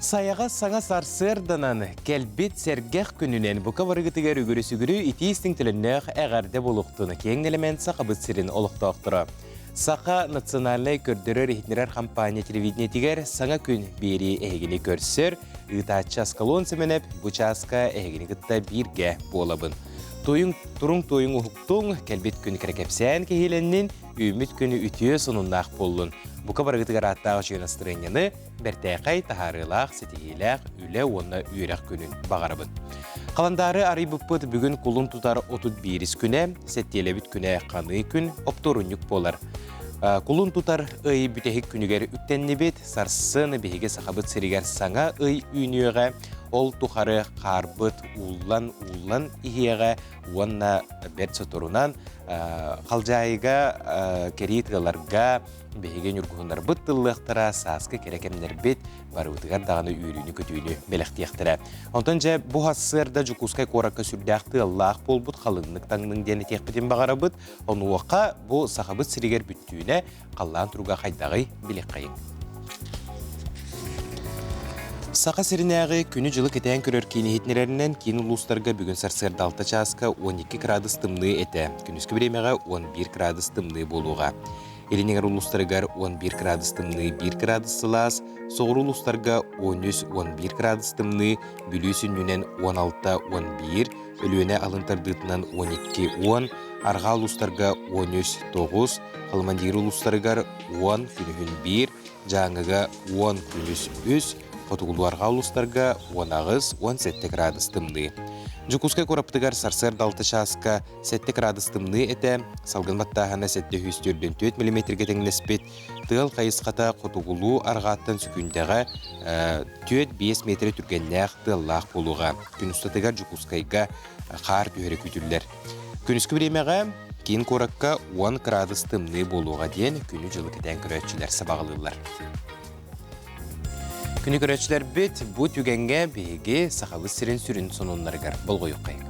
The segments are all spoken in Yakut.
Сайаҕас саҥа сарсыарданан, кэлбит сэргэх күнүнэн бука барыгытыгар үгүрү-сүгүрү итии-истиҥ төлөннөөх эҕэрдэ буолуохтун киэҥ нэлэмэн Сахабыт сирин олохтоохторо. Саха национальнай көрдөрөр-иһитиннэрэр хампаанньа телевидениетигэр саҥа күн биэрии эһигини көрсөр, ыытааччы Аскалон Сэмэнэп бу чааска эһигини кытта бииргэ буолабын. Туйуҥ, туруҥ туойуҥ уһуктуҥ, кэлбит күн кэрэ кэпсээн киһилэннин, үүммүт күнү үтүө сонуннаах буоллун. Бука барыгытыгар ааттаах үчүгэй настырыанньаны бэртээхэй, таһаарыылаах, ситиһиилээх үлэ уонна үөрэх күнүн баҕарабын. Халандаары арыйбыппыт бүгүн кулун тутар 31 күнэ, сэттиэлэбит күнэ ханыы күн, оптуорунньук буолар. Кулун тутар ый бүтэһик күнүгэр үктэннибит, сарсын биһиги Сахабыт сиригэр саҥа ый үүнүөҕэ, ол тухары хаарбыт ууллан-ууллан иһиэҕэ уонна бэрт соторунан Халдьаайыга кэрии тыаларга Биһиги ньургуһуннарбыт тыллыахтара, сааскы кэрэ кэмнэрбит барыбытыгар даҕаны үөрүүнү-көтүүнү бэлэхтиэхтэрэ. Онтон дьэ бу сарсыарда Дьокуускай куоракка сүрдээх тыаллаах буолбут халыҥнык таҥныҥ диэн этиэхпитин баҕарабыт. Онуоха бу Сахабыт сиригэр бүттүүнэ халлаан туруга хайдаҕый билиэххэйиҥ. Саха сиринээҕи күнү-дьылы кэтээн көрөр киин иһитиннэрэринэн киин улуустарга бүгүн сарсыарда 6 чааска 12 кыраадыс тымныы этэ. Күнүскү бириэмэҕэ 11 кыраадыс тымныы буолуоҕа. Илин эҥэр улуустарыгар 11 кыраадыс тымныы, 1 кыраадыс сылаас, соҕуруу улуустарга 13-11 кыраадыс тымныы, Бүлүү сүнньүнэн 16-11, Өлүөнэ алын тардыытынан 12-10, арҕаа улуустарга 13-9, Халымандиир улуустарыгар 10 күнүһүн 1, Дьааҥыга 10 күнүс 3, хотугулуу-арҕаа улуустарга 18-17 кыраадыс тымныы. Дьокуускай куораппытыгар сарсыарда 6 чааска 7 кыраадыс тымныы этэ, салгын баттааһына 744 миллиметргэ тэҥнэспит, тыал хайысхата хотугулуу арҕааттан сүкүндэҕэ 4-5 миэтэрэ түргэннээх тыаллаах буолуоҕа. Күн устатыгар Дьокуускайга хаар түһэрэ күүтүллэр. Күнүскү бириэмэҕэ киин куоракка 10 кыраадыс тымныы буолуоҕа диэн күнү-дьылы кэтээн көрөөччүлэр сабаҕалыыллар. Күнү көрөөччүлэрбит бу түгэҥҥэ биһиги Сахабыт сирин сүрүн сонуннарыгар болҕойуоххайыҥ.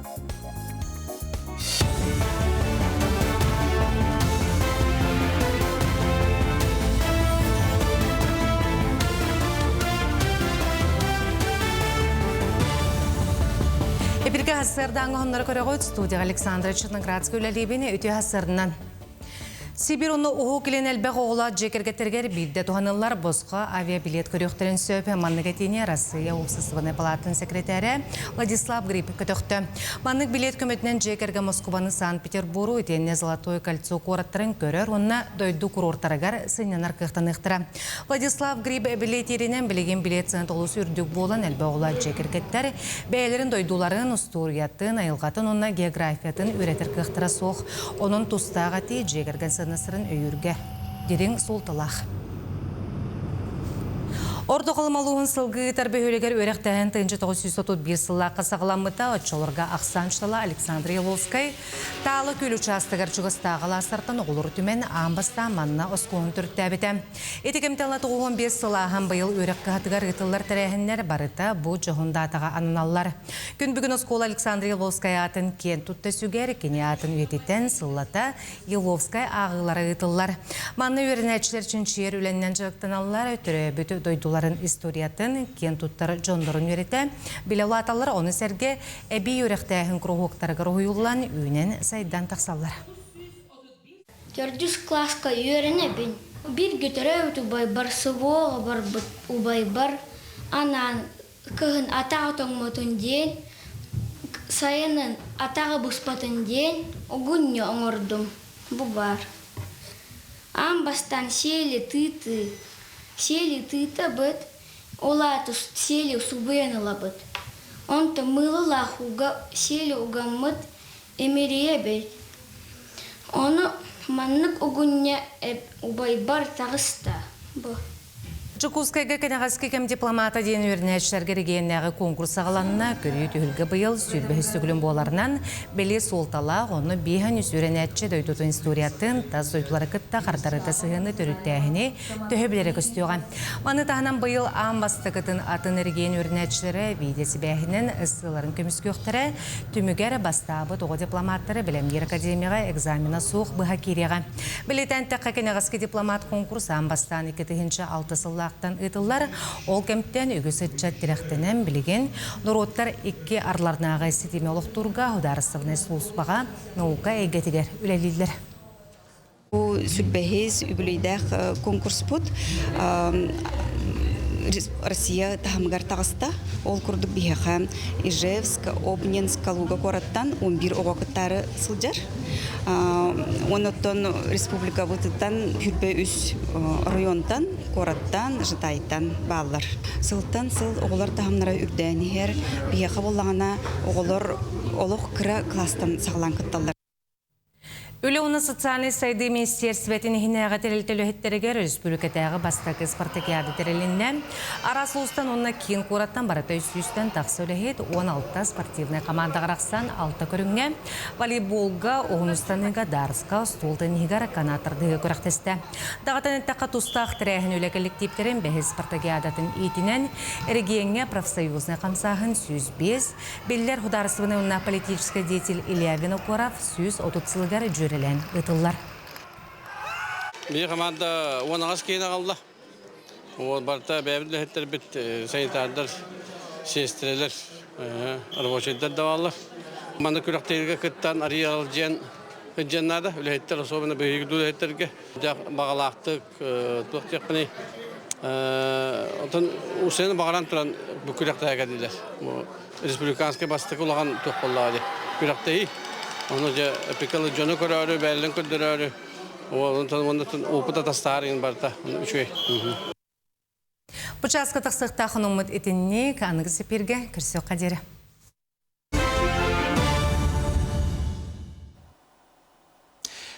Эпиргэ сарсыардааҥы оһоннору көрөҕүт студияҕа Александра Черноградская үлэлиибин үтүө сарсыарданан Сибирь уонна Уһук Илин элбэх оҕолоох дьиэ кэргэттэригэр биирдэ туһаныллар босхо авиабилет көрүөхтэрин сөп. Маннык этиини Арассыыйа уопсастыбаннай палаатын сэкирэтээрэ Владислав Гриб көтөхтө. Маннык билиэт көмөтүнэн дьиэ кэргэн Москубаны Санкт-Петербуру итиэннэ Золотое кольцо куораттарын көрөр уонна дойду курортарыгар сынньанар кыахтаныахтара. Владислав Гриб билиэтииринэн билигин билиэт сыаната олус үрдүк буолан элбэх оҕолоох дьиэ кэргэттэр бэйэлэрин дойдуларын, устуоруйатын, айылҕатын уонна географиятын үөрэтэр кыахтара суох. Онон тустаах этии дьиэ кэргэн сыаннастарын өйүүргэ дириҥ суолталаах. Орто Халыма улууһун сылгы ыытар бөһүөлэгэр үөрэхтээһин 1931 сыллаахха саҕаламмыта. Оччолорго ахсаан учуутала Александр Еловскай Таала күөл учаастагар чугастааҕы алаастартан оҕолору түмэн аан бастаан манна оскуоланы төрүттээбитэ. Ити кэмтэн ыла 95 сыл ааһан быйыл үөрэх кыһатыгар ыытыллар тэрээһиннэр барыта бу дьоһун даатаҕа ананаллар. Күн бүгүн оскуола Александр Еловскай аатын киэн тутта сүгэр, кини аатын үйэтитэн сыллата Еловскай ааҕыылара ыытыллар. Манна үөрэнээччилэр чинчийэр үлэннэн дьарыктаналлар, төрөөбүт дойдуларын историятын, киэн туттар дьоннорун үөрэтэ, билэ улааталлар, ону сэргэ эбии үөрэхтээһин куруһуоктарыгар уһуйуллан, үүнэн-сайдан тахсаллар. Төрдүс кылааска үөрэнэбин. Бииргэ төрөөбүт убайбар СВО-ҕа барбыт убайбар анаан кыһын атаҕа тоҥмотун диэн, сайынын атаҕа буспатын диэн угунньу оҥордум. Бу баар. Аан бастаан сиэли тыытыы. Сиэли тыытабыт, ол аата сиэли субуйан ылабыт. Онтон мыылалаах ууга сиэли угаммыт Имирийэбит. Ону маннык угунньа убайбар таҕыста бу. Дьокуускайга кэнэҕэски кэм дипломата диэн үөрэнээччилэргэ эрэгийиэннээҕи куонкурус саҕаланна. Көрүү түһүлгэ быйыл 23 төгүлүн буоларынан, бэлиэ суолталаах, онно 53 үөрэнээччи дойдутун историятын, тас дойдулары кытта хардарыта сыһыаны төрүттээһини төһө билэрэ көстүөҕэ. Маны таһынан быйыл аан бастакытын атын эрэгийиэн үөрэнээччилэрэ видеосибээһинэн ссыларын көмүскүөхтэрэ, Түмүгэр бастаабыт оҕо дипломаттара бэлэмниир академияҕа экзамена суох быһа киириэҕэ. Бэлиэтээн эттэххэ, кэнэҕэски дипломат конкурс аан бастаан 2006 сыллаах. сыллаахтан ыытыллар. Ол кэмтэн үгүс ыччат тирэхтэнэн билигин норуоттар икки арларынааҕы ситими олохтуурга судаарыстыбаннай сулууспаҕа наука эйгэтигэр үлэлииллэр. Бу сүрбэһис үбүлүйдээх конкурспут Россия таһымыгар таҕыста. Ол курдук биһиэхэ Ижевск, Обнинск, Калуга куораттан 11 оҕо кыттаары сылдьар. Оннуттан республикабытыттан хүрбэ үс оройуонтан, куораттан, Жытайтан бааллар. Сылтан сыл оҕолор таһымнара үрдээн иһэр. Биһиэхэ буоллаҕына оҕолор олох кыра класстан саҕалаан кытталлар. Үлэ уонна социальнай сайдыы министиэрстибэтин иһинээҕи тэрилтэ үлэһиттэригэр өрөспүүбүлүкэтээҕи бастакы спартакиада тэрилиннэ. Араас улуустан уонна киин куораттан барыта үс сүүстэн тахса үлэһит 16 спортивнай хамаандаҕа арахсан алта көрүҥҥэ волейболга, уһун ыстаныыга, дартска, остуол тенниһигэр, канат тардыһыыга күрэхтэстэ. Даҕатан эттэххэ, тустаах тэрээһин үлэ кэлликтииптэрин бэһис спартакиадатын иитинэн эрэгийиэҥҥэ профсоюзнай хамсааһын 105 Биллэр судаарыстыбаннай уонна политическай деятель Илья Винокуров 130 сылыгар дьүөрэлээн ыытыллар. Биир хамаанда 18 киһини аҕалла. Вот барыта бэйэбит үлэһиттэрбит, санитардар, сиэстэрэлэр, рабочайдар да бааллар. Манна күрэхтэһиигэ кыттан арыйа дьиэн дьиэн наада. Үлэһиттэр, особенно биһиги үлэһиттэргэ баҕалаахтык туох диэхпиний Оттон усены баҕаран туран бу күрэхтэһэ кэллилэр. Бу республиканскай бастакы улахан туох буоллаҕа дии күрэхтэһии. Ону дьэ эпикалы дьону көрөөрү, бээллин көрдөрөөрү, онтон оннуттан опыт атастаһар иҥин барыта үчүгэй. Бу чааска тахсыахтаах онуммут итинник аныгы сипиргэ көрсүөххэ диэри.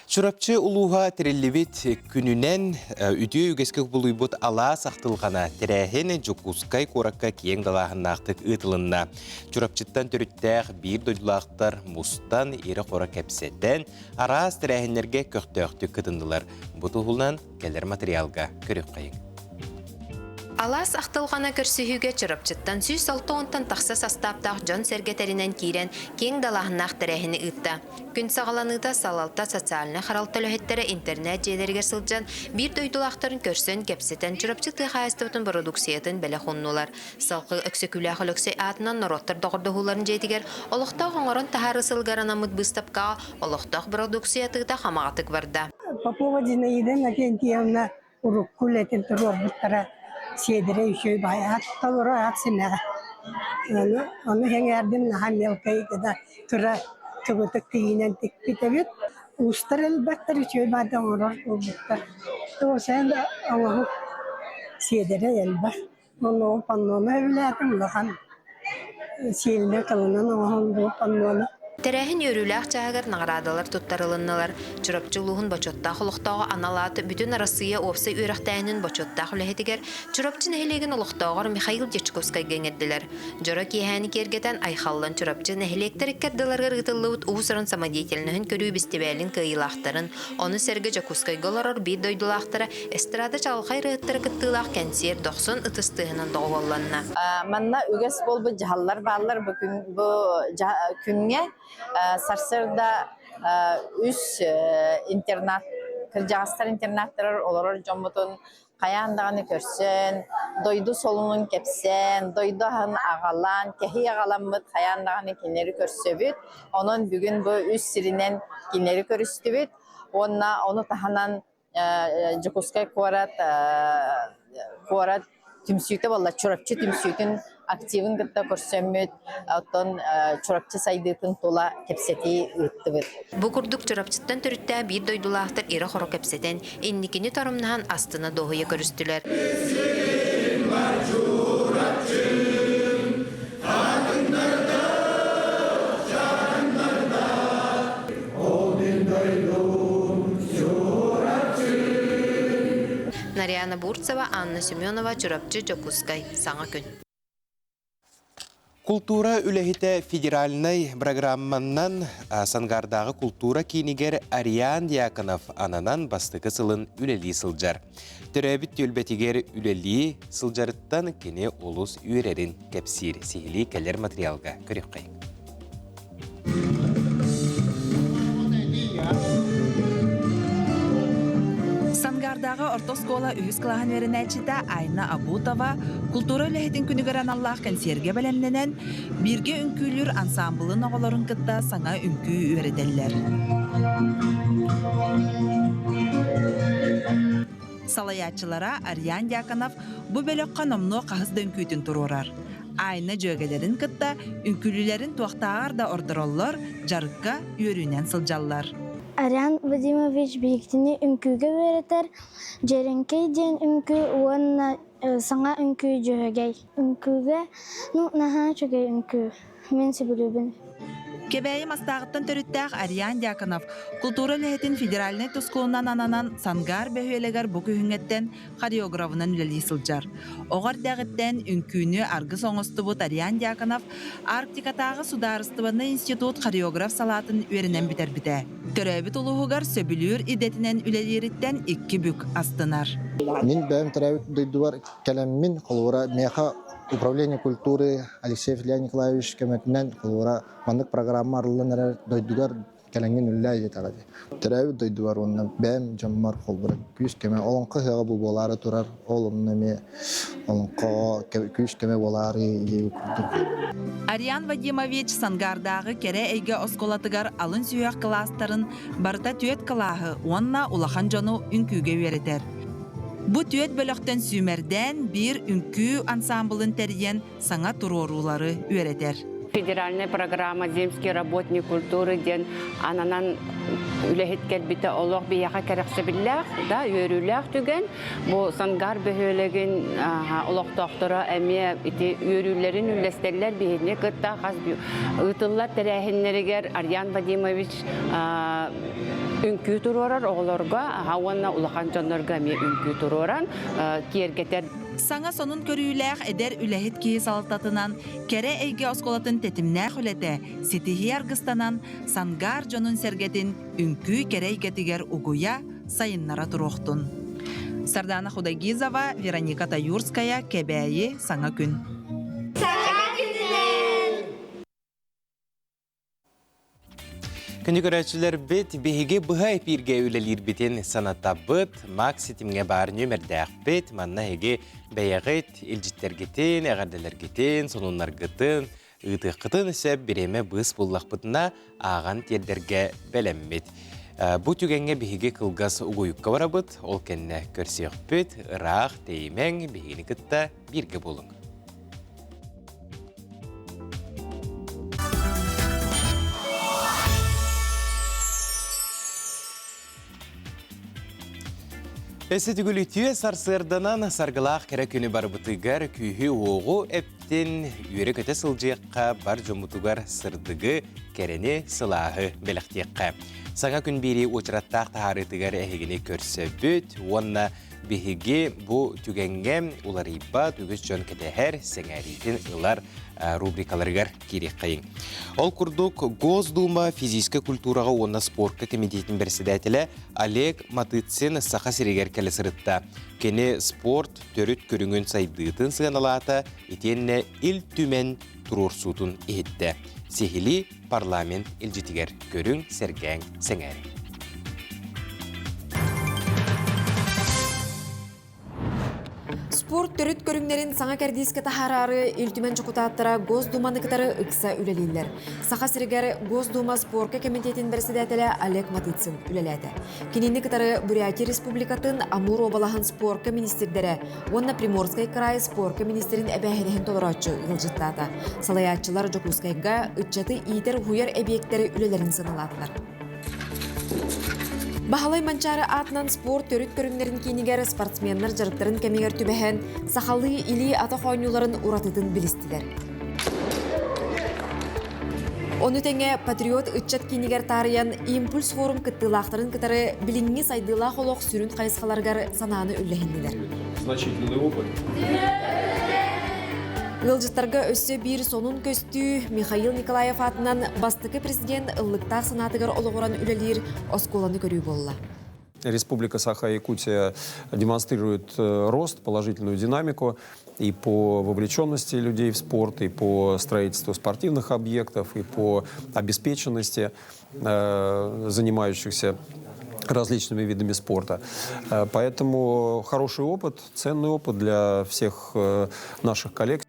Чурапчы улууһа тэриллибит күнүнэн үтүө үгэскэ кубулуйбут алаас ахтылҕана тэрээһин Дьокуускай куоракка киэҥ далааһыннаахтык ыытылынна. Чурапчыттан төрүттээх биир дойдулаахтар мустан, ирэ-хоро кэпсэтэн, араас тэрээһиннэргэ көхтөөхтүк кытыннылар. Бу туһунан кэлэр материалга көрүөххэйиҥ. Алаас ахтылҕана көрсүһүүгэ Чурапчыттан 160-тан тахса састааптаах дьон-сэргэ тэринэн киирэн, киэҥ далааһыннаах тэрээһини ыытта. Күн саҕаланыыта салалта социальнай харалта үлэһиттэрэ интернет-дьиэлэригэр сылдьан, биир дойдулаахтарын көрсөн, кэпсэтэн, Чурапчы тыа хаһаайыстыбатын бородууксуйатын бэлэх ууннулар. Салгыы Өксөкүлээх Өлөксөй аатынан норуоттар доҕордоһууларын дьиэтигэр олохтоох оҥорон таһаарыы сылыгар анаммыт быыстапкаҕа олохтоох бородууксуйа атыыта хамаҕатык барда. Попова Зинаида Иннокентьевна урукку үлэтин туруорбуттара сиэдэрэй үчүгэй баҕайы аат толору аат симэҕэ. Ону, ону сэҥээрдим наһаа мелкай гына кыра кыбытык тииһинэн тикпит эбит. Уустар элбэхтэр үчүгэй баҕайытык оҥорор буолбуттар. Туох да оҥоһук сиэдэрэй элбэх. Ону паннону эбилээтим улахан сиэлинэн кылынан оҥоһуллубут паннону. Тэрээһин үөрүүлээх чааһыгар наҕараадалар туттарылыннылар. Чурапчы улууһун бочуоттаах олохтооҕо анал аат Бүтүн Арассыыйа уопсай үөрэхтээһинин бочуоттаах үлэһитигэр Чурапчы нэһилиэгин олохтооҕор Михаил Дьячковскайга иҥэрдилэр. Дьоро киэһээни киэргэтэн Айхаллан Чурапчы нэһилиэктэр икки ардыларыгар ыытыллыбыт уус-уран самодеятельноһын көрүү бэстибээлин кыайыылаахтарын, ону сэргэ Дьокуускайга олорор биир дойдулаахтара эстрада чаҕылхай ырыаһыттара кыттыылаах кэнсиэр дохсун ытыс тыаһынан доҕуһуолланна. Манна үгэс буолбут дьаһаллар бааллар бу күн бу күҥҥэ сарсыарда үс интернат кырдьаҕастар интернаттарар олорор дьоммутун хайаан даҕаны көрсөн, дойду солунун кэпсээн, дойду аһын аҕалан, кэһии аҕаламмыт хайаан даҕаны кинилэри көрсөбүт. Онон бүгүн бу үс сиринэн кинилэри көрүстүбүт. Уонна ону таһынан Дьокуускай куорат куорат түмсүүтэ буолла Чурапчы түмсүүтүн активын кытта көрсөммүт, оттон Чурапчы сайдыытын тула кэпсэтии ыыттыбыт. Бу курдук Чурапчыттан төрүттээх биир дойдулаахтар ирэ-хоро кэпсэтэн, инникини торумнаһан астына дуоһуйа көрүстүлэр. Нарьяна Бурцева, Анна Семенова, Чурапчы, Дьокуускай. Саҥа күн. Култуура үлэһитэ федеральнай программаннан Сангаардааҕы култуура киинигэр Ариан Дьяконов ананан бастакы сылын үлэлии сылдьар. Төрөөбүт түөлбэтигэр үлэлии сылдьарыттан кини олус үөрэрин кэпсиир. Сиһилии кэлэр материалга көрүөххэйиҥ. Сангардааҕы орто оскуола үһүс кылааһын үөрэнээччитэ Айна Абутова култуура үлэһитин күнүгэр аналлаах кэнсиэргэ бэлэмнэнэн, бииргэ үҥкүүлүүр ансаамбылын оҕолорун кытта саҥа үҥкүү үөрэтэллэр. Салайааччылара Ариан Дьяконов бу бөлөххө номнуо хаһыс да үҥкүүтүн туруорар. Айна дьүөгэлэрин кытта үҥкүүлүүлэрин туохтааҕар да ордороллор, дьарыкка үөрүүнэн сылдьаллар. Ариан Вадимович биһигитини үҥкүүгэ үөрэтэр, Дьэрэҥкэй диэн үҥкүү уонна саҥа үҥкүү Дьөһөгөй. Үҥкүүгэ ну наһаа үчүгэй үҥкүү. Мин сөбүлүүбүн. Кэбээйи Мастааҕыттан төрүттээх Ариан Дьяконов култуура үлэһитин федеральнай тускулунан ананан Сангаар бөһүөлэгэр бу күһүҥҥэттэн хореографынан үлэлии сылдьар. Оҕо эрдэҕиттэн үҥкүүнү аргыс оҥостубут Ариан Дьяконов Арктикатааҕы судаарыстыбаннай институт хореограф салаатын үөрэнэн бүтэрбитэ. Төрөөбүт улууһугар сөбүлүүр идэтинэн үлэлиириттэн икки бүк астынар. Мин бэйэм төрөөбүт дойдубар кэлэммин, холобура, миэхэ управление культуры Алексеев Илья Николаевич көмөтүнэн, холобура, маннык программа арыллан эрэр дойдугар кэлэҥҥин үллээ диэтэҕэ дии. Төрөөбүт дойдубар уонна бэйэм дьоммор холобура күүс-көмө олоҥхо ыһыаҕа бу буолаары турар, ол онно эмиэ олоҥхоҕо күүс-көмө буолаары диэбит курдук. Ариан Вадимович Сангаардааҕы кэрэ эйгэ оскуолатыгар алын сүһүөх кылаастарын барыта түөрт кылааһы уонна улахан дьону үҥкүүгэ үөрэтэр. Бу түөрт бөлөхтөн сүүмэрдээн биир үҥкүү ансаамбылын тэрийэн саҥа туруоруулары үөрэтэр. Федеральная программа «Земский работник культуры» диэн ананан үлэһит кэлбитэ олох биһиэхэ кэрэхсэбиллээх да үөрүүлээх түгэн. Бу Сангар бөһүөлэгин олохтоохторо эмиэ ити үөрүүлэрин үллэстэллэр биһигини кытта хас ыытыллар тэрээһиннэригэр Арьян Вадимович үҥкүү туруорар оҕолорго уонна улахан дьоннорго эмиэ үҥкүү туруоран киэргэтэр. Саҥа сонун көрүүлээх эдэр үлэһит киһи салалтатынан кэрэ эйгэ оскуолатын тэтимнээх үлэтэ ситиһии аргыстанан Сангаар дьонун-сэргэтин үҥкүү кэрэ эйгэтигэр угуйа, сайыннара туруохтун. Сардана Худайгизова, Вероника Таюрская, Кэбээйи, Саҥа күн. Саҥа күнүнэн! Күнү көрөөччүлэрбит биһиги быһа эпииргэ үлэлиирбитин санатабыт. Макс ситимҥэ баар нүөмэрдээхпит. Манна эһиги бэйэҕит илдьиттэргитин, эҕэрдэлэргитин, сонуннаргытын ыытыаххытын сөп бириэмэ быыс буллахпытына ааҕан тиэрдэргэ бэлэммит. Бу түгэҥҥэ биһиги кылгас угуйукка барабыт, ол кэннэ көрсүөхпүт, ыраах тэйимэҥ, биһигини кытта бииргэ буолуҥ. Өссө түгүл үтүө сарсыарданан саргылаах кэрэ күнү барбытыгар күүһү-уоҕу эптин, үөрэ-көтө сылдьыахха, бар дьоммутугар сырдыгы, кэрэни, сылааһы бэлэхтиэххэ. Саҥа күн биэрии уочараттаах таһаарыытыгар эһигини көрсөбүт уонна Биһиги бу түгэҥҥэ уларыйбат үгүс дьон кэтэһэр, сэҥээриитин ылар рубрикаларыгар киириэххэйиҥ. Ол курдук, Госдума физическэй культураҕа уонна спортка кэмитиэтин бэрэссэдээтэлэ Олег Матыцин Саха сиригэр кэлэ сырытта. Кини спорт төрүт көрүҥүн сайдыытын сыаналаата итиэннэ Ил Түмэн туруорсуутун иһиттэ. Сиһилии парламент илдьитигэр көрүҥ, сэргээҥ, сэҥээриҥ. Спорт төрүт көрүҥнэрин саҥа кэрдиискэ таһаараары Ил Түмэн дьокутааттара Госдуманы кытары ыкса үлэлииллэр. Саха сиригэр Госдума спорка кэмитиэтин бэрэссэдээтэлэ Олег Матыцин үлэлээтэ. Кинини кытары Бурятия Республикатын Амур уобалаһын спорка министрдэрэ уонна Приморскай кыраай спорка министрин эбээһинэһин толорооччу ыалдьыттаата. Салайааччылар Дьокуускайга ыччаты иитэр-уһуйар эбиэктэри үлэлэрин сыаналаатылар. Баһылай Манчаары аатынан спорт төрүт көрүҥнэрин киинигэр спортсменнар дьарыктарын кэмигэр түбэһэн, сахалыы илии-атах оонньууларын уратытын билистилэр. Ону тэҥэ Патриот ыччат киинигэр таарыйан Импульс форум кыттыылаахтарын кытары билиҥҥи сайдыылаах олох сүрүн хайысхаларыгар санааны үллэһиннилэр. Значительный опыт. Ыалдьыттарга өссө биир сонун көстүү Михаил Николаев аатынан бастакы президент ыллыктаах санаатыгар олоҕуран үлэлиир оскуоланы көрүү буолла. Республика Саха-Якутия демонстрирует рост, положительную динамику и по вовлеченности людей в спорт, и по строительству спортивных объектов, и по обеспеченности занимающихся Различными видами спорта. Поэтому хороший опыт, ценный опыт для всех наших коллег.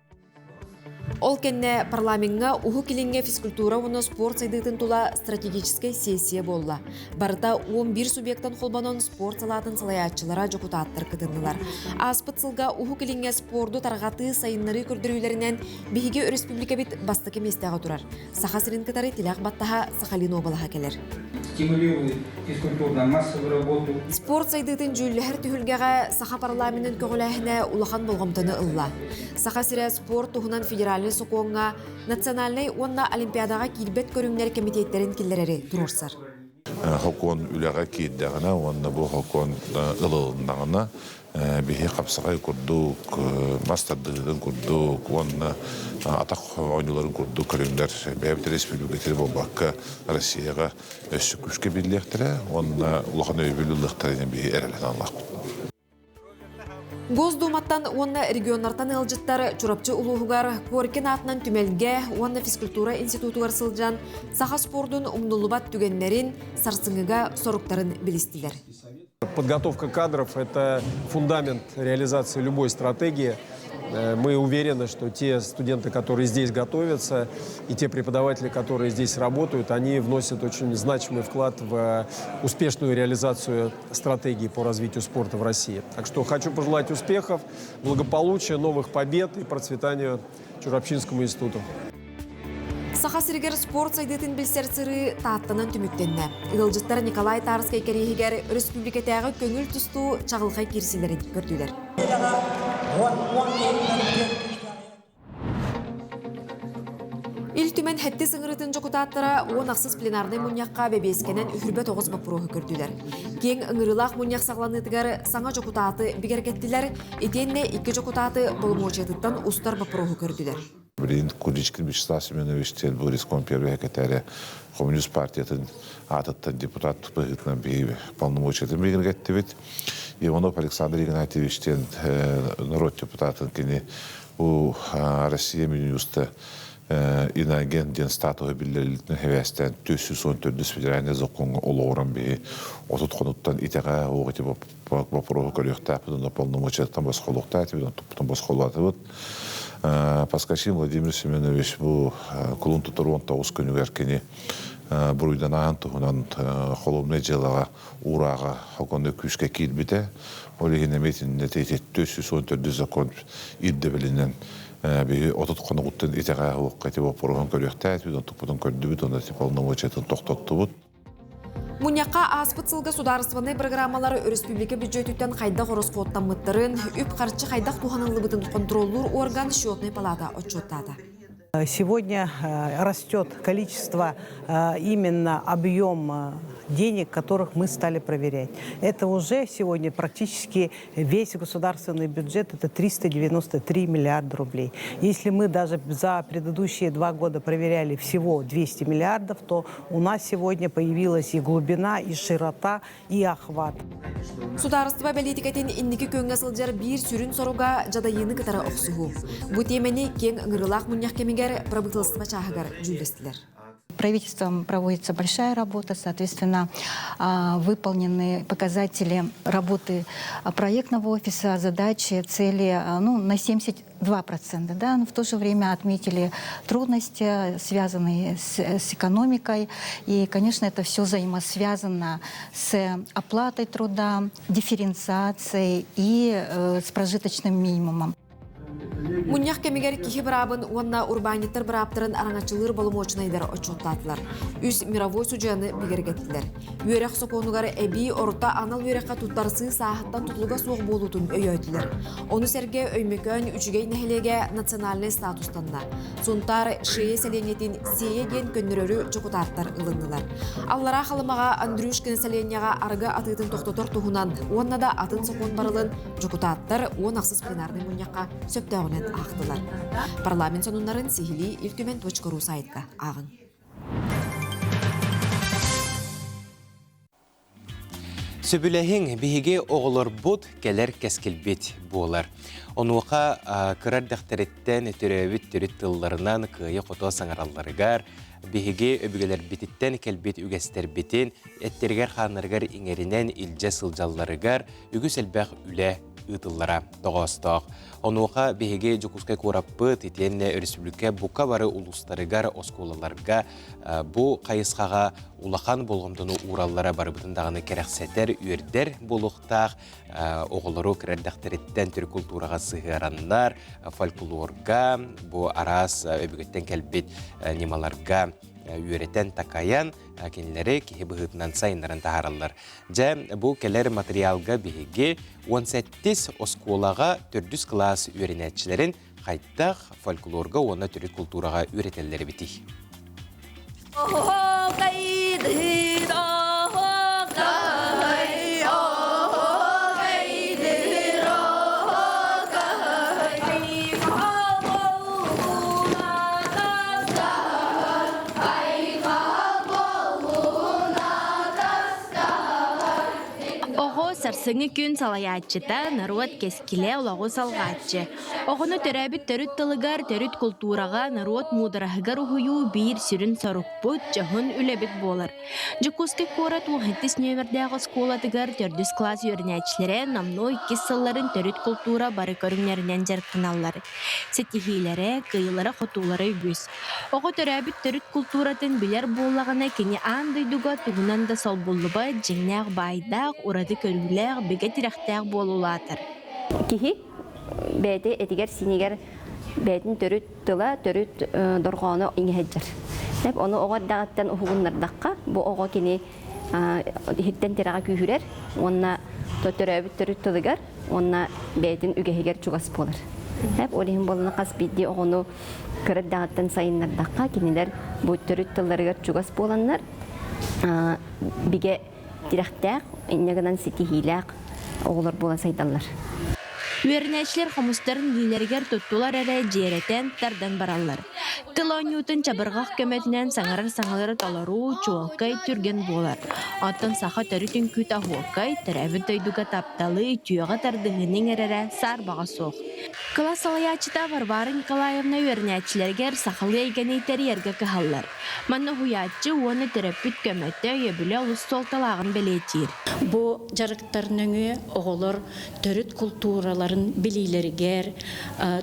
Ол кэннэ парламеҥҥа Уһук Илиҥҥэ физкультура уонна спорт сайдыытын тула стратегическай сессия буолла. Барыта 11 субъектан холбонон спорт салаатын салайааччылара дьокутааттар кытыннылар. Ааспыт сылга Уһук Илиҥҥэ спорду тарҕатыы сайыннарыы көрдөрүүлэринэн биһиги өрөспүүбүлүкэбит бастакы миэстэҕэ турар. Саха сирин кытары тилэх баттаһа Сахалин уобалаһа кэлэр. Стимулирует физкультурно-массовую работу. Спорт сайдыытын дьүүллэһэр түһүлгэҕэ саха парламенын көҕүлээһинэ улахан болҕомтону ылла. Саха сирэ спорт туһунан федеральнай сокуоҥҥа национальнай уонна олимпиадаҕа киирбэт көрүҥнэр кэмитиэттэрин киллэрэри туруорсар. Хокуон үлэҕэ киирдэҕинэ уонна бу хокуон ылылыннаҕына биһи хапсаҕай курдук, мас тардыһыытын курдук уонна атах оонньууларын курдук көрүҥнэр бэйэбит республикатыгар буолбакка Россияҕа өссө күүскэ биллиэхтэрэ уонна улахан өйөбүл ылыахтара диэн биһи эрэлэн аллахпыт. Госдуматтан уонна регионнартан ыалдьыттар Чурапчы улууһугар Коркин аатынан түмэлгэ уонна физкультура институтугар сылдьан саха спордун умнуллубат түгэннэрин, сарсыҥҥыга соруктарын билистилэр. Подготовка кадров – это фундамент реализации любой стратегии. Мы уверены, что те студенты, которые здесь готовятся, и те преподаватели, которые здесь работают, они вносят очень значимый вклад в успешную реализацию стратегии по развитию спорта в России. Так что хочу пожелать успехов, благополучия, новых побед и процветания Чурапчинскому институту. Саха сиригэр спорт сайдыытын билсэр сырыы Тааттанан түмүктэннэ. Ыалдьыттар Николай Тарскай кэриэһигэр өрөспүүбүлүкэтээҕи көҥүл тустуу чаҕылхай киирсиилэрин көрдүлэр. Ил Түмэн сэттис ыҥырыытын дьокутааттара 10 ахсыс пленарнай мунньахха бэбиэскэнэн үһүрбэ тоҕус боппуруоһу көрдүлэр. Киэҥ ыҥырыылаах мунньах саҕаланыытыгар саҥа дьокутааты бигэргэттилэр, итиэннэ икки дьокутааты боломуочуйатыттан устар боппуруоһу көрдүлэр. Билигин Куличкин Вячеслав Семенович диэн бу реском первый секретаря коммунист партиятын аатыттан депутат быһыытынан биһиги полномочиятын бигэргэттибит. Иванов Александр Игнатьевич диэн норуот депутатын кини бу Россия Минюста иноагент диэн статуһу биллэрилитин хэвээстээн 414 федеральный закоҥҥа олоҕуран биһи 30 хонуттан итэҕэ уоҕу ити боппуруоһу көрүөхтээхпит уонна полномочияттан босхолуохтаах этибит, босхолоотубут. Поскачин Владимир Семенович бу кулун тутар 19 күнүгэр кини буруйданаан туһунан холуобунай дьыалаҕа уурааҕа хоконно күүскэ киирбитэ. Ол иһин эмиэ итиннэ 414 закон ирдэбилинэн биһи 30 хонугуттан итэҕэ уохха ити боппуруоһун көрүөхтээтибит, онтукпутун көрдүбүт, онно полномочиятын тохтоттубут. Мунньахха ааспыт сылга судаарыстыбаннай программалары өрөспүүбүлүкэ бүддьүөтүттэн хайдах ороскуоттаммыттарын, үп-харчы хайдах туһаныллыбытын хонтуруоллуур орган счетнай палата отчуоттаата. Сегодня растет количество, именно объем денег, которых мы стали проверять. Это уже сегодня практически весь государственный бюджет, это 393 миллиарда рублей. Если мы даже за предыдущие 2 года проверяли всего 200 миллиардов, то у нас сегодня появилась и глубина, и широта, и охват. Судаарыстыба бэлиитикэтин инники күөҥҥэ сылдьар биир сүрүн соруга дьадайыыны кытары охсуһуу. Бу тиэмэни киэҥ ыҥырыылаах мунньах кэмигэр правительство чааһыгар дьүүллэстилэр. Правительством проводится большая работа, соответственно, выполнены показатели работы проектного офиса, задачи, цели ну, на 72%. Да, но в то же время отметили трудности, связанные с экономикой. И, конечно, это все взаимосвязано с оплатой труда, дифференциацией и с прожиточным минимумом. Мунньах кэмигэр киһи быраабын уонна урбаанньыттар бырааптарын араҥаччылыыр боломуочунайдар отчуоттаатылар. Үс мировой судьуйаны бигэргэттилэр. Үөрэх сокуонугар эбии орто анал үөрэххэ туттарсыы сааһыттан тутулуга суох буолуутун өйөөтүлэр. Ону сэргэ Өймөкөөн Үчүгэй нэһилиэгэ национальнай статустанна. Сунтаар Шея сэлиэнньэтин Сиэйэ диэн көннөрөрү дьокутааттар ылыннылар. Аллараа Халымаҕа Андрюшкин сэлиэнньэҕэ арыгы атыытын тохтотор туһунан уонна да атын сокуон барылын дьокутааттар 10 ахсыс пленарнай мунньахха сөптөөҕүнэн аахтылар. Парламент сонуннарын сиһилии Ил Түмэн .ру сайтка ааҕыҥ. Сөбүлэһиҥ биһиги оҕолорбут кэлэр кэскилбит буолар. Онуоха кыра эрдэхтэриттэн төрөөбүт төрүт тылларынан кыайа-хото саҥаралларыгар, Биһиги өбүгэлэрбититтэн кэлбит үгэстэрбитин эттэригэр-хааннарыгар иҥэринэн илдьэ сылдьалларыгар үгүс элбэх үлэ ыытыллара тоҕоостоох. Онуоха биһиги Дьокуускай куораппыт итиэннэ өрөспүүбүлүкэ бука бары улуустарыгар, оскуолаларга бу хайысхаҕа улахан болҕомтону уураллара барыбытын даҕаны кэрэхсэтэр, үөрдэр буолуохтаах. Оҕолору кыра эрдэхтэриттэн төрүт култуураҕа сыһыараннар, фольклорга, бу араас өбүгэттэн кэлбит ньымаларга үөрэтэн, такайан, кинилэри киһи быһыытынан сайыннаран таһаараллар. Дьэ, бу кэлэр материалга биһиги 17 оскуолаҕа төрдүс кылаас үөрэнээччилэрин хайдах фольклорга уонна төрүт култуураҕа үөрэтэллэр эбитий? Оҕо сарсыҥҥы күн салайааччыта, норуот кэскилэ олоҕу салҕааччы. Оҕону төрөөбүт төрүт тылыгар, төрүт култуураҕа, норуот муудараһыгар уһуйуу биир сүрүн сорукпут, дьоһун үлэбит буолар. Дьокуускай куорат 17 нүөмэрдээх оскуолатыгар төрдүс кылаас үөрэнээччилэрэ номнуо иккис сылларын төрүт култуура бары көрүҥнэринэн дьарыктаналлар. Ситиһиилэрэ, кыайыылара-хотуулара үгүс. Оҕо төрөөбүт төрүт култууратын билэр буоллаҕына, кини аан дойдуга тугунан да солбуллубат дьиҥнээх баайдаах, ураты көрүүлээх, бигэ тирэхтээх буола улаатар. Киһи бэйэтэ этигэр-сиинигэр бэйэтин төрүт тыла, төрүт дорҕооно иҥэһэддьэр. Ону оҕо эрдэҕиттэн уһугуннардахха, бу оҕо кини иһиттэн тирэҕэ күүһүрэр уонна төрөөбүт төрүт тылыгар уонна бэйэтин үгэһигэр чугас буолар. Ол иһин буоллаҕына хас биирдии оҕону кыра эрдэҕиттэн сайыннардахха, кинилэр бу төрүт тылларыгар чугас буоланнар бигэ тирэхтээх, инньэ гынан ситиһиилээх оҕолор буола сайдаллар. Үөрэнээччилэр хомустарын илиилэригэр туттулар эрэ дьиэрэтэн, тардан бараллар. Тыл оонньуутун чабырҕах көмөтүнэн саҥарар саҥалары толоруу чуолкай, түргэн буолар. Оттон саха төрүт үҥкүүтэ оһуокай, төрөөбүт дойдуга тапталы, үтүөҕэ тардыһыыны иҥэрэрэ саарбаҕа суох. Кылаас салайааччыта Варвара Николаевна үөрэнээччилэригэр сахалыы эйгэни тэрийэргэ кыһаллар. Манна уһуйааччы уонна төрөппүт көмөтө, өйөбүлэ олус суолталааҕын бэлиэтиир. Бу дьарыктар нөҥүө оҕолор төрүт култуураларын билиилэригэр,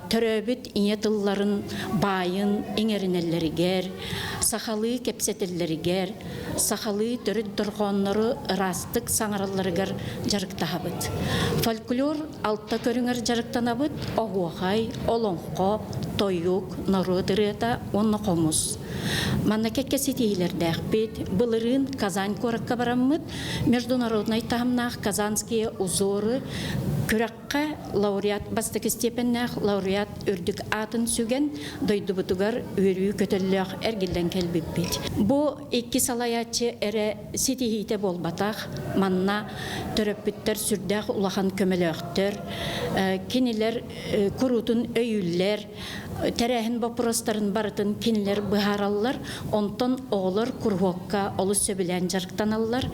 төрөөбүт ийэ тылларын баайын иҥэринэллэригэр, сахалыы кэпсэтэллэригэр, сахалыы төрүт дорҕооннору ыраастык саҥаралларыгар дьарыктаһабыт. Фольклор алта көрүҥэр дьарыктанабыт оһуохай, олоҥхо, тойук, норуот ырыата уонна хомус. Манна кэккэ ситиһиилэрдээхпит. Былырыын Казань куоракка бараммыт международнай таһымнаах Казанские узоры күрэххэ лауреат бастакы степеннээх лауреат үрдүк аатын сүгэн дойдубутугар үөрүү көтөллөөх эргиллэн кэлбиппит. Бу икки салайааччы эрэ ситиһиитэ буолбатах. Манна төрөппүттэр сүрдээх улахан көмөлөөхтөр. Кинилэр куруутун өйүүллэр, тэрээһин боппуруостарын барытын кинилэр быһаараллар. Онтон оҕолор куруһуокка олус сөбүлээн дьарыктаналлар.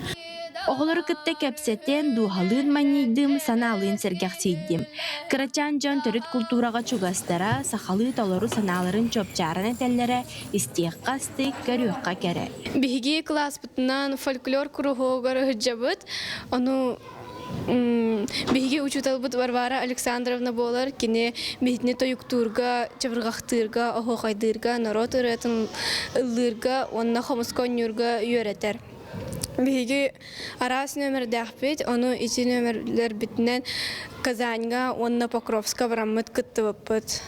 Оҕолору кытта кэпсэтэн, дууһалыын манньыйдым, санаалыын сэргэхсийдим. Кырачаан дьон төрүт култуураҕа чугастара, сахалыы толору санааларын чуопчааран этэллэрэ истиэххэ астык, көрүөххэ кэрэ. Биһиги кылааспытынан фольклор куруһуогар ыһыдьабыт. Ону биһиги учууталбыт Варвара Александровна буолар. Кини биһитини тойуктуурга, чабырҕахтыырга, оһуохайдыырга, норуот ырыатын ыллыырга уонна хомуска оонньуурга үөрэтэр. Биһиги араас нүөмэрдээхпит, ону ити нүөмэрлэрбитинэн Казаньга уонна Покровска бараммыт кыттыбыппыт.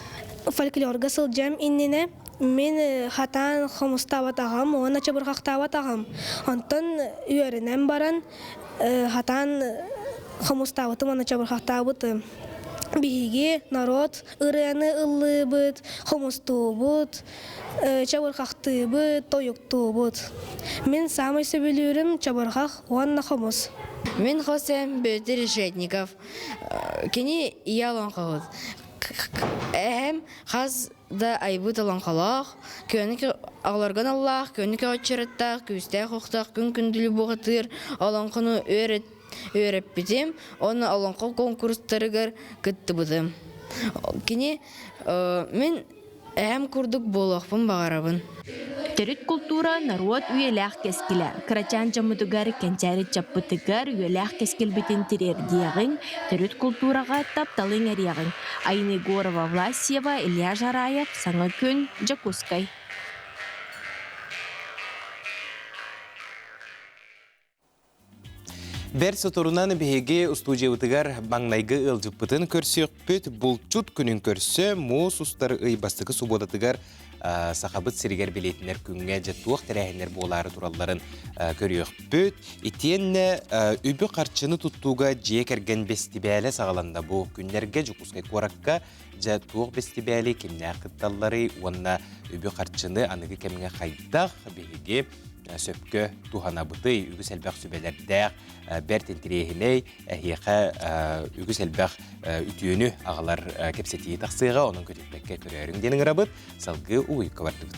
Фольклорга сылдьыам иннинэ Мин хатаан хомустаабатаҕым уонна чабырҕахтаабатаҕым. Онтон үөрэнэн баран хатаан хомустаабытым уонна чабырҕахтаабытым. Биһиги норуот ырыаны ыллыыбыт, хомустуубут, чабырҕахтыыбыт, тойуктуубут. Мин саамай сөбүлүүрүм чабырҕах уонна хомус. Мин Хосе Петр Решетников. Кини ийэ олоҥхоһут. Эһэм хас да айбыт олоҥхолоох, күөнү оҕолорго аналлаах, күөнү көҕөччөрөттөөх, күүстээх охтоох күн күндүлү буҕатыыр олоҥхону үөрэппитим уонна олоҥхо куонкурустарыгар кыттыбытым. Кини мин эһэм курдук буолуохпун баҕарабын. Төрүт култуура норуот үйэлээх кэскилэ. Кырачаан дьоммутугар, кэнчээри ыччаппытыгар үйэлээх кэскилбитин тириэрдиэҕиҥ, төрүт култуураҕа тапталы иҥэриэҕиҥ. Айна Егорова Власьева, Илья Жараев, Саҥа күн, Дьокуускай. Бэрт соторунан биһиги устуудьуйабытыгар маҥнайгы ыалдьыппытын көрсүөхпүт. Булчут күнүн көрсө муус устар ый бастакы субуотатыгар Сахабыт сиригэр билиэтинэр күҥҥэ дьэ туох тэрээһиннэр буолаары туралларын көрүөхпүт. Итиэннэ үбү-харчыны туттууга дьиэ кэргэн бэстибээлэ саҕаланна бу күннэргэ Дьокуускай куоракка дьэ туох бэстибээли кимнээх кытталларый уонна үбү-харчыны аныгы кэмҥэ хайдах биһиги сөпкө туһанабытый, үгүс элбэх сүбэлэрдээх, бэрт интириэһинэй, эһиэхэ үгүс элбэх үтүөнү аҕалар кэпсэтии тахсыаҕа, онон көтүппэккэ көрөөрүҥ диэн ыҥырабыт, салгыы угуйукка бардыбыт.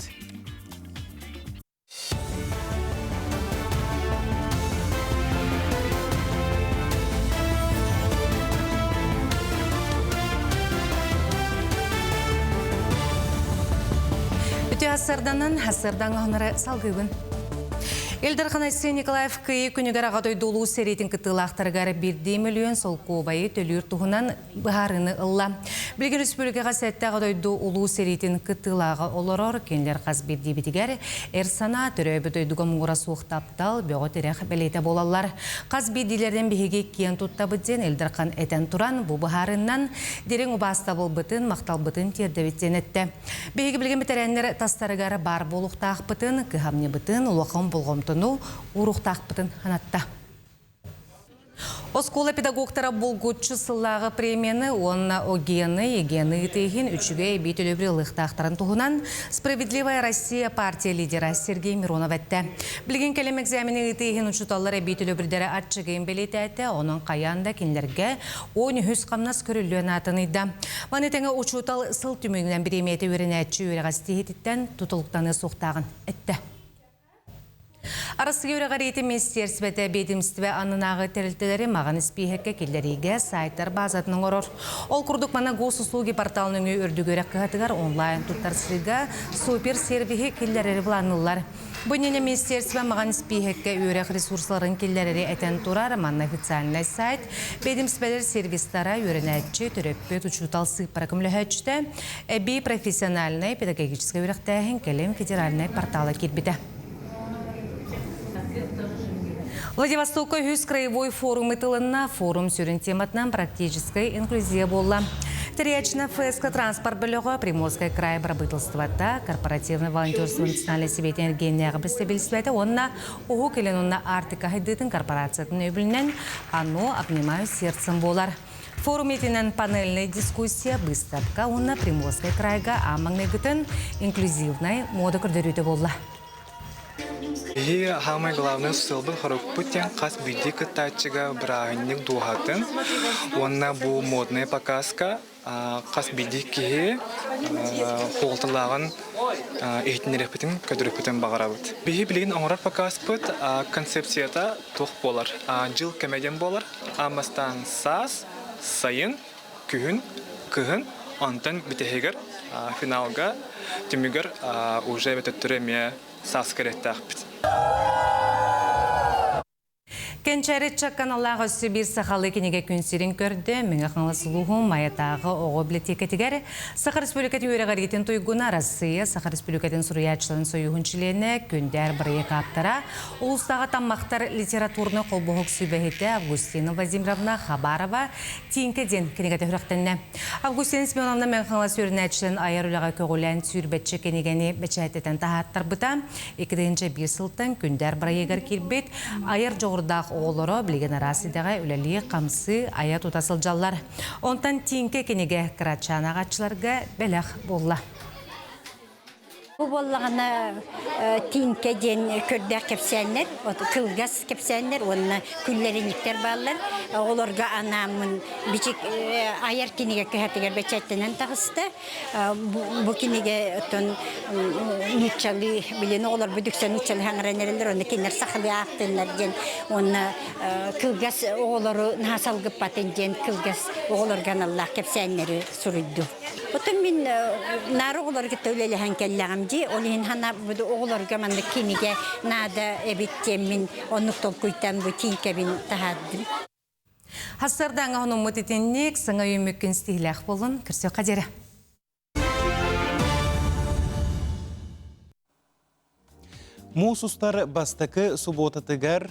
Үтүө ассарданан, ассардан оһонары салгыыбын. Ил Дархан Айсен Николаев Кыайыы күнүгэр Аҕа дойду улуу сэриитин кыттыылаахтарыгар биирдии мөлүйүөн солкуобайы төлүүр туһунан быһаарыыны ылла. Билигин республикаҕа сэттэ Аҕа дойду улуу сэриитин кыттыылааҕа олорор, кинилэр хас биирдиибитигэр эр санаа, төрөөбүт дойдуга муҥура суох таптал, бөҕө тирэх бэлиэтэ буолаллар. Хас биирдиилэринэн биһиги киэн туттабыт диэн Ил Дархан этэн туран, бу быһаарыыннан дириҥ убаастабылбытын, махталбытын тиэрдэбит диэн эттэ. Биһиги билигин бэтэрээннэр тастарыгар баар буолуохтаахпытын, кыһамньыбытын, улахан болҕомтону ууруохтаахпытын санатта. Оскуола педагогтара булгуччу сыллааҕы премияны уонна ОГЕНы, ЕГЭны ыытыы үчүгэй эбии төлөбүрү ылыахтаахтарын туһунан Справедливая Россия партия лидера Сергей Миронов эттэ. Билигин кэлим экзамени ыытыы иһин учууталлар эбии төлөбүрдэрэ аччыгыйын бэлиэтээтэ, онон хайаан да кинилэргэ 13 хамнас көрүллүөн аатын ыйда. Маны тэҥэ учуутал сыл түмүгүнэн бириэмийэтэ үөрэнээччи үөрэҕэ ситиһиититтэн тутулуктаныа суохтааҕын эттэ. Арассыыйа үөрэҕириитин министиэристибэтэ биэдимистибэ аннынааҕы тэрилтэлэри маҕан испииһэккэ киллэриигэ сайтар баазатын оҥорор. Ол курдук манна госуслуги портал нөҥүө үрдүк үөрэх кыһатыгар онлайн туттарсыыга супер-сервиһи киллэрэри былаанныыллар. Бу иннинэ министерство маҕан испииһэккэ үөрэх ресурсаларын киллэрэри этэн турар. Манна официальнай сайт, биэдэмсибэлэр сервистара, үөрэнээччи, төрөппүт, учуутал сыыппара көмөлөһөөччүтэ, эбии профессиональнай педагогическай үөрэхтээһин кэлим федеральнай портала киирбитэ. Владивостокка үһүс краевой форум ытылынна. Форум сүрүн тематынан практическая инклюзия буолла. Тэрийээччинэн ФСК транспорт бөлөҕө Приморскай край бырабыыталыстыбата, корпоративный волонтерство национальнай сэбиэтин эргиэннээҕи бэстэбилистибэтэ уонна Уһук Илин уонна Арктика сайдыытын корпорациятын өйөбүлүнэн «Оно обнимаю сердцем» буолар. Форум итинэн панельная дискуссия, быыстапка уонна Приморскай крайга аан маҥнайгытын инклюзивнай мода көрдөрүүтэ буолла. Биһиги самый главный сыалбыт хорукпут диэн хас биирдии кыттааччыга бырааһынньык дууһатын уонна бу модная показка хас биирдии киһи суолталааҕын иһитиннэриэхпитин көрдөрүөхпүтүн баҕарабыт. Биһи билигин оҥорор показпыт концепцията туох буолар? Дьыл кэмэ диэн буолар. Аан бастаан саас, сайын, күһүн, кыһын, онтон бүтэһигэр финалга түмүгэр уже төттөрү эмиэ саас кэриэттээхпит. Кэнчээри ыччакка аналлаах өссө биир сахалыы кинигэ күн сирин көрдө. Мэҥэ Хаҥалас улууһун Майатааҕы оҕо библиотекатыгар Саха Республикатын үөрэҕириитин туйгуна Арассыыйа Саха Республикатын суруйааччыларын сойууһун чилиэнэ Күндээр бырайыак ааптара Улуустааҕы Таммахтар литературнай холбоһук сүбэһитэ Августина Владимировна Хабарова Тииҥкэ диэн кинигэтэ сүрэхтэннэ. Августина Семеновна Мэҥэ Хаҥалас үөрэнээччилэрин айар үлэҕэ көҕүлээн сүүрбэччэ кинигэни бэчээттэтэн таһааттарбыта. 2001 сылтан Күндээр бырайыагар киирбит айар дьоҕурдаах оҕолоро билигин араас идэҕэ үлэлии-хамсыы, айа-тута сылдьаллар. Онтон Тииҥкэ кинигэ кырачаан ааҕааччыларга бэлэх буолла. Бу буоллаҕына Тииҥкэ диэн көрдөөх кэпсээннэр, кылгас кэпсээннэр уонна күллэринньиктэр бааллар. Оҕолорго анааммын бичик айар кинигэ кыһатыгар бэчээттэнэн таҕыста. Бу кинигэ оттон нууччалыы, билин оҕолорбут үксэ нууччалыы хаҥаран эрэллэр, онно кинилэр сахалыы аахтыннар диэн уонна кылгас оҕолору наһаа салгыппатын диэн кылгас оҕолорго аналлаах кэпсээннэри суруйдум. Отон мин наар оҕолору кытта үлэлэһэн кэллэҕим дии. Ол иһин хана оҕолорго маннык кинигэ наада эбит диэммин оннук толкуйтан бу тииҥкэбин таһаардым. Хассардааҥа хонуммут итинник саҥа үйүммүккүн стиһилээх буолун. Көрсүөххэ диэри. Муус устар бастакы субуотатыгар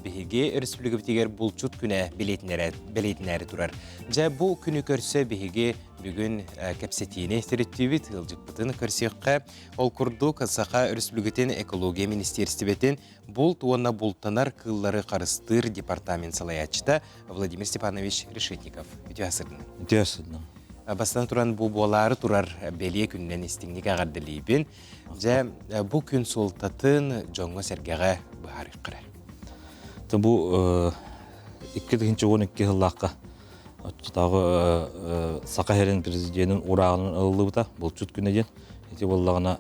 биһиги республикабытыгар булчут күнэ бэлиэтинээри турар. Дьэ бу күнү көрсө биһиги бүгүн кэпсэтиини төрүттүүбүт, ыалдьыппытын көрсүөххэ. Ол курдук Саха Өрөспүүбүлүкэтин экология министиэристибэтин булт уонна бултанар кыыллары харыстыыр департамент салайааччыта Владимир Степанович Решетников. Үтүө сырдын. Үтүө сырдын. Бастатан туран бу буолаары турар бэлиэ күнүнэн истиҥник эҕэрдэлиибин. Дьэ, бу күн суолтатын дьоҥҥо-сэргэҕэ быһаарыаххара. Бу 2012 сыллаахха оччотооҕу Саха сирин президенин урааҕынан ылыллыбыта булчут күнэ диэн. Ити буоллаҕына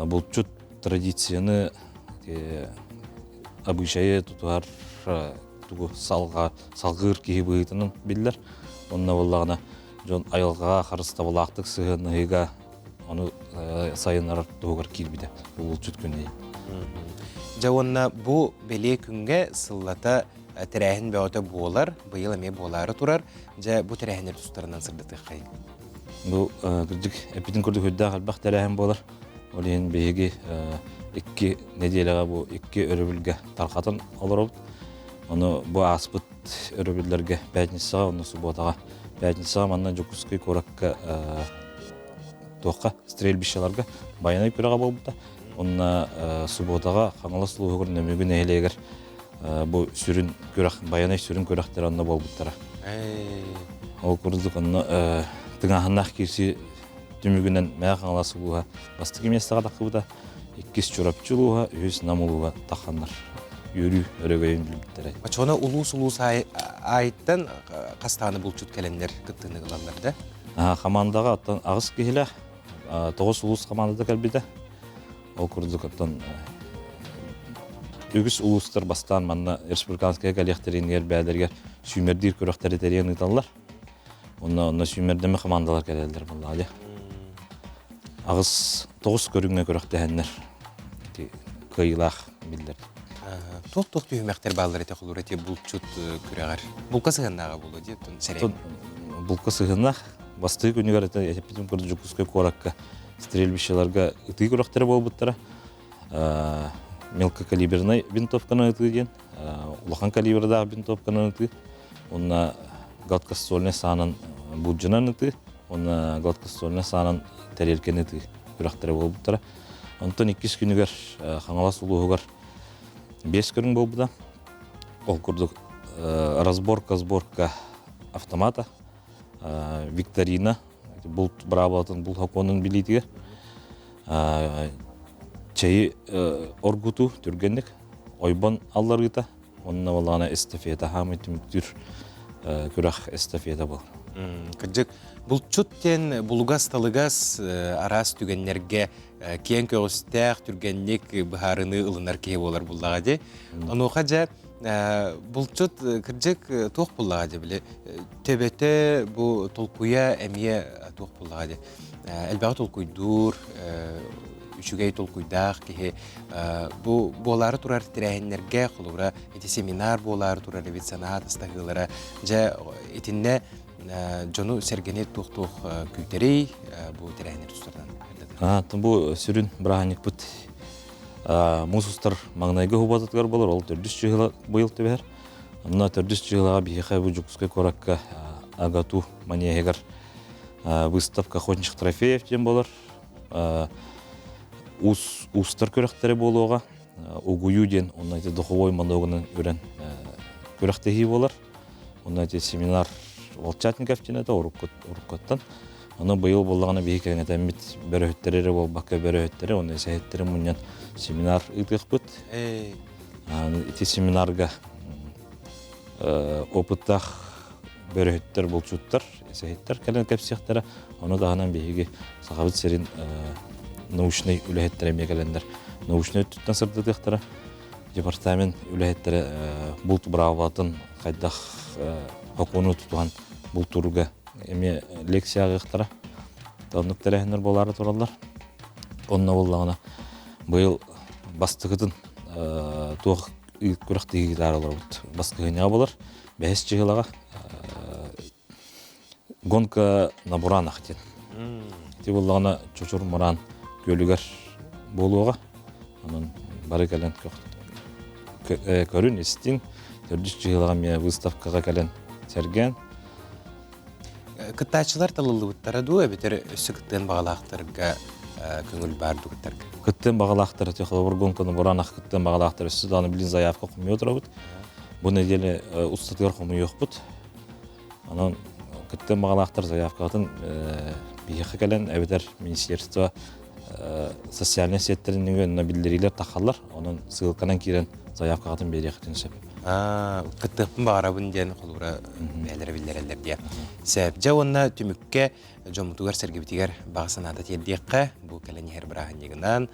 булчут традицияны обычайы тутуһар тугу салҕа салҕыыр киһи быһыытынан биллэр. Онно буоллаҕына дьон айылҕаҕа харыстабылаахтык сыһыаннаһыыга ону сайыннарар туһугар киирбитэ булчут күнэ. Дьэ уонна бу бэлиэ күҥҥэ сыллата тэрээһин бөҕөтө буолар, быйыл эмиэ буолаары турар. Дьэ бу тэрээһиннэр тустарынан сырдатыаххайын. Бу кырдьык эппитин курдук үрдээх элбэх тэрээһин буолар. Ол иһин биһиги икки нэдиэлэҕэ бу икки өрөбүлгэ тарҕатан олоробут. Ону бу ааспыт өрөбүллэргэ пятницаҕа уонна субуотаҕа. Пятницаҕа манна Дьокуускай куоракка туохха стрельбищаларга байанай күрэҕэ буолбута. Уонна субуотаҕа Хаҥалас улууһугар Нөмүгү нэһилиэгэр бу сүрүн күрэх байанай сүрүн күрэхтэрэ онно буолбуттара. Ол курдук онно тыҥааһыннаах киирсии түмүгүнэн Мэҥэ Хаҥалас улууһа бастакы миэстэҕэ тахсыбыта, иккис Чурапчы улууһа, үһүс Нам улууһа тахханнар үөрүү өрөгөйүн билбиттэрэ. Оччоҕуна улуус-улуус аайыттан хастааны булчут кэлэннэр кыттыыны ылаллар да? Хамаандаҕа оттон аҕыс киһилээх, тоҕус улуус хамаандата кэлбитэ. Ол курдук оттон үгүс улуустар бастаан манна республиканскайга кэлиэхтэрин бээлэригэр сүүмэрдиир күрэхтэри тэрийэн ыыталлар. Онно онно сүүмэрдэмэ хамаандалар кэлэллэр буоллаҕа Аҕыс тоҕус көрүҥҥэ күрэхтэһэннэр кыайыылаах биллэр. Туох-туох түһүмэхтэр бааллар этэ холура эти булчут күрэҕэр? Булка сыһыаннааҕа буолуо дии сэрээм. Булка сыһыаннаах. Бастыы күнүгэр это эппитим курдук Дьокуускай куоракка стрельбищеларга ытыы күрэхтэрэ буолбуттара. Мелкокалибернай винтовканы ытыы диэн, улахан калибрдаах винтовканы ытыы, уонна гладкоствольнай саанан булдьунан ытыы, уонна гладкоствольнай саанан тэриэлкэни ытыы күрэхтэрэ буолбуттара. Онтон иккис күнүгэр Хаҥалас улууһугар биэс көрүҥ буолбута. Ол курдук разборка-сборка автомата, викторина, булт быраабылатын, булт сокуонун билиитигэр чэйи оргутуу түргэнник ойбон алларыыта уонна балаҕана эстафета хаамый түмүктүүр күрэх эстафета буолар. Кырдьык, булчут диэн булугас-талыгас араас түгэннэргэ киэҥ көҕүстээх, түргэнник быһаарыныы ылынар киһи буолар буллаҕа дии. Онуоха дьэ булчут кырдьык туох буллаҕа дии били төбөтө бу толкуйа эмиэ туох буллаҕа дии. Элбэҕи толкуйдуур, үчүгэй толкуйдаах киһи бу буолаары турар тэрээһиннэргэ холобура ити семинар буолаары турар эбит санаа атастаһыылара дьэ итиннэ дьону сэргэни туох-туох күүтэрий бу тэрээһиннэр тустарынан бу сүрүн бырааһынньыкпыт муус устар маҥнайгы субуотатыгар буолар ол төрдүс чыһыла быйыл түбэһэр онно төрдүс чыһылаҕа биһиэхэ бу Дьокуускай куоракка АГАТУ манеһыгар выставка охотничьих трофеев диэн буолар уус уустар күрэхтэрэ буолуоҕа угуйуу диэн онно ити духовой монологунан үрэн күрэхтэһии буолар онно ити семинар волчатников диэн этэ уруккуттан ону быйыл буоллаҕына биһи кэҥэтэммит бөрөһүттэри эрэ буолбакка бөрөһүттэри уонна эсэһиттэри мунньан семинар ыытыахпыт ити семинарга опыттаах бөрөһүттэр, булчуттар, эсэһиттэр кэлэн кэпсиэхтэрэ. Ону таһынан биһиги Сахабыт сирин научнай үлэһиттэрэ эмиэ кэлэннэр научнай өттүттэн сырдатыахтара. Департамент үлэһиттэрэ булт быраабылатын хайдах сокуону тутуһан бултуурга эмиэ лекция ааҕыахтара. Оннук тэрээһиннэр буолаары тураллар. Онно буоллаҕына быйыл бастакытын туох күрэхтэһиилэр олоробут. Баскыһыанньаҕа буолар. Бэһис чыһылаҕа гонка на буранах диэн. Ити буоллаҕына Чочур Мураан күөлүгэр буолуоҕа. Онон бары кэлэн көрүн, истиҥ. Төрдүс чыһылаҕа эмиэ выставкаҕа кэлэн сэргээн. Кыттааччылар талыллыбыттара дуу, эбэтэр өссө кыттыан баҕалаахтарга көҥүл баар дуу кыттарга? Кыттыан баҕалаахтар, холобур, гонканы буранах кыттыан баҕалаахтар өссө даҕаны билин заявка хомуйа турабыт. Бу нэдиэлэ устатыгар хомуйуохпут. Онон кыттыан баҕалаахтар заявкаҕытын биһиэхэ кэлэн эбэтэр министерство социальнай сеттэрин нөҥүө онно биллэриилэр тахаллар. Онон ссылканан киирэн заявкаҕытын биэриэххитин сөп. Кыттыахпын баҕарабын диэн холобура бэйэлэрэ биллэрэллэр диye. Сөп. Дьэ уонна түмүккэ дьоммутугар-сэргэбитигэр баҕа санаата тиэрдиэххэ. Бу кэлэн иһэр бырааһынньыгынан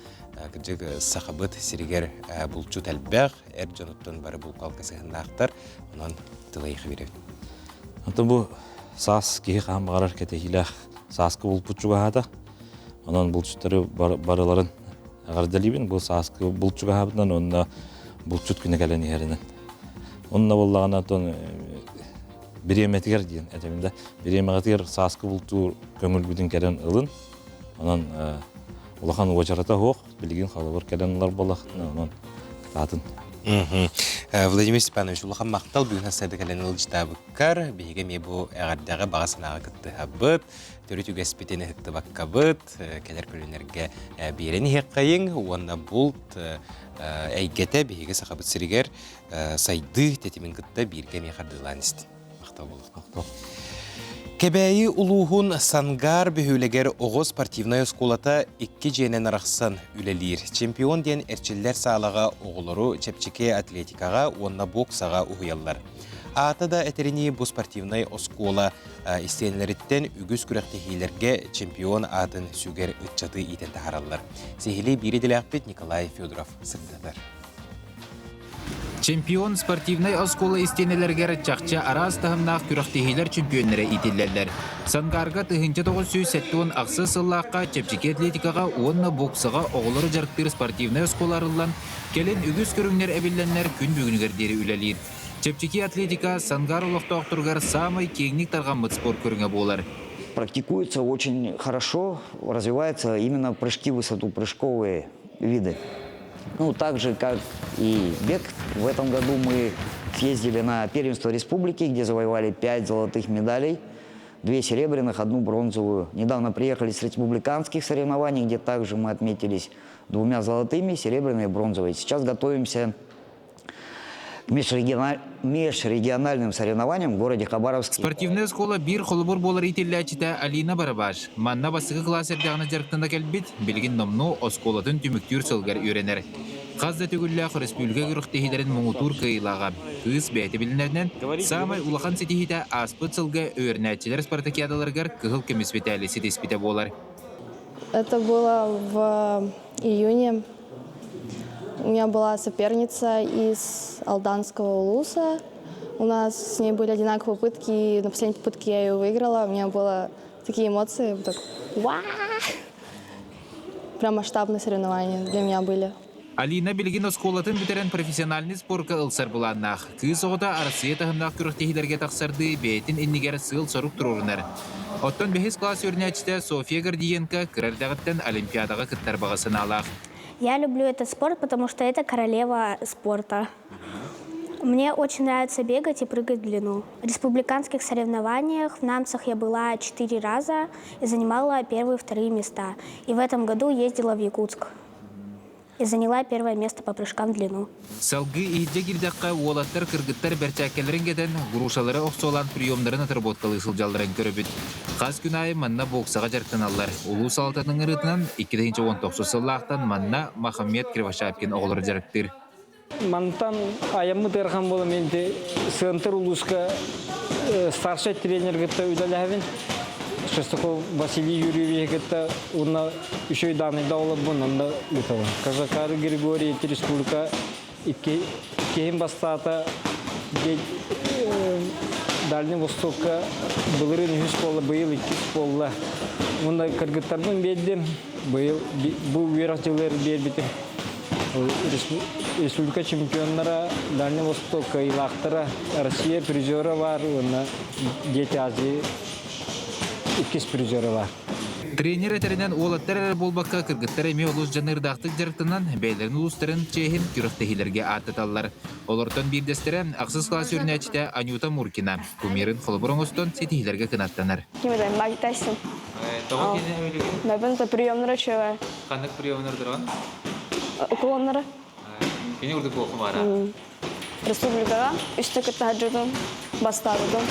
кырдьык сахабыт сиригэр булчут элбэх, эр дьонуттан бары булка-алка сыһыннаахтар. Онон тыл эйиэхэ биэрэбит. Онтон бу саас киһи хаһан баҕарар кэтэһиилээх сааскы булпут чугаһаата. Онон булчуттары барыларын эҕэрдэлиибин. Бу сааскы булт чугаһаабытынан уонна булчут күнэ кэлэн иһэринэн. Онно буоллаҕына оттон бириэмэтигэр диэн этэбин да, бириэмэҕитигэр сааскы бултуур көҥүлгүтүн кэлэн ылын. Онон улахан уочарата суох, билигин холобур кэлэн ылар буоллаххытына, онон кытаатын. Владимир Степанович, улахан махтал бүгүн сарсыарда кэлэн ыалдьытаабыккар. Биһиги эмиэ бу эҕэрдэҕэ баҕа санааҕа кыттыһабыт, төрүт үгэспитин ыһыктыбаккабыт, кэлэр көлүнэргэ биэрэн иһиэххэйиҥ уонна булт эйгэтэ биһиги Сахабыт сиригэр сайдыы тэтимин кытта бииргэ эмиэ хардыылаан истин. Махтал буолуохтаах. Кэбээйи улууһун Сангаар бөһүөлэгэр оҕо спортивнай оскуолата икки дьиэнэн арахсан үлэлиир. Чемпион диэн эрчиллэр саалаҕа оҕолору чэпчэки атлетикаҕа уонна боксаҕа уһуйаллар. Аата да этэринии бу спортивнай оскуола истиэнэлэриттэн үгүс күрэхтэһиилэргэ чемпион аатын сүгэр ыччаты иитэн таһаараллар. Сиһилии биир идэлээхпит Николай Федоров сырдатар. Чемпион спортивнай оскуола истиэнэлэригэр чахчы араас таһымнаах күрэхтэһиилэр чемпионнара иитиллэллэр. Сангаарга 1978 сыллаахха чэпчэки атлетикаҕа уонна боксаҕа оҕолору дьарыктыыр спортивнай оскуола арыллан, кэлин үгүс көрүҥнэр эбиллэннэр күн бүгүнүгэр диэри үлэлиир. Чэпчэки атлетика Сангаар олохтоохторугар саамай киэҥник тарҕаммыт спорт көрүҥэ буолар. Практикуется очень хорошо, развиваются именно прыжки в высоту, прыжковые виды. Ну, так же, как и бег. В этом году мы съездили на первенство республики, где завоевали 5 золотых медалей, 2 серебряных, одну бронзовую. Недавно приехали с республиканских соревнований, где также мы отметились двумя золотыми, серебряной и бронзовой. Сейчас готовимся к межрегиональным соревнованиям в городе Хабаровске. Спортивная школа биир холобур буолар иитиллээччитэ Алина Барабаш манна бастакы кылаас эрдэҕинэ дьарыктана кэлбит, билигин номнуо оскуолатын түмүктүүр сылыгар үөрэнэр. Хас да төгүллээх өрөспүүбүлүкэ күрэхтэһиилэрин муҥутуур кыайыылааҕа. Кыыс бэйэтэ билинэринэн, саамай улахан ситиһиитэ ааспыт сылга үөрэнээччилэр спартакиадаларыгар кыһыл көмүс мэтээли ситиспитэ буолар. Это было в июне. У меня была соперница из Алданского улуса. У нас с ней были одинаковые попытки, и на последней попытке я ее выиграла. У меня было такие эмоции, так, Уа! Прям масштабные соревнования для меня были. Алина билигин оскуолатын бүтэрэн профессиональный спорка ылсар былааннаах. Кыыс оҕото Арассыыйа таһымнаах күрэхтэһиилэргэ тахсардыы бэйэтин иннигэр сыал-сорук туруорунар. Оттон бэһис кылаас үөрэнээччитэ Софья Гордиенко кыра эрдэҕиттэн Олимпиадаҕа кыттар баҕа санаалаах. Я люблю этот спорт, потому что это королева спорта. Мне очень нравится бегать и прыгать в длину. В республиканских соревнованиях в Намцах я была четыре раза и занимала первые и вторые места. И в этом году ездила в Якутск и заняла первое место по прыжкам в длину. Салгыы иһирдьэ киирдэххэ, уолаттар кыргыттар бэрчээккэлэрин кэтэн, грушалары охсуолаан приемнарын отработкалыы сылдьалларын көрөбүт. Хас күн аайы манна боксаҕа дьарыктаналлар. Улуус салалтатын ыҥырыытынан 2019 сыллаахтан манна Махамед Кривошапкин оҕолору дьарыктыыр. Мантан айаммыт ыарахан буолан мен Сыантыр улууска старшай тренер кытта үлэлэһэбин. Шестаков Василий Юрьевич кытта уонна үчүгэй даанайда олорбун онно ыытабын. Казакары Григорий республика икки киһим бастаата Дальний Востокка былырыын үһүс буолла, быйыл иккис буолла. Уонна кыргыттарбын биэрдим. Быйыл бу үөрэх дьылыгар биэрбитим. Республика чемпионнара, Дальний Восток кыайыылаахтара, Россия призера баар уонна Дети Азии иккис призера баар. Тренер этэринэн уолаттар эрэ буолбакка кыргыттар эмиэ олус дьаныырдаахтык дьарыктанан бэйэлэрин улуустарын чиэһин күрэхтэһиилэргэ ааттаталлар. Олортон биирдэстэрэ ахсыс кылаас үөрэнээччитэ Анюта Муркина кумирын холобур оҥостон ситиһиилэргэ кынаттанар. Кимеден Майк Тайсон. Тоҕо кини өлүгүн? Мабын приемнара чөвэ. Ханнык приемнар дыран? Уклоннары. Кини урдук буолхумара. Республикаҕа үстэ кытта сылдьыбытым, бастаабытым.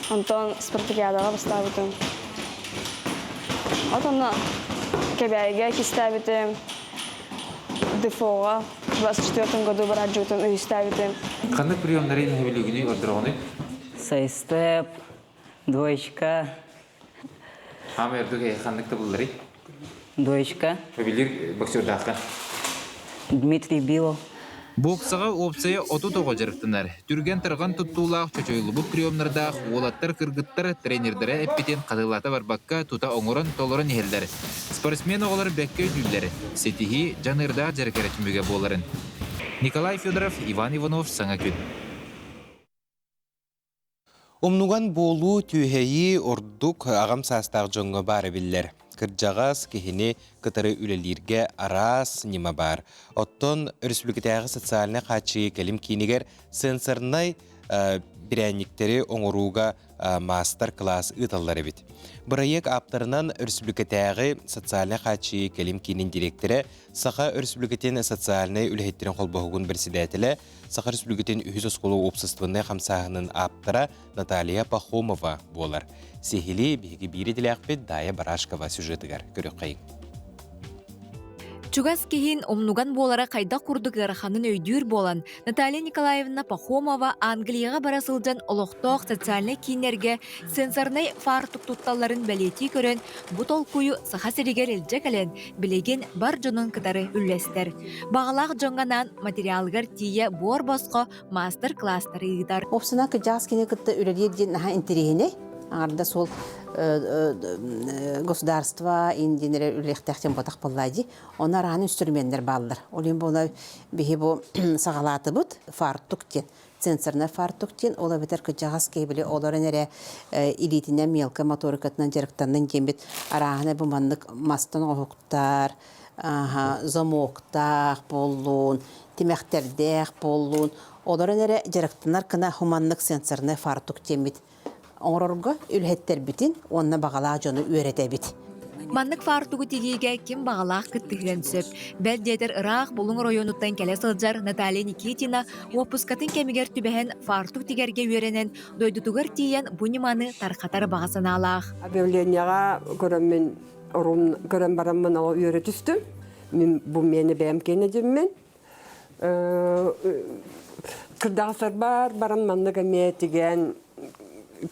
Онтон спартакиадаҕа бастаабытым. Отонно Кэбээйигэ кистээбитим, ДФО-ҕа в 24 году бараджыбытым, үһүстээбитим. Ханнык приемнары иһэбилигини ордороҕуный? Сайстеп, двоечка. Хаама өрдүк ханнык табылларый? Двоечка. Билир боксердаахха. Дмитрий Билов. Боксаҕа уопсайа 30 оҕо дьарыктанар. Түргэн-тарҕан туттуулаах, чочойлубут приемнардаах уолаттар-кыргыттар тренердэрэ эппитин хатылата барбакка тута оҥорон толорон иһэллэр. Спортсмен оҕолор бэккэ өйдүүллэр, ситиһии дьаныардаах дьарык эрэ түмүгэ буоларын. Николай Федоров, Иван Иванов, Саҥа күн. Умнуган буолуу түөһэйии ордук аҕам саастаах дьоҥҥо баара биллэр. Кырдьаҕас киһини кытары үлэлииргэ араас ньыма баар. Оттон өрөспүүбүлүкэтээҕи социальнай хааччыйыы кэлим киинигэр сенсорнай бирээнньиктэри оҥорууга маастар-кылаас ыыталлар эбит. Бырайыак ааптарынан өрөспүүбүлүкэтээҕи социальнай хааччыйыы кэлим киинин дириэктэрэ, Саха Өрөспүүбүлүкэтин социальнай үлэһиттэрин холбоһугун бэрэссэдээтэлэ Саха Республикатын үһүс оскуола уопсастыбаннай хамсааһынын ааптара Наталья Пахомова буолар. Сиһилии биһиги биир идэлээхпит Дая Барашкова сюжетыгар көрүөххэйиҥ. Чугас киһин умнуган буолара хайдах курдук ыараханын өйдүүр буолан, Наталья Николаевна Пахомова Англияҕа бара сылдьан олохтоох социальнай кииннэргэ сенсорнай фартук тутталларын бэлиэтии көрөн, бу толкуйу Саха сиригэр илдьэ кэлэн, билигин бар дьонун кытары үллэстэр. Баҕалаах дьоҥҥо анаан материалыгар тиийэ буор-босхо маастар-кылаастары ыытар. Уопсана кыдьаас кини кытта үлэлиир диэн наһаа интэриэһинэй. Аҥарда суол государство индиэнэрэ үлэлиэхтээх диэн ботах буоллаа дии. Ону араан инструменнэр бааллар. Ол иһин буола биһи бу саҕалаатыбыт фартук диэн. Сенсорнай фартук диэн ол эбэтэр кыдьаҕас киһи били олорон эрэ илиитинэн мелкай моторикатынан дьарыктаннын диэммит арааһына бу маннык мастан оҥоһуктар замоктаах буоллун, тимэхтэрдээх буоллун, олорон эрэ дьарыктанар гына хуманнык сенсорнай фартук диэммит оҥорорго үлэһиттэрбитин уонна баҕалаах дьону үөрэтэбит. Маннык фартугу тигиигэ ким баҕалаах кыттыһыан сөп. Бэл диэтэр ыраах Булуҥ оройуонуттан кэлэ сылдьар Наталья Никитина уоппускатын кэмигэр түбэһэн фартук тигэргэ үөрэнэн, дойдутугар тиийэн бу ньыманы тарҕатар баҕа санаалаах. Объявлениеҕа көрөммүн орун көрөн бараммын ол үөрэ түстүм. Мин бу миэнэ бэйэм киэнэ дьиммин. Кырдаҕастарбар баран маннык эмиэ тигэн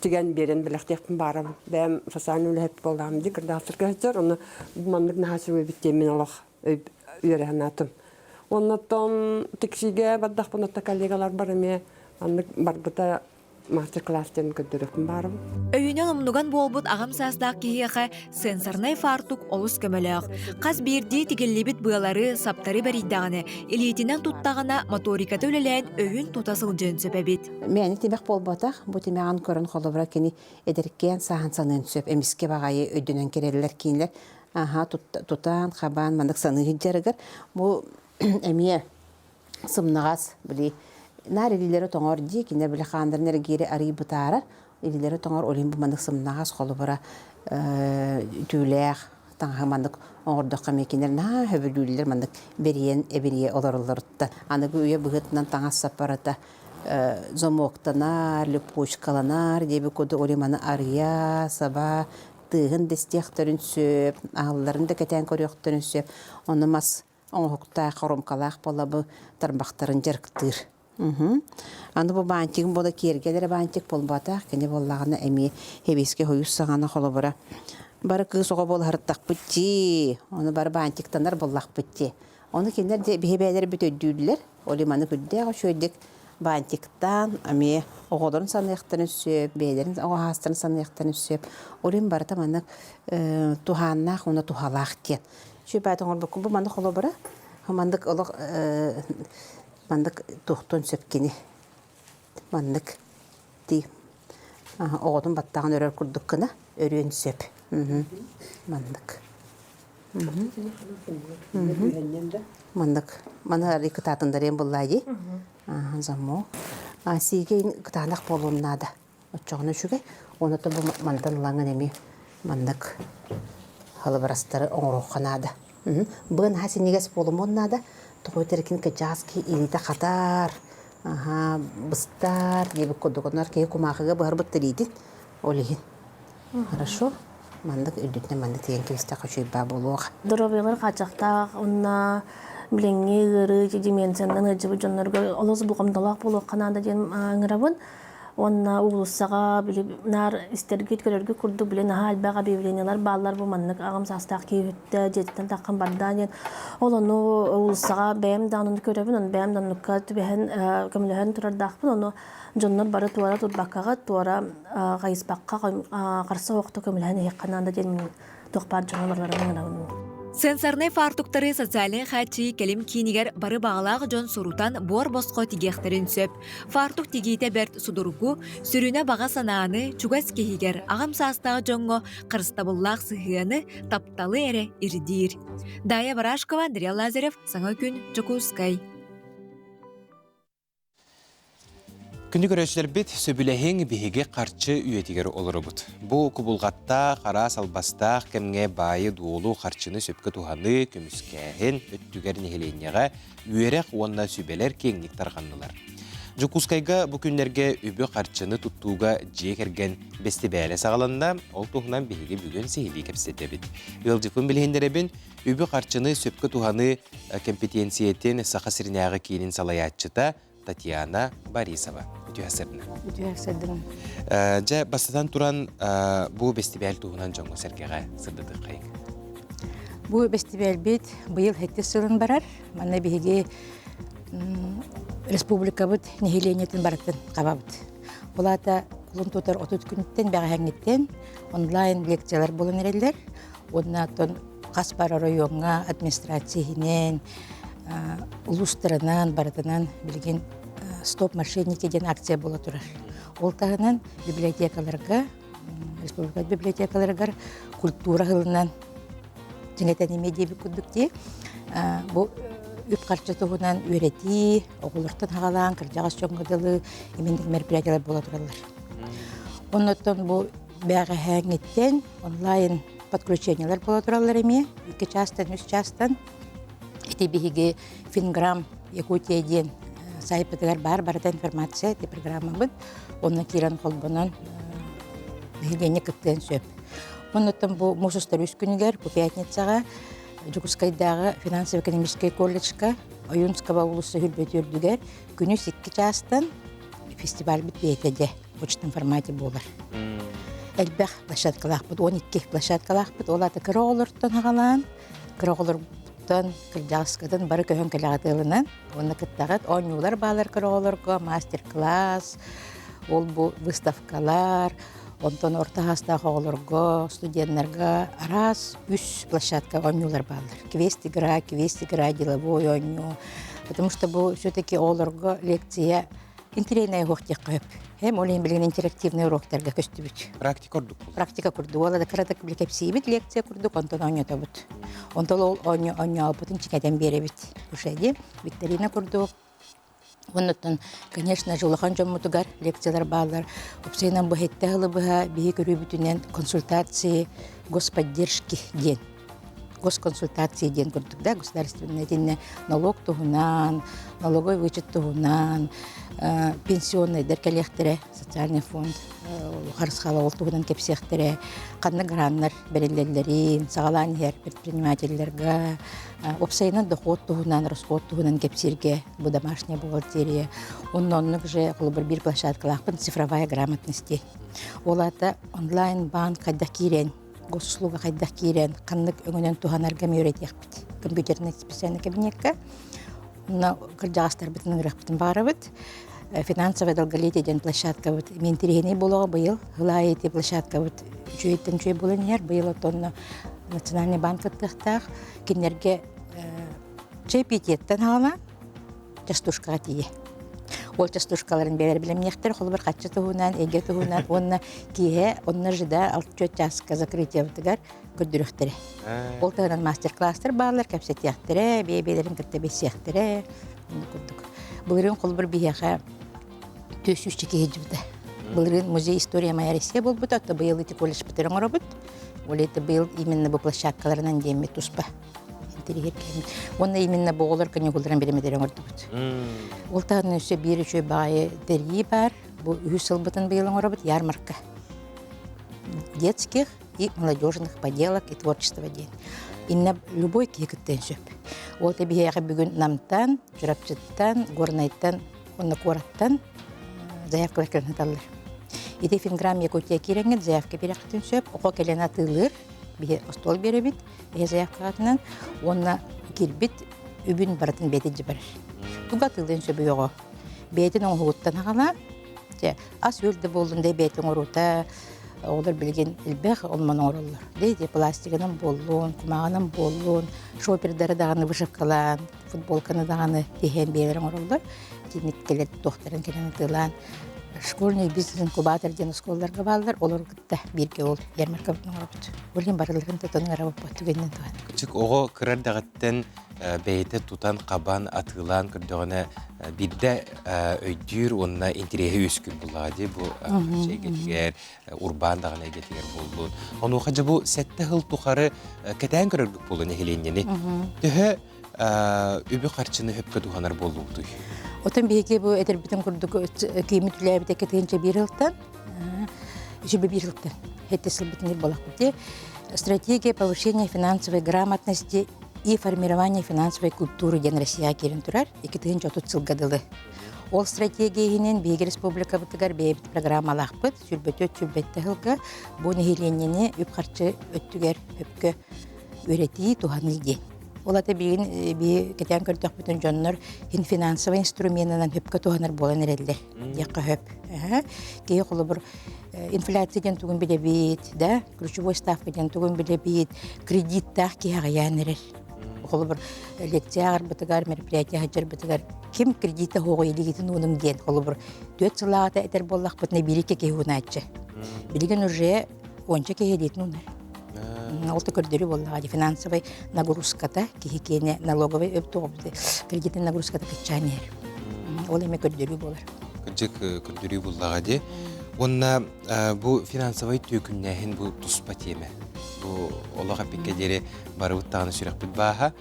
тигэн биэрэн бэлэхтиэхпин баарым. Бэйэм социальный үлэһит буоллаҕым дии кырдаҕастарга сылдьар. Ону маннык наһаа үчүгэй диэн мин олох үөрэ санаатым. Оннотон тиксиигэ бардахпына коллегаларбар эмиэ маннык барбыта мастер-класс диэн көрдөрүөхпүн баарым. Өйүнэн умнуган буолбут аҕам саастаах киһиэхэ сенсорнай фартук олус көмөлөөх. Хас биирдии тигиллибит быалары, саптары бэрийдэҕинэ, илиитинэн туттаҕына моториката үлэлээн өйүн тута сылдьыан сөп эбит. Мээнэ тимэх буолбатах, бу тимэҕин көрөн холобура кини эдэркээн сааһын саныан сөп, эмискэ баҕайы өйдөнөн кэлэллэр кинилэр аха тутаан, хабаан маннык саныы сылдьарыгар бу эмиэ сымнаҕас били наар илиилэрэ тоҥор дии кинилэр били хааннарын эргиири арый бытаарар илиилэрэ тоҥор ол иһин бу маннык сымнаҕас холобура түүлээх таҥаһы маннык оҥордоххо эмиэ кинилэр наһаа сөбүлүүллэр маннык бэрийэн эбирийэ олороллоруттан аныгы үйэ быһыытынан таҥас саппарата замоктанар липучкаланар диэбит курдук ол иһин маны арыйа саба тыаһын да истиэхтэрин сөп аһылларын да кэтээн көрүөхтэрин сөп ону мас оҥоһуктаах, хоруомкалаах буолабы тарбахтарын дьарыктыыр. Аны бу баантигым буола киэргэл эрэ баантик буолбатах, кини буоллаҕына эмиэ хэбиэскэ хойус саҕана холобура бары кыыс оҕо буолаһыртахпыт дии, ону бары баантиктанар буоллахпыт дии. Ону кинилэр дьэ биһи бэйэлэрбит өйдүүллэр, ол маны күрдээх үчүгэйдик бантиктаан эмиэ оҕолорун саныахтарын сөп, бэйэлэрин оҕо аастарын саныахтарын сөп. Ол иһин барыта маннык туһааннаах уонна туһалаах диэн. Сүбэт оҥорбуккун бу маннык холобура маннык олох маннык туохтуон сөп кини маннык дии оҕотун баттаҕын өрөр курдук гына өрүөн сөп маннык маннык маны арый кытаатыннарыан буллаа дии замок сиигин кытаанах буолуон наада Оччоҕуна үчүгэй. Онон бу мантан ылаҥҥын эмиэ маннык халыбарастары оҥоруохха наада. Быа наһаа синньигэс буолумуон наада. Тоҕо этэркин кыдьаас киһи илиитэ хатар, аһаа, быстар диэбит курдук. Оннугар киһи кумаахыга быһарбыт да илиитин ол иһин. Хорошо. Маннык үрдүтүнэн маннык тиийэн кэбистэххэ үчүгэй баа буолуоҕа. Доруобуйалар хааччахтаах уонна билиҥҥи ыарыы деменциянан ыалдьыбыт дьоннорго олус болҕомтолоох буолуохха наада диэн ыҥырабын. Уонна уулуссаҕа били наар истэргит, көрөргүт курдук били наһаа элбэх объявлениелар бааллар бу маннык аҕам саастаах киһи үттэ, дьиэтиттэн таххан барда диэн. Ол ону уулуссаҕа бэйэм да ону көрөбүн, ону бэйэм да оннукка түбэһэн көмөлөһөн турардаахпын. Ону дьоннор бары туора турбаккаҕыт, туора хайыспакка харса оһохто көмөлөһөн иһиэххэ наада диэн мин туох баар дьону барыларын ыҥырабын. Сенсорнай фартуктары социальнай хааччыйыы кэлим киинигэр бары баҕалаах дьон сурутан буор-босхо тигиэхтэрин сөп. Фартук тигиитэ бэрт судургу, сүрүнэ баҕа санааны, чугас киһигэр, аҕам саастаах дьоҥҥо харыстабыллаах сыһыаны, тапталы эрэ ирдиир. Дая Барашкова, Андрей Лазарев, Саҥа күн, Дьокуускай. Күндү көрөөччүлэрбит, сөбүлэһиҥ биһиги харчы үйэтигэр олоробут. Бу кубулҕаттаах, араас албастаах кэмҥэ баайы-дуолу харчыны сөпкө туһаныы, көмүскээһин өттүгэр нэһилиэнньэҕэ үөрэх уонна сүбэлэр киэҥник тарҕаннылар. Дьокуускайга бу күннэргэ үбү-харчыны туттууга дьиэ кэргэн бэстибээлэ саҕаланна. Ол туһунан биһиги бүгүн сиһилии кэпсэтэбит. Ыалдьыппын билиһиннэрэбин, үбү-харчыны сөпкө туһаныы компетенциятын Саха сиринээҕи киинин салайааччыта Татьяна Борисова. Үтүө сырдына. Үтүө сырдына. Дьэ, бастатан туран, бу бэстибээл туһунан дьоҥҥо-сэргэҕэ сырдатыаххайыҥ. Бу бэстибээлбит быйыл сэттис сылын барар. Манна биһиги республикабыт нэһилиэнньэтин барытын хабабыт. Ол аата кулун тутар 30 күнүттэн бэҕэһээҥҥиттэн онлайн лекциялар буолан эрэллэр. Уонна оттон хас бар оройуоҥҥа администрация иһинэн, улуустарынан, барытынан билигин «Стоп мошенники» диэн акция буола турар. Ол таһынан библиотекаларга, республика библиотекаларыгар культура сылынан дьиҥэтэн эмиэ диэбит курдук дии, бу үп-харчы туһунан үөрэтии, оҕолортон саҕалаан кырдьаҕас дьоҥҥо дылы иминник мероприятиялар буола тураллар. Оннуттан бу бэҕэһээҥҥиттэн онлайн подключениелар буола тураллар эмиэ икки чаастан үс чаастан ити биһиги финграм якутия диэн сайтпытыгар баар барыта информация ити программабыт онно киирэн холбонон нэһилиэнньэ кыттыан сөп оннуттан бу муус устар үс күнүгэр бу пятницаҕа Дьокуускайдааҕы финансово-экономическай колледжка Ойуунского уулусса үрбэт үрдүгэр күнүс икки чаастан фестивальбыт бэйэтэ дьэ очном формате буолар. Элбэх площадкалаахпыт, 12 площадкалаахпыт. Ол аата кыра оҕолортон аҕалаан, кыра оҕолорбуттан кырдьаҕаскытын бары көһөн кэлэҕит ыалынан уонна кыттаҕыт. Оонньуулар баалар кыра оҕолорго, мастер-класс, ол бу выставкалар, онтон орто саастаах оҕолорго, студеннарга араас үс площадка оонньуулар бааллар. Квест-игра, квест-игра, деловой оонньуу. Потому что бу все-таки оҕолорго лекция интириэнэй уһуох диэххэ сөп. Эм ол иһин билигин интерактивный уроктарга көстүбүт. Практика курдук. Практика курдук. Ол да кыратык били кэпсиибит лекция курдук, онтон оонньотобут. Онтон ол оонньообутун чикэтэн биэрэбит. Уже ди викторина курдук. Оннуттан, конечно же, улахан дьоммутугар лекциялар бааллар. Уопсайынан бу хэттэ ыһылы быһа биһи көрүүбүтүнэн консультации господдержки диэн госконсультация диэн курдук да государственный итиннэ налог туһунан налоговый вычет туһунан пенсионныйдар кэлиэхтэрэ социальный фонд харысхала ол туһунан кэпсиэхтэрэ ханна граннар бэриллэллэрин саҕалаан иһэр предпринимателлэргэ уопсайынан дохуот туһунан расход туһунан кэпсииргэ бу домашняя бухгалтерия онно оннук же холобур биир площадкалаахпын цифровая грамотность ол аата онлайн банк хайдах киирэн госуслуга хайдах киирэн, ханнык өҥөнөн туһанарга эмиэ үөрэтиэхпит. Компьютернай специальный кабинекка. Онно кырдьаҕастарбытын ыҥырыахпытын баҕарабыт. Финансовое долголетие диэн площадкабыт мин интэриэһинэй буолуоҕа быйыл. Сыл аайы ити площадкабыт үчүгэйтэн үчүгэй буолан иһэр. Быйыл оттон Национальный банк кыттыахтаах. Кинилэргэ чэпитиэттэн хаалан частушкаҕа тиийэ. Ол частушкаларын бэйэлэр билэмниэхтэр, холобур хаччы туһунан, эйгэ туһунан уонна киэһэ онно жида 6 чааска закрытиебытыгар көрдөрүөхтэрэ. Ол таһынан мастер-класстар бааллар, кэпсэтиэхтэрэ, бэйэ-бэйэлэрин кытта билсиэхтэрэ. Оннук курдук. Былырыын холобур биһиэхэ 400 киһи дьыбыта. Былырыын музей история моя Россия буолбута, то быйыл ити колледжпытын оҥоробут. Ол это быйыл именно бу площадкаларынан диэммит туспа интэриэһиргээммит. Уонна именно бу оҕолор каникулларын биримэтэрэ оҥордубут. Ол таһынан өссө биир үчүгэй баҕайы тэрийии баар. Бу үһүс сылбытын быйыл оҥоробут ярмарка детских и молодежных поделок и творчества диэн. Инна любой киһи кыттыан сөп. Ол биһиэхэ бүгүн Намтан, Чурапчыттан, Горнайтан уонна куораттан заявкалар кэлэн сыталлар. Ити Финграм Якутия киирэҥҥит заявка биэрэххитин сөп. Оҕо кэлэн атыылыыр, биһи остуол биэрэбит, эһи заявкаҕытынан уонна киирбит үбүн барытын бэйэтэ илдьэ барар. Туга атыылыан сөбүй оҕо? Бэйэтин оҥоһугуттан аҕалаан, дьэ, ас-үөл да буоллун да бэйэтин оҥоруута оҕолор билигин элбэх онмон оҥороллор. Дэ пластигынан буоллун, кумааҕынан буоллун, шопердары даҕаны вышивкалаан, футболканы даҕаны тиһэн биэрэр оҥороллор. Итинник кэлэр туохтарын кэлэн атыылаан школьный бизнес-инкубатор диэн оскуолаларга бааллар, олору кытта бииргэ ол ярмаркабытын оҥоробут. Ол иһин барыларын тутан ыҥырабыт түгэнинэн туһан. Кычык оҕо кыра эрдэҕиттэн бэйэтэ тутан-хабан, атыылаан көрдөҕүнэ биирдэ өйдүүр уонна интэриэһи үөскүүр буллаҕа дии бу эйгэтигэр, урбаан даҕаны эйгэтигэр буоллун. Онуоха дьэ бу сэттэ сыл тухары кэтээн көрөргүт буолуо нэһилиэнньэни. Төһө үбү-харчыны сөпкө туһанар буоллугутуй? Отон биһиги бу этэрбитин курдук киимит үлээбитэ кэтиинчэ биир ылтан, үчүбэ биир ылтан хетте сылбытын буолахпыт Стратегия повышения финансовой грамотности и формирования финансовой культуры диэн Россияҕа киирэн турар 2030 сылга дылы. Ол стратегия иһинэн биһиги республикабытыгар бэйэбит программалаахпыт сүрбөтүөт сүрбэттэ сылга бу нэһилиэнньэни үп-харчы өттүгэр өпкө үөрэтии туһаныы диэн. Ол ата билигин биһи кэтээн көрдөхпүтүн дьоннор ин финансовый инструменынан хөпкө туһанар буолан эрэллэр диэххэ хөп. Киһи холобур инфляция диэн тугун билэбит, да, ключевой ставка диэн тугун билэбит, кредиттаах киһи аҕыйаан эрэр. Холобур лекция ааҕарбытыгар, мероприятие сылдьарбытыгар ким кредита суоҕуй илигитин уунуҥ диэн холобур түөрт сыллааҕыта этэр буоллахпытына биир-икки киһи уунааччы. Билигин уже уонча киһи илиитин уунар. Ол да көрдөрүү буоллаҕа дии финансовай нагрузката киһи киэнэ налоговый кредитин нагрузката кыччаан иһэр. Ол эмэ көрдөрүү буолар. Кырдьык көрдөрүү буоллаҕа дии. Уонна бу финансовай түөкүннээһин бу туспа тиэмэ. Бу олох эппиккэ диэри барыбыт даҕаны сүрэхпит бааһа.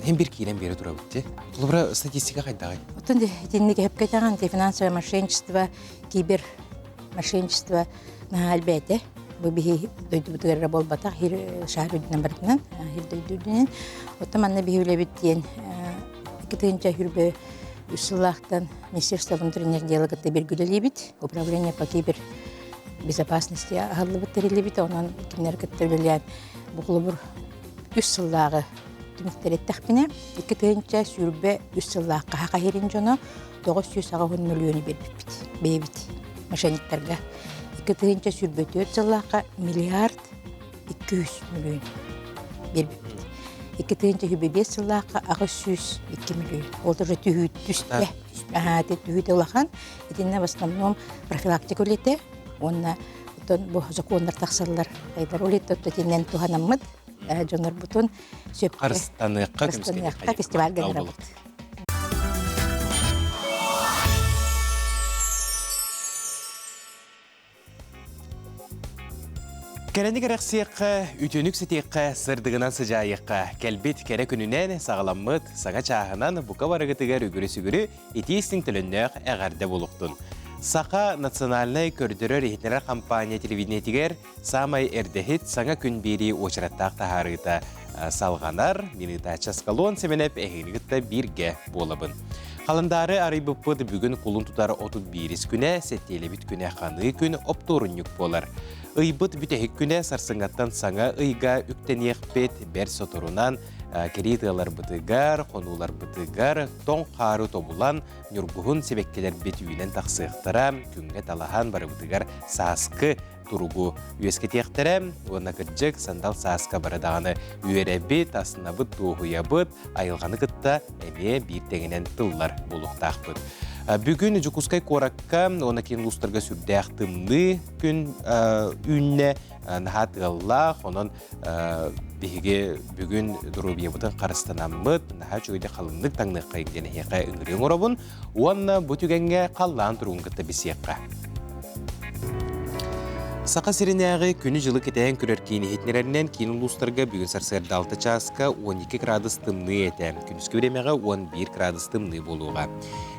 Хин бир киирэн биэрэ турабыт дии. Холобура статистика хайдаҕый? Оттон итинник эпкэтэҕин финансовое мошенничество, кибер мошенничество наһаа элбээтэ. Бу биһи дойдубутугар эрэ буолбатах, хир шаар үрдүнэн барытынан, хир дойду үрдүнэн. Оттон манна биһи үлэбит диэн 2023 сыллаахтан Министерство внутренних дел кытта бииргэ үлэлиибит. Управление по кибер безопасности аһыллыбыт тэриллибит. Онон кинилэр кытта үлэлээн бу холобур үс сыллааҕы түмүктэр эттэхпинэ, 2023 сыллаахха хаһирин дьоно 980 мөлүйүөнү биэрбиппит бэйэбит мошенниктарга. 2024 сыллаахха миллиард 200 мөлүйүөн биэрбиппит. 2025 сыллаахха 802 мөлүйүөн. Ол тоже түһүү түстэ. Аhaa, түһүүтэ улахан. Итиннэ в основном профилактика үлэтэ уонна оттон бу законнар тахсаллар. Айдар ол итиннэн туһанаммыт дьоннорбутун сөпкө Харыстаныахха, харыстаныахха фестивальга ыҥырабыт. Кэрэни кэрэхсиэххэ, үтүөнүк ситиэххэ, сырдыгынан сыдьаайыахха. Кэлбит кэрэ күнүнэн саҕаламмыт саҥа чааһынан бука барыгытыгар үгүрү-сүгүрү итии-истиҥ төлөннөөх эҕэрдэ буолуохтун. Саха национальнай көрдөрөр-иһитиннэрэр компания телевидениетигэр саамай эрдэһит саҥа күн биэрии уочараттаах таһаарыыта салҕанар. Мин ыытааччы Аскалон Сэмэнэп эһигини кытта бииргэ буолабын. Халандаары арыйбыппыт бүгүн кулун тутар 31 күнэ, сэттиэлэбит күнэ ханыы күн оптуорунньук буолар. Ыйбыт бүтэһик күнэ сарсыҥҥаттан саҥа ыйга үктэниэхпит, бэр соторунан. Кэрии тыаларбытыгар, хонууларбытыгар тоҥ хаары тобулан, ньургуһун сибэккилэрбит үүнэн тахсыахтара, күҥҥэ талаһан барыбытыгар сааскы туругу үөскэтиэхтэрэ уонна кырдьык сандал сааска бары даҕаны үөрэбит, астынабыт, дуоһуйабыт, айылҕаны кытта эмиэ биир тэҥинэн тыллар буолуохтаахпыт. Бүгүн Дьокуускай куоракка уонна киин улуустарга сүрдээх тымныы күн үүннэ, наһаа тыаллаах, онон биһиги бүгүн доруобуйабытын харыстанаммыт, наһаа үчүгэйдик халыҥнык таҥныаххайын диэн эһиэхэ ыҥырыы оҥоробун уонна бу түгэҥҥэ халлаан туругун кытта билсиэххэ. Саха сиринээҕи күнү-дьылы кэтээн көрөр киин иһитиннэрэринэн киин улуустарга бүгүн сарсыарда 6 чааска 12 градус тымныы этэ. Күнүскү бириэмэҕэ 11 градус тымныы буолуоҕа.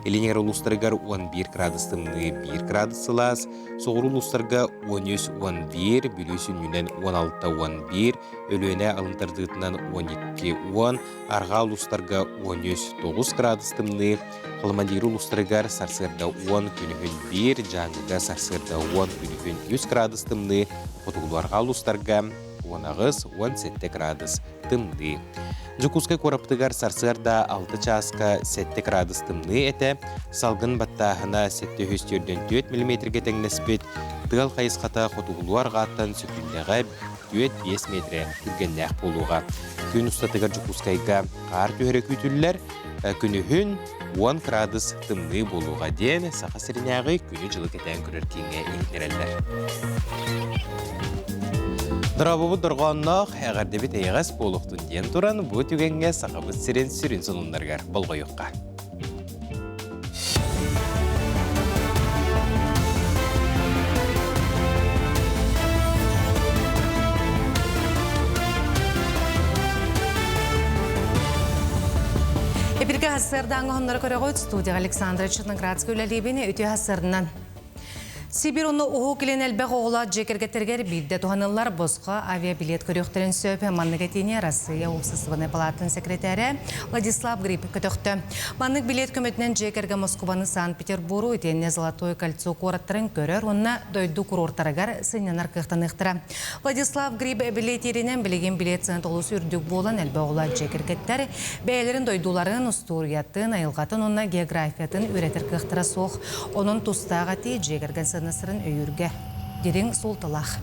Илин эҥэр улуустарыгар 11 градус тымныы, 1 градус сылаас, соҕуруу улуустарга 13-11, Бүлүү сүнньүнэн 16-11, Өлүөнэ алын тардыытынан 12-10, арҕаа улуустарга 13-9 градус тымныы, Халымандиир улуустарыгар сарсыарда 10, күнүһүн 1, Дьааҥыга сарсыарда 10, күнүһүн 3 градус тымныы, хотугулуу-арҕаа улуустарга 18, 17 градус тымныы. Дьокуускай куораппытыгар сарсыарда 6 чааска 7 градус тымныы этэ, салгын баттааһына 744 миллиметргэ тэҥнэспит, тыал хайысхата хотугулуу-арҕааттан сөкүүндэҕэ 4-5 метрэ түргэннээх буолуоҕа. Күн устатыгар Дьокуускайга хаар түһэрэ күүтүллэр, күнүһүн 10 градус тымныы буолуоҕа диэн Саха сиринээҕи күнү-дьылы кэтээн көрөр кииҥҥэ иһитиннэрэллэр. Дорообобут дорҕоонноох, эҕэрдэбит эйэҕэс буолуохтун диэн туран, бу түгэҥҥэ Сахабыт сирин сүрүн сонуннарыгар болҕойуохха. Эпиргэ хассыардааҥы хонноро көрөҕүт студияҕа Александра Черноградская үлэлиибин үтүө хассыарынан. Сибир уонна Уһук Илин элбэх оҕолоох дьиэ кэргэттэригэр биирдэ туһаныллар босхо авиабилет көрүөхтэрин сөп. Маннык этиини Арассыыйа уопсастыбаннай палаатын сэкирэтээрэ Владислав Гриб көтөхтө. Маннык билиэт көмөтүнэн дьиэ кэргэн Москубаны Санкт-Петербуру итиэннэ Золотое кольцо куораттарын көрөр уонна дойду курортарыгар сынньанар кыахтаныахтара. Владислав Гриб билиэтииринэн билигин билиэт сыаната олус үрдүк буолан элбэх оҕолоох дьиэ кэргэттэр бэйэлэрин дойдуларын, устуоруйатын, айылҕатын уонна географиятын үөрэтэр кыахтара суох. Онон тустаах этии дьиэ кэргэн сыаннастарын өйүүргэ дириҥ суолталаах.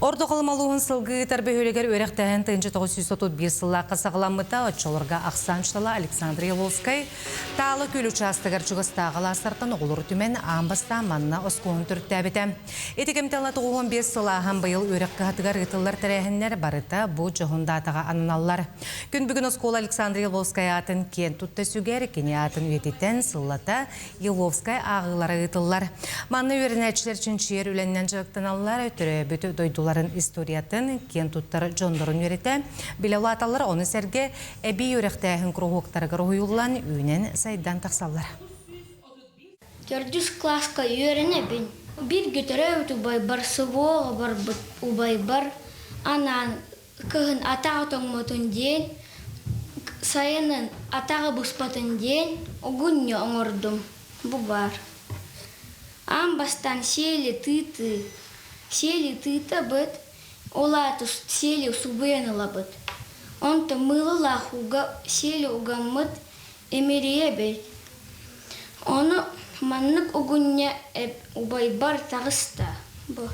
Орто Халыма улууһун сылгы ыытар бөһүөлэгэр үөрэхтээһин 1931 сыллаахха саҕаламмыта. Оччолорго ахсаан учуутала Александр Еловскай Таала күөл учаастагар чугастааҕы алаастартан оҕолору түмэн аан бастаан манна оскуоланы төрүттээбитэ. Ити кэмтэн ыла 95 сыл ааһан быйыл үөрэх кыһатыгар ыытыллар тэрээһиннэр барыта бу дьоһун даатаҕа ананаллар. Күн бүгүн оскуола Александр Еловскай аатын киэн тутта сүгэр, кини аатын үйэтитэн сыллата Еловскай ааҕыылара ыытыллар. Манна үөрэнээччилэр чинчийэр үлэннэн дьарыктаналлар, төрөөбүт дойдуларын историятын, киэн туттар дьоннорун үөрэтэ, билэ улааталлар, ону сэргэ эбии үөрэхтээһин куруһуоктарыгар уһуйуллан, үүнэн-сайдан тахсаллар. Төрдүс кылааска үөрэнэбин. Бииргэ төрөөбүт убайбар СВО-ҕа барбыт убайбар анаан кыһын атаҕа тоҥмотун диэн, сайынын атаҕа буспатын диэн угунньу оҥордум. Бу баар. Аан бастаан сиэли тыытыы. Сиэли тыытабыт, ол аата сиэли субуйан ылабыт. Онтон мыылалаах ууга сиэли угаммыт имэрийэбит. Ону маннык угунньа убайбар таҕыста бу.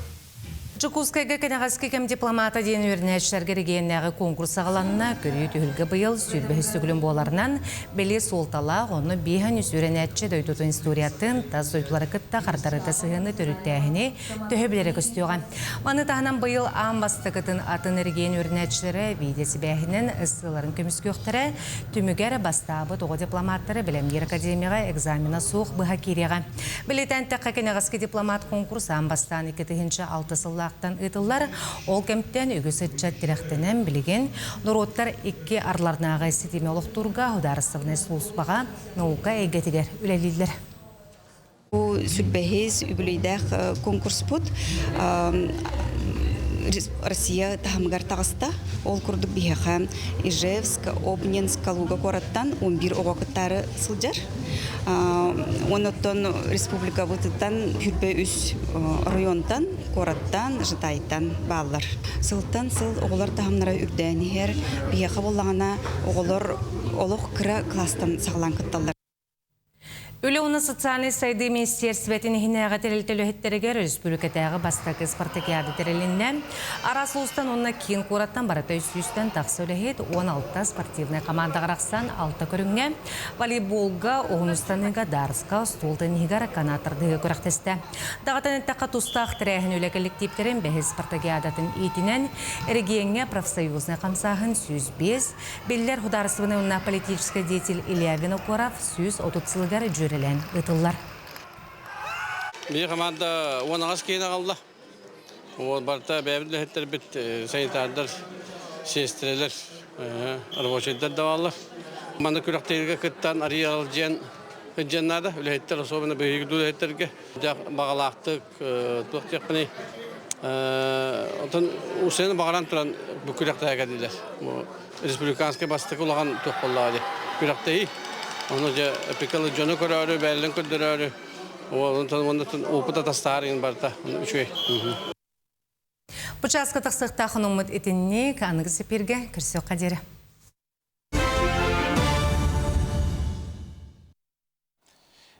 Дьокуускайга кэнэҕэски кэм дипломата диэн үөрэнээччилэргэ эрэгийиэннээҕи конкурс саҕаланна. Көрүү түһүлгэ быйыл 23 төгүлүн буоларынан, бэлиэ суолталаах, онно биэһэн үс үөрэнээччи дойдутун историятын, тас дойдулары кытта хардарыта сыһыаны төрүттээһини төһө билэрэ көстүөҕэ. Маны таһынан быйыл аан бастакытын атын эрэгийиэн үөрэнээччилэрэ видеосибээһинэн ссыларын көмүскүөхтэрэ. Түмүгэр бастаабыт оҕо дипломаттара бэлэмниир академияҕа экзамена суох быһа киириэҕэ. Бэлиэтээнтэххэ, кэнэҕэски дипломат конкурс аан бастаан 2006 сыллаахтан ыытыллар. Ол кэмтэн үгүс ыччат тирэхтэнэн билигин норуоттар икки арларынааҕы ситими олохтуурга судаарыстыбаннай сулууспаҕа наука эйгэтигэр үлэлииллэр. Бу сүрбэһис үбүлүйдээх конкурспут. Россия таһымыгар таҕыста. Ол курдук биһиэхэ Ижевск, Обнинск, Калуга куораттан 11 оҕо кыттаары сылдьар. Оннуттан республикабытыттан хүрбэ үс оройуонтан, куораттан, Жытайтан бааллар. Сылтан сыл оҕолор таһымнара үрдээн иһэр. Биһиэхэ буоллаҕына оҕолор олох кыра класстан саҕалаан кытталлар. Үлэ уонна социальнай сайдыы министиэристибэтин иһинээҕи тэрилтэ үлэһиттэригэр өрөспүүбүлүкэтээҕи бастакы спартакиада тэрилиннэ. Араас улуустан уонна киин куораттан барыта үс сүүстэн тахса үлэһит 16 спортивнай командаҕа арахсан алта көрүҥҥэ волейболга, уһун ыстаныыга, дартска, остуол тенниһигэр, канат тардыһыыга күрэхтэстэ. Даҕатан эттэххэ, тустаах тэрээһин үлэ коллективтэрин бэһис спартакиадатын иитинэн эрэгийиэҥҥэ профсоюзнай хамсааһын 105, Биллэр судаарыстыбаннай уонна политическай деятель Илья Винокуров 130 сылыгар дьүөрэлээн ыытыллар. Биир команда 18 киһини аҕалла. Вот барыта бэйэбит үлэһиттэрбит, санитардар, сиэстэрэлэр, рабочайдар да бааллар. Манна күрэхтэһиигэ кыттан арыйа дьиэн дьиэн наада. Үлэһиттэр особенно биһиги үлэһиттэргэ баҕалаахтык туох диэхпиний Оттон усуйаны баҕаран туран бу күрэхтэһэ кэллилэр. Бу республиканскай бастакы улахан туох буоллаҕа дии күрэхтэһии. Ону дьэ эпикалы дьону көрөөрү, бээллин көрдөрөөрү, онтон оннуттан опыт атастаһар иҥин барыта үчүгэй. Бу чааска тахсыахтаах хонуммут итинник аныгы сипиргэ көрсүөххэ диэри.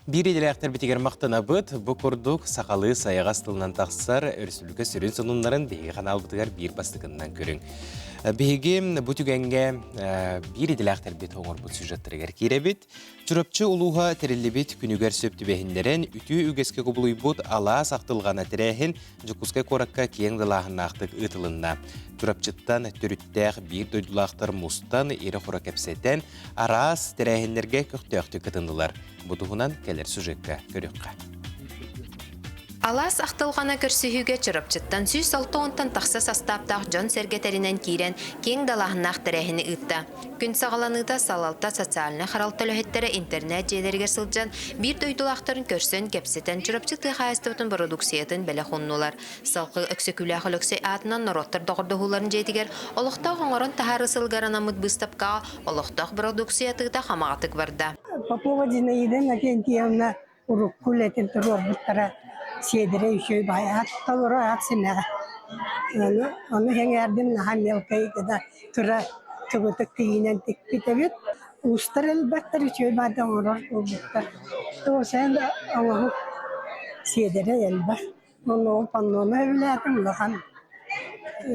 Биир идэлээхтэрбитигэр махтанабыт. Бу курдук сахалыы сайаҕас тылынан тахсар өрөспүүбүлүкэ сүрүн сонуннарын биһиги ханаалбытыгар биир бастакыннан көрүҥ. Биһиги бу түгэҥҥэ биир идэлээхтэрбит оҥорбут сюжеттарыгар киирэбит. Чурапчы улууһа тэриллибит күнүгэр сөп түбэһиннэрэн үтүө үгэскэ кубулуйбут алаас ахтылҕана тэрээһин Дьокуускай куоракка киэҥ далааһыннаахтык ыытылынна. Чурапчыттан төрүттээх биир дойдулаахтар мустан, ирэ-хоро кэпсэтэн, араас тэрээһиннэргэ көхтөөхтүк кытыннылар. Бу туһунан кэлэр сюжекка көрүөххэ. Алаас ахтылҕана көрсүһүүгэ Чурапчыттан 160-тан тахса састааптаах дьон-сэргэ тэринэн киирэн, киэҥ далааһыннаах тэрээһини ыытта. Күн саҕаланыыта салалта социальнай харалта үлэһиттэрэ интернет-дьиэлэригэр сылдьан, биир дойдулаахтарын көрсөн, кэпсэтэн, Чурапчы тыа хаһаайыстыбатын бородууксуйатын бэлэх ууннулар. Салгыы Өксөкүлээх Өлөксөй аатынан норуоттар доҕордоһууларын дьиэтигэр олохтоох оҥорон таһаарыы сылыгар анаммыт быыстапкаҕа олохтоох бородууксуйа атыыта хамаҕатык барда. Попова Зинаида Иннокентьевна урукку үлэтин туруорбуттара сиэдэрэй үчүгэй баай аат толору аат симэҕэ. Ону, ону сэҥээрдим наһаа мелкай гына кыра кыбытык тигиинэн тикпит эбит. Уустар элбэхтэр үчүгэй баайда оҥорор буолбуттар. Тоҕо оҥоһук сиэдэрэй элбэх. Онно ол паннону эбилээтим улахан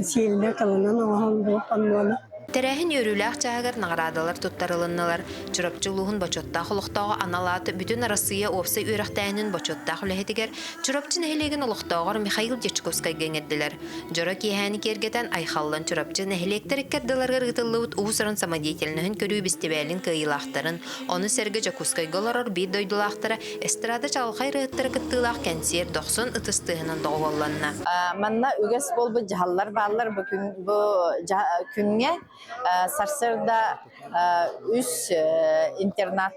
сиэлинэн кылынан оҥоһуллубут паннону. Тэрээһин үөрүүлээх чааһыгар наҕараадалар туттарылыннылар. Чурапчы улууһун бочуоттаах олохтооҕо анал аат Бүтүн Арассыыйа уопсай үөрэхтээһинин бочуоттаах үлэһитигэр Чурапчы нэһилиэгин олохтооҕор Михаил Дьячковскайга иҥэрдилэр. Дьоро киэһээни киэргэтэн Айхаллан Чурапчы нэһилиэктэр икки ардыларыгар ыытыллыбыт уус-уран самодеятельноһын көрүү бэстибээлин кыайыылаахтарын, ону сэргэ Дьокуускайга олорор биир дойдулаахтара эстрада чаҕылхай ырыаһыттара кыттыылаах кэнсиэр дохсун ытыс тыаһынан доҕуһуолланна. Манна үгэс буолбут дьаһаллар бааллар. Бу күн бу күҥҥэ сарсыарда үс интернат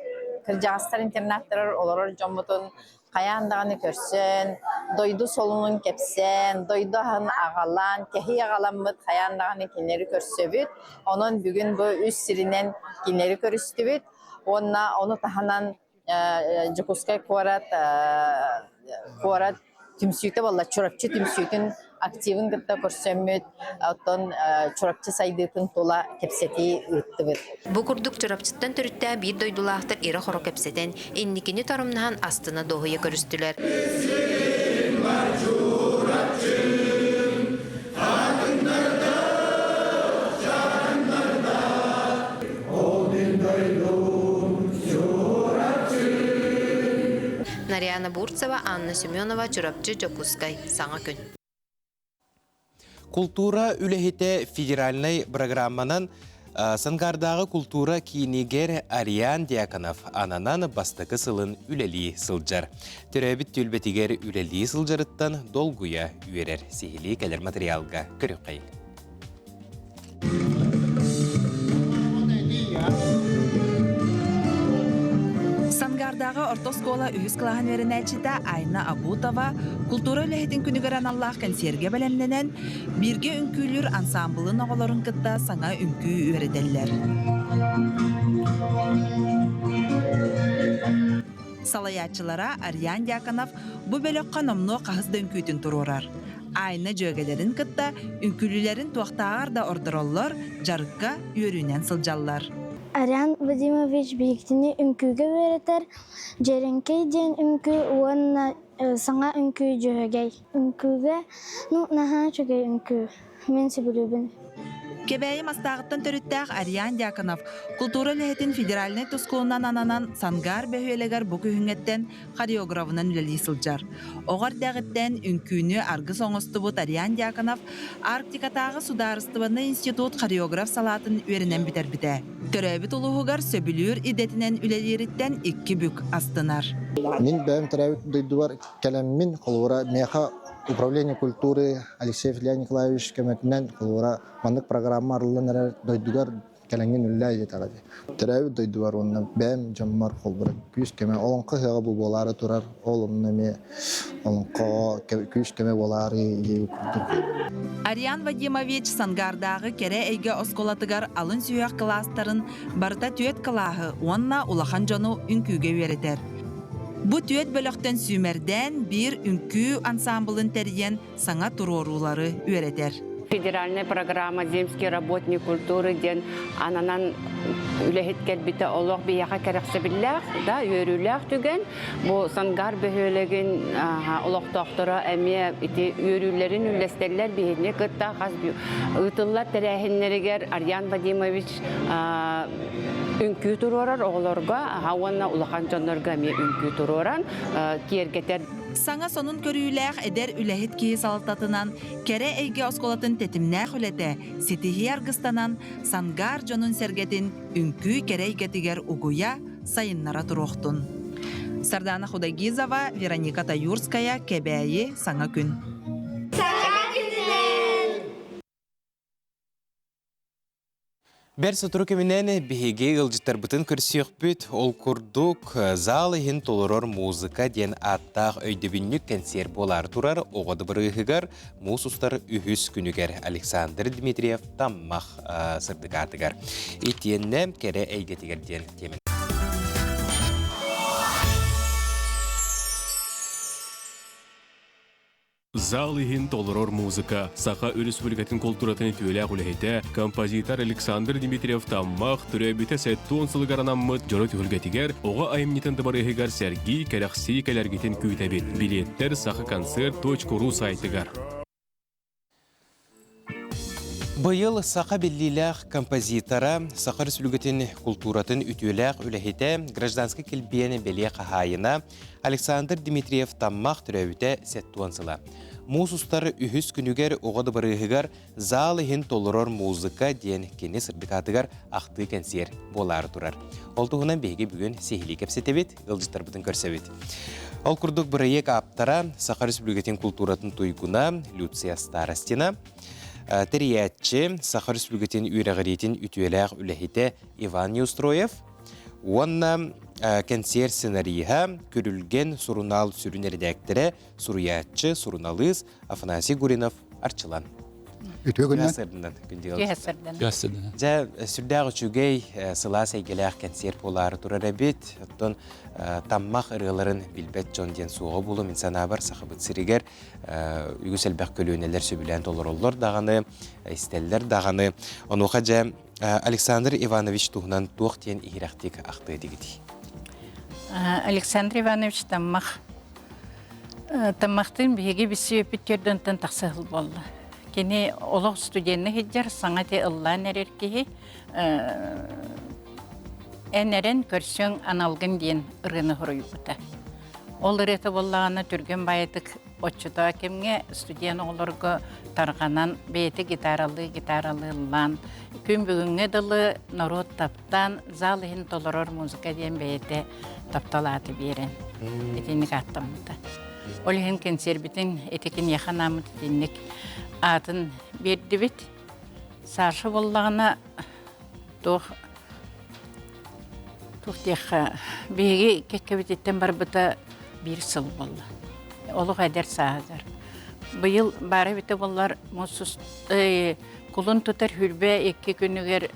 кырдьаҕастар интернаттарыгар олорор дьоммутун хайаан даҕаны көрсөн, дойду солунун кэпсээн, дойду аһын аҕалан, кэһии аҕаламмыт хайаан даҕаны кинилэри көрсөбүт. Онон бүгүн бу үс сиринэн кинилэри көрүстүбүт. Уонна ону таһынан Дьокуускай куорат куорат түмсүүтэ буолла Чурапчы түмсүүтүн активын кытта көрсөммүт, оттон Чурапчы сайдыытын тула кэпсэтии ыыттыбыт. Бу курдук Чурапчыттан төрүттээх биир дойдулаахтар ирэ-хоро кэпсэтэн, инникини торумнаһан астына дуоһуйа көрүстүлэр. Нарьяна Бурцева, Анна Семенова, Чурапчы, Дьокуускай. Саҥа күн. Култуура үлэһитэ федеральнай программанан Сангаардааҕы култуура киинигэр Ариан Дьяконов ананан бастакы сылын үлэлии сылдьар. Төрөөбүт түөлбэтигэр үлэлии сылдьарыттан долгуйа үөрэр. Сиһилии кэлэр материалга көрүөххэйиҥ. Сангаардааҕы Чурапчытааҕы орто оскуола үһүс кылааһын үөрэнээччитэ Айна Абутова култуура үлэһитин күнүгэр аналлаах кэнсиэргэ бэлэмнэнэн, бииргэ үҥкүүлүүр ансаамбылын оҕолорун кытта саҥа үҥкүү үөрэтэллэр. Салайааччылара Ариан Дьяконов бу бөлөххө номнуо хаһыс да үҥкүүтүн туруорар. Айна дьүөгэлэрин кытта үҥкүүлүүлэрин туохтааҕар да ордороллор, дьарыкка үөрүүнэн сылдьаллар. Ариан Вадимович биһигитини үҥкүүгэ үөрэтэр, Дьэрэҥкэй диэн үҥкүү уонна саҥа үҥкүү Дьөһөгөй. Үҥкүүгэ, ну, наһаа үчүгэй үҥкүү. Мин сөбүлүүбүн. Кэбээйи Мастааҕыттан төрүттээх Ариан Дьяконов култуура үлэһитин федеральнай тускулунан ананан Сангаар бөһүөлэгэр бу күһүҥҥэттэн хореографынан үлэлии сылдьар. Оҕо эрдэҕиттэн үҥкүүнү аргыс оҥостубут Ариан Дьяконов Арктикатааҕы судаарыстыбаннай институт хореограф салаатын үөрэнэн бүтэрбитэ. Төрөөбүт улууһугар сөбүлүүр идэтинэн үлэлиириттэн икки бүк астынар. Мин бэйэм төрөөбүт дойдубар кэлэммин, холобура, миэхэ управление культуры Алексеев Илья Николаевич көмөтүнэн, холобура, маннык программа арыллан эрэр дойдугар кэлэҥҥин үллээ диэтэҕэ дии. Төрөөбүт дойдубар уонна бэйэм дьоммор холобура күүс-көмө олоҥхо ыһыаҕа бу буолаары турар, ол онно эмиэ олоҥхоҕо күүс-көмө буолаары диэбит курдук. Ариан Вадимович Сангаардааҕы кэрэ эйгэ оскуолатыгар алын сүһүөх кылаастарын барыта түөрт кылааһы уонна улахан дьону үҥкүүгэ үөрэтэр. Бу түөрт бөлөхтөн сүүмэрдээн биир үҥкүү ансаамбылын тэрийэн саҥа туруоруулары үөрэтэр. Федеральная программа «Земский работник культуры» диэн ананан үлэһит кэлбитэ олох биһиэхэ кэрэхсэбиллээх да үөрүүлээх түгэн. Бу Сангаар бөһүөлэгин олохтоохторо эмиэ ити үөрүүлэрин үллэстэллэр биһигини кытта хас ыытыллар тэрээһиннэригэр Арьян Вадимович үҥкүү туруорар оҕолорго уонна улахан дьоннорго эмиэ үҥкүү туруоран киэргэтэр. Саҥа сонун көрүүлээх эдэр үлэһит киһи салалтатынан кэрэ эйгэ оскуолатын тэтимнээх үлэтэ ситиһии аргыстанан Сангаар дьонун-сэргэтин үҥкүү кэрэ эйгэтигэр угуйа, сайыннара туруохтун. Сардана Худайгизова, Вероника Таюрская, Кэбээйи, Саҥа күн. Саҥа күнүнэн! Бэр сотору кэминэн биһиги ыалдьыттарбытын көрсүөхпүт. Ол курдук, зал иһин толорор музыка диэн ааттаах өйдөбүнньүк кэнсиэр буолаары турар оҕо дыбарыаһыгар муус устар үһүс күнүгэр Александр Дмитриев Таммах сырдык аатыгар. Итиэннэ кэрэ эйгэтигэр диэн тиэмэ. Зал иһин толорор музыка Саха Өрөспүүбүлүкэтин култууратын үтүөлээх үлэһитэ, композитор Александр Дмитриев Таммах төрөөбүтэ 70 сылыгар анаммыт дьоро түһүлгэтигэр оҕо айымньытын дыбарыаһыгар сэргии, кэрэхсии кэлэргитин күүтэбит. Билиэттэр сахаконцерт.ру сайтыгар. Быйыл саха биллиилээх композитора, Саха Өрөспүүбүлүкэтин култууратын үтүөлээх үлэһитэ, гражданскай килбиэн бэлиэ хаһаайына Александр Дмитриев Таммах төрөөбүтэ 70 сыла. Муус устар үһүс күнүгэр оҕо дыбарыаһыгар зал иһин толорор музыка диэн кини сырдык аатыгар ахтыы кэнсиэр буолаары турар. Ол туһунан биһиги бүгүн сиһилии кэпсэтэбит, ыалдьыттарбытын көрсөбүт. Ол курдук бырайыак ааптара Саха Республикатын култууратын туйгуна Люция Старостина, тэрийээччи Саха Республикатын үөрэҕириитин үтүөлээх үлэһитэ Иван Неустроев уонна кэнсиэр сценариһа, Күрүлгэн сурунаал сүрүн эрэдээктэрэ, суруйааччы, суруналыыс Афанасий Гуринов Арчылан. Үтүө күннэн. Дьэ, сүрдээх үчүгэй, сылаас эйгэлээх кэнсиэр буолаары турар эбит. Оттон таммах ырыаларын билбэт дьон диэн суоҕа буолуо. Мин санаабар, Сахабыт сиригэр үгүс элбэх көлүөнэлэр сөбүлээн толороллор даҕаны, истэллэр даҕаны. Онуоха дьэ, Александр Иванович туһунан туох диэн иһирэхтик ахтыа этигитий? Александр Иванович Таммах Таммахтыын биһиги билсибиппит төрдөнтөн тахса сыл буолла. Кини олох студенна сылдьар, саҥа ити ыллаан эрэр киһи эн эрэн көрсөҥ аналгын диэн ырыаны хоруйбута. Ол ырыата буоллаҕына түргэн баайытык оччотоо кэмҥэ студент оҕолорго тарҕанан бэйэтэ гитаралыы гитаралыы ыллаан күн бүгүҥҥэ дылы норуот таптаан зал иһин толорор музыка диэн бэйэтэ таптал ааты биэрэн итинник ааттаммыта. Ол иһин кэнсиэрбитин ити киниэхэ анааммыт итинник аатын биэрдибит. Саша буоллаҕына туох Туох диэххэ, биһиги кэккэбититтэн барбыта биир сыл буолла. Олох эдэр сааһыгар. Быйыл баара эбитэ буоллар, муус кулун тутар хүрбэ икки күнүгэр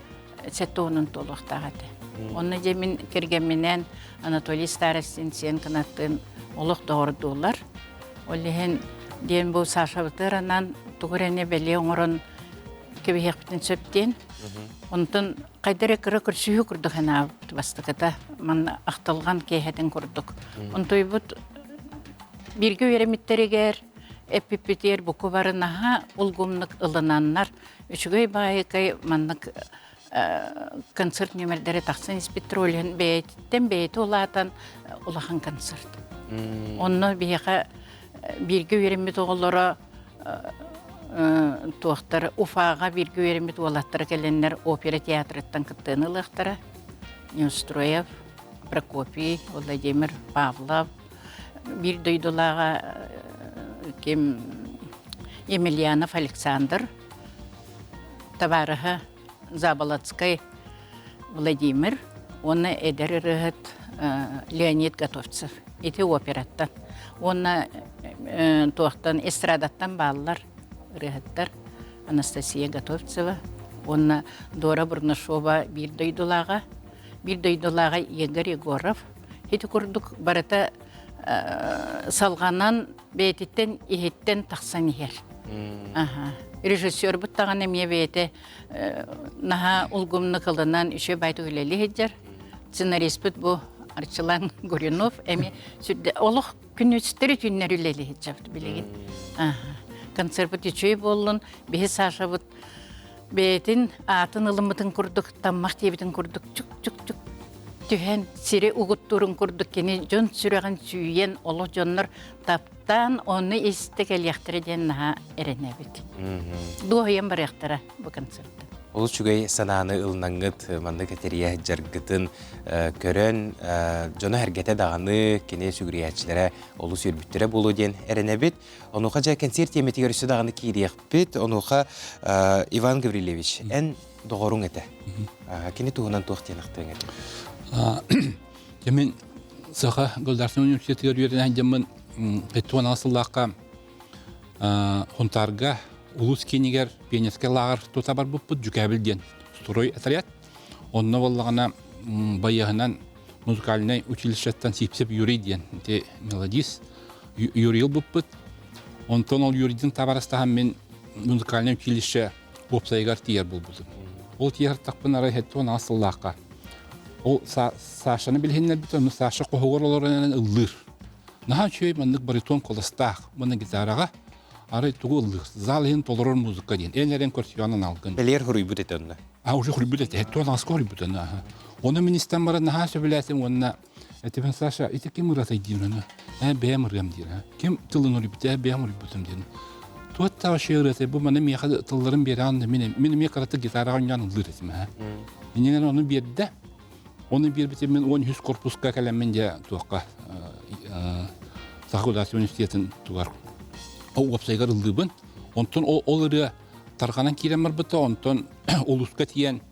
сэттэ туолуохтаах этэ. Онно дьэ мин кэргэмминээн Анатолий Старостин сиэн кынаттыын олох доҕордуулар. Ол иһин диэн бу Сашабытыгар анаан тугу эрэ бэлиэ оҥорон кэбиһиэхпитин сөп диэн. Онтон хайда эрэ кыра көрсүһүү курдук санаабыт бастакыта манна ахтылҕан киэһэтин курдук. Онтуйбут бииргэ үөрэммиттэригэр эппиппитигэр буку бары наһаа улгумнук ылынаннар үчүгэй баайыкай маннык концерт нүөмэрдэрэ тахсан испиттэр ол иһин бэйэтиттэн бэйэтэ улаатан улахан концерт. Онно биһиэхэ бииргэ үөрэммит оҕолоро туохтар Уфаҕа бииргэ үөрэммит уолаттара кэлэннэр опера театрыттан кыттыыны ылыахтара. Неустроев, Прокопий, Владимир Павлов, биир дойдулааҕа ким Емельянов Александр, табаарыһа Заболоцкай Владимир уонна эдэр ырыаһыт Леонид Готовцев. Ити операттан. Уонна туохтан эстрадаттан бааллар ырыаһыттар Анастасия Готовцева уонна Дора Бурнашова биир дойдулааҕа, биир дойдулааҕа Егор Егоров. Ити курдук барыта салҕанан бэйэтиттэн иһиттэн тахсан иһэр. Режиссербут даҕаны эмиэ бэйэтэ наһаа улгумнук ылынан үчүгэй баайдык үлэлии сылдьар. Сценариспыт бу Арчылан Гуринов эмиэ сүрдэ олох күнүстэри түүннэри үлэлии сылдьабыт билигин. Концерпыт үчүгэй буоллун, биһи Сашабыт бэйэтин аатын ылыммытын курдук таммах диэбитин курдук чук-чук-чук түһэн сири угуттуурун курдук кини дьон сүрэҕин сүүйэн олох дьоннор таптаан ону истэ кэлиэхтэрэ диэн наһаа эрэнэбит. Дуоһуйан барыахтара бу концертан. Олус үчүгэй санааны ылынаҥҥыт маннык этэрийэ дьаргытын көрөн дьоно эргэтэ даҕаны кини сүгүрүйээччилэрэ олус үөрбүттэрэ буолуо диэн эрэнэбит. Онуоха дьэ кэнсиэр тиэмэтигэр өссө даҕаны киириэхпит. Онуоха Иван Гаврильевич, эн доҕоруҥ этэ. Кини туһунан туох диэн ахтыаҥ этэ? Дьэ мин Саха государственнай университетыгар үөрэнэн дьоммун 76 сыллаахха Хунтаарга улуус киинигэр пионерскай лааҕыр тута барбыппыт Дьүкээбил диэн строй отряд. Онно буоллаҕына байыаһынан музыкальнай училищеттан Сипсеп Юрий диэн ити мелодист Юрий ылбыппыт. Онтон ол Юрийдин табарастаһан мин музыкальнай училище уопсайыгар тиийэр буолбутум. Ол тиийэртахпын арай 76 сыллаахха ол Сашаны билиһиннэрбит, ону Саша хоһугар олорон ыллыыр. Наһаа үчүгэй маннык баритон куоластаах уонна гитараҕа арай тугу ыллыыр? Зал иһин толорор музыка диэн. Эн эрэн көрсүөҕүн аналгын. Бэлиэр хоруйбут этэ онно. А уже хоруйбут этэ. Туон аска хоруйбут онно. Оны мин истэн баран наһаа сөбүлээтим уонна этибин Саша ити ким ырыатай диир ону? Ээ бэйэм ырыам диир. Ким тылын уруйбут ээ бэйэм уруйбутум диэн. Туот вообще ырыатай бу маны миэхэ тылларын биэрэҕин мин мин эмиэ кыратык гитараҕа оонньоон ыллыыр этим. Иннинэн ону биэрдэ. Оны биэрбитим мин 13 корпуска кэлэммин дьэ туохха Саха государственнай университетын тугар уопсайгар ыллыыбын. Онтон ол ырыа тарҕанан киирэн барбыта, онтон улууска тиийэн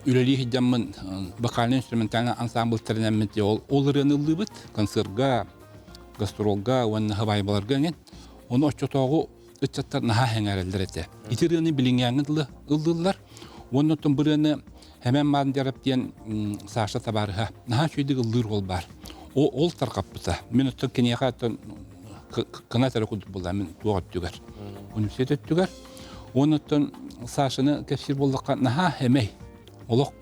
үлэлии сылдьаммын вокально-инструментальный ансамбль тэринэммин ол ол ырыаны ыллыыбыт концерга, гастролга уонна хабайбаларга эҥин. Ону оччотооҕу ыччаттар наһаа сэҥээрэллэр этэ. Ити ырыаны билиҥҥээҥҥи дылы ыллыыллар. Уонна оттон бу ырыаны Хэмэн Мандеров диэн Саша табаарыһа наһаа үчүгэйдик ыллыыр уол баар. Ол тарҕаппыта. Мин оттон киниэхэ оттон кынат эрэ курдук буолла мин туох өттүгэр. Университет өттүгэр. Уонна оттон Сашаны кэпсиир буоллахха наһаа хэмэй. Олох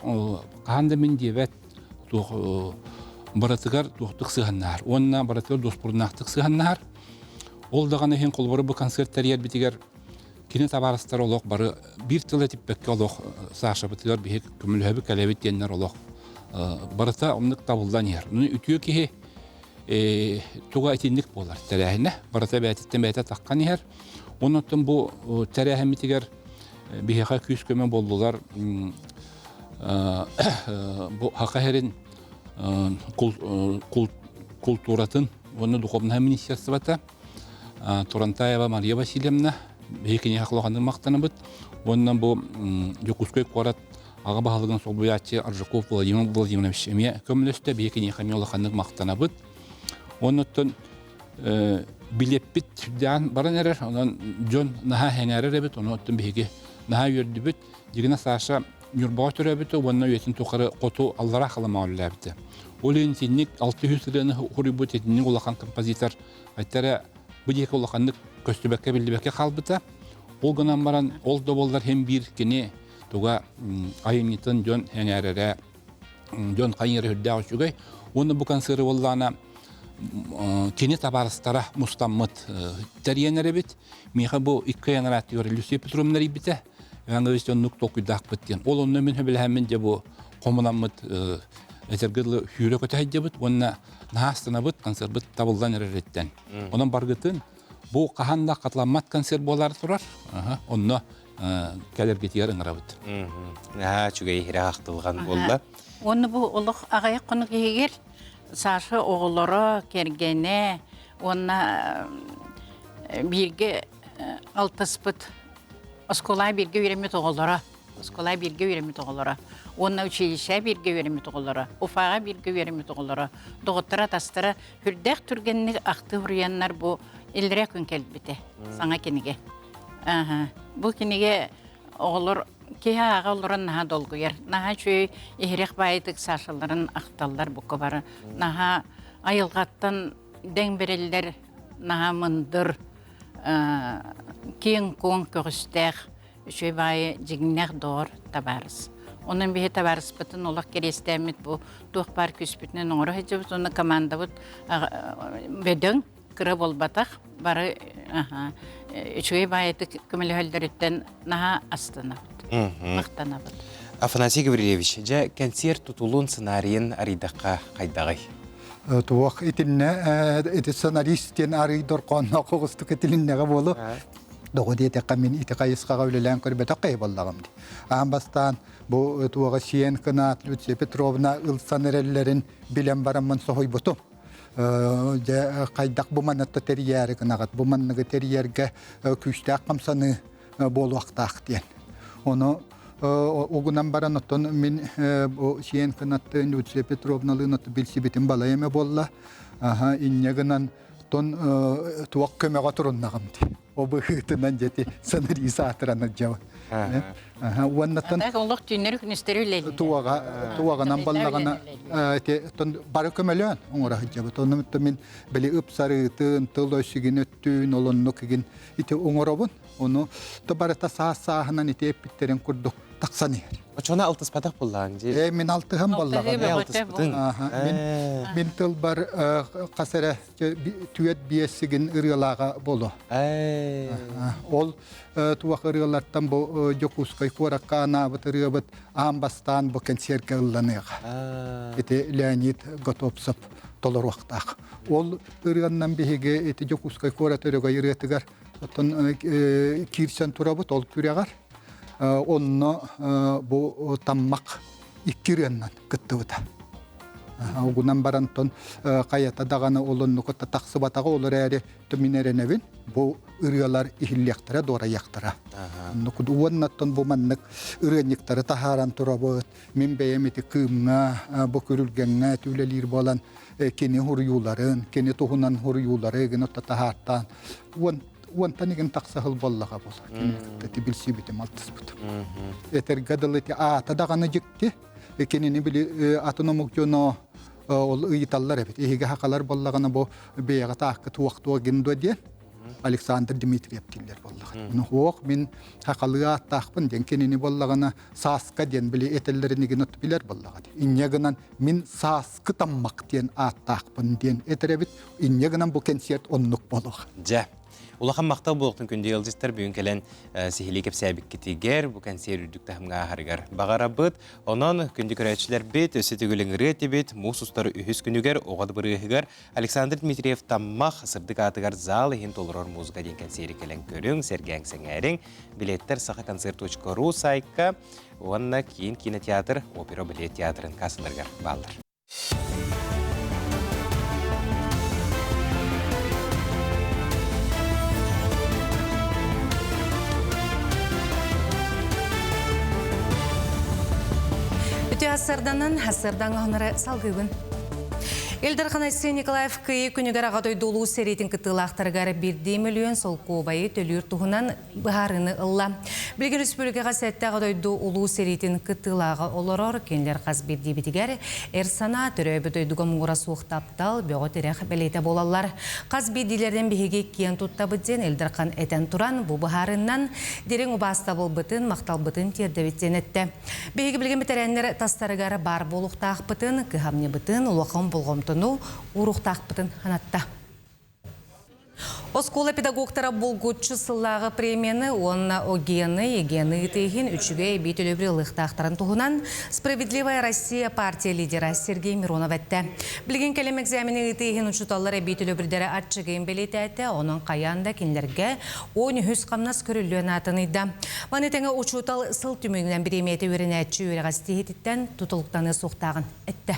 хаһан да мин диэбэт туох барытыгар туохтук сыһаннаһар. Уонна барытыгар дуоспуруннаахтык сыһаннаһар. Ол даҕаны иһин холобура бу концерт тэрийэрбитигэр кини табаарыстар олох бары биир тыл этиппэккэ олох Сашабытыгар биһи көмөлөһөбүт кэлэбит диэннэр олох барыта оннук табыллан иһэр. Ну үтүө киһи туга итинник буолар тэрээһинэ барыта бэйэтиттэн бэйэтэ таххан иһэр. Оннуттан бу тэрээһиммитигэр биһиэхэ күүс-көмө буоллулар бу Хаха иһэрин култууратын уонна духовнай министерствота Турантаева Мария Васильевна биһи киниэхэ улаханнык махтанабыт уонна бу Дьокуускай куорат Аҕа баһылыгын солбуйааччы Аржаков Владимир Владимирович эмиэ көмөлөстө, биһи киниэхэ эмиэ улаханнык махтанабыт. Оннуттан билиэппит сүрдээн баран эрэр, онон дьон наһаа сэҥээрэр эбит, ону оттон биһиги наһаа үөрдүбүт. Дьигинэ Саша Ньурбаҕа төрөөбүтэ уонна үйэтин тухары хоту аллараа Халымаҕа үлэлээбитэ. Ол иһин итинник 600 ырыаны суруйбут итинник улахан композитор айтара бу диэки улаханнык көстүбэккэ биллибэккэ хаалбыта. Ол гынан баран ол да буоллар иһин биир кини туга айымньытын дьон сэҥээрэрэ дьон хайыҥара үрдээх үчүгэй. Уонна бу концеры буоллаҕына кини табаарыстара мустаммыт тэрийэн эрэбит. Миэхэ бу икки ый анараа өттүгэр Люция Петровна эрийбитэ. Иван оннук толкуйдаахпыт диэн. Ол онно мин сөбүлэһэммин дьэ бу хомунаммыт этэргэ дылы сүүрэ көтө сылдьабыт уонна наһаа астынабыт концерпыт табыллан эрэриттэн. Онон баргытын бу хаһан да хатыламмат концерт буолаары турар. Онно кэлэргитигэр ыҥырабыт. Наһаа үчүгэй иһирэх ахтылҕан буолла. Уонна бу олох аҕыйах хонук иһигэр Саша оҕолоро, кэргэнэ уонна бииргэ алтыспыт оскуола бииргэ үөрэммит оҕолоро оскуола бииргэ үөрэммит оҕолоро уонна училище бииргэ үөрэммит оҕолоро Уфаҕа бииргэ үөрэммит оҕолоро доҕотторо атастара сүрдээх түргэнник ахтыы суруйаннар бу иллэрээ күн кэлбитэ саҥа кинигэ бу кинигэ оҕолор киһи ааҕа олорон наһаа долгуйар наһаа үчүгэй иһирэх баайытык Сашаларын ахталлар бука бары наһаа айылҕаттан дэҥ бэриллэр наһаа мындыр киэҥ-куоҥ көҕүстээх үчүгэй баайы дьиҥнээх доҕор табаарыс. Онон биһи табаарыспытын олох кэриэстээммит бу туох баар күүспүтүнэн оҥоро сылдьабыт уонна командабыт бөдөҥ кыра буолбатах бары үчүгэй баайытык көмөлөһөллөрүттэн наһаа астынабыт, махтанабыт. Афанасий Гаврильевич, дьэ кэнсиэр тутулун сценарийын арыйдахха хайдаҕый? Туох итиннэ ити сценарист диэн арый дорхоонноох оҕустук этилиннэҕэ буолу. Доҕо диэтэххэ мин ити хайысхаҕа үлэлээн көрбөтөх киһи буоллаҕым дии. Аан бастаан бу туоҕа сиэн кынаат Люция Петровна ылсан эрэллэрин билэн бараммын соһуйбутум. Дьэ хайдах бу маннатта тэрийээри гынаҕыт, бу манныгы тэрийэргэ күүстээх хамсаныы буолуохтаах диэн. Ону угунан баран оттон мин бу сиэн кынаттыын Люция Петровналыын оту билсибитим балай эмэ буолла. Аха инньэ гынан тон туох көмөҕө туруннаҕым дии. О быһыытынан дьэти сценарий аатыран дьабын. Аха уоннаттан олох түүннэри күнүстэри үлэлиир. Туаға туаҕынан баллаҕына тон бары көмөлөөн оҥоро сылдьабыт. Онно мин били ыпсарыытын, тыл өсүгүн өттүүн, олоннук игин ити оҥоробун. Ону то барыта саас-сааһынан ити эппиттерин курдук тахсан иһэр. Очоно алтыспатах буллаан дии. Э, мин алтыһам боллаҕын. Алтыспытын. Мин мин тылбар хас эрэ түөт биэссигин ырыалааҕа боло. Ол туох ырыалартан бу Дьокуускай куоракка анаабыт ырыабыт аан бастаан бу кэнсиэргэ ылланыаҕа. Ити Леонид Готовцев толоруохтаах. Ол ырыаннан биһиги ити Дьокуускай куорат өрөгөй ырыатыгар Оттон киирсэн турабыт ол күрэҕэр. Онно бу таммах икки ырыаннан кыттыбыта. Угунан барантон хайата даҕаны олоннукутта тахсыбатаҕа ол эрээри мин эрэнэбин бу ырыалар иһиллиэхтэрэ дуорайыахтара. Уоннаттан бу маннык ырыанньыктары таһааран турабыт. Мин бэйэм ити Кыымҥа, бу Күрүлгэҥҥэ үлэлиир буолан кини хуруйууларын, кини туһунан хуруйуулары гын отто таһаартаан уон уонтан игин тахса сыл буоллаҕа буол. Кини кытта ити билсибитим, алтыспытым. Этэргэ дылы ити аата даҕаны дьикти. Кинини били атын омук дьоно ол ыйыталлар эбит. Эһиги хахалар буоллаҕына бу бэйэҕэ таакка туох-туох гин дуо диэн. Александр Дмитриев дииллэр буоллаҕына. Ону хуох мин хахалыы ааттаахпын диэн кинини буоллаҕына Сааска диэн били этэллэрин игин от билэр буоллаҕа. Инньэ гынан мин Сааскы таммах диэн ааттаахпын диэн этэр эбит. Инньэ гынан бу кэнсиэрт оннук буолуох. Дьэ, улахан махтал буолуохтун күндү ыалдьыттар бүгүн кэлэн сиһилии кэпсээбиккитигэр, бу кэнсиэр үрдүк таһымҥа ааһарыгар баҕарабыт. Онон күндү көрөөччүлэрбит, өссө төгүл ыҥырыа этибит, муус устар үһүс күнүгэр оҕо дыбарыаһыгар Александр Дмитриев Таммах сырдык аатыгар зал иһин толорор музыка диэн кэнсиэри кэлэн көрүҥ, сэргээҥ сэҥээриҥ. Билеттэр сахаконцерт.ру сайтка уонна Киин кинотеатр, опера балет театрын кассаларыгар бааллар. Үтүө сарданан, сардаҥа хонары салгыыбын. Ил Дархан Айсен Николаев Кыйы күнүгэр аҕа дойду улуу сэриитин кыттыылаахтарыгар биирдии мөлүйүөн солкуобайы төлүүр туһунан быһаарыыны ылла. Билигин республикаҕа сэттэ аҕа дойду улуу сэриитин кыттыылааҕа олорор, кинилэр хас биирдиибитигэр эр санаа, төрөөбүт дойдуга муҥура суох таптал, бөҕө тирэх бэлиэтэ буолаллар. Хас биирдиилэринэн биһиги киэн туттабыт диэн Ил Дархан этэн туран, бу быһаарыынан дириҥ убаастабылбытын, махталбытын тиэрдэбит диэн эттэ. Биһиги билигин бэтэрээннэр тастарыгар баар буолуохтаахпытын, кыһамньыбытын, улахан болҕомтону ууруохтаахпытын санатта. Оскуола педагогтара булгуччу сыллааҕы премияны уонна ОГЕНы, ЕГЭны ыытыы иһин үчүгэй эбии төлөбүрү ылыахтаахтарын туһунан «Справедливая Россия» партия лидера Сергей Миронов эттэ. Билигин кэлим экзамени ыытыы иһин учууталлар эбии төлөбүрдэрэ аччыгыйын бэлиэтээтэ, онон хайаан да кинилэргэ 13 хамнас көрүллүөн аатын ыйда. Маны тэҥэ учуутал сыл түмүгүнэн бириэмийэтэ үөрэнээччи үөрэҕэстииһититтэн тутулуктаныа суохтааҕын эттэ.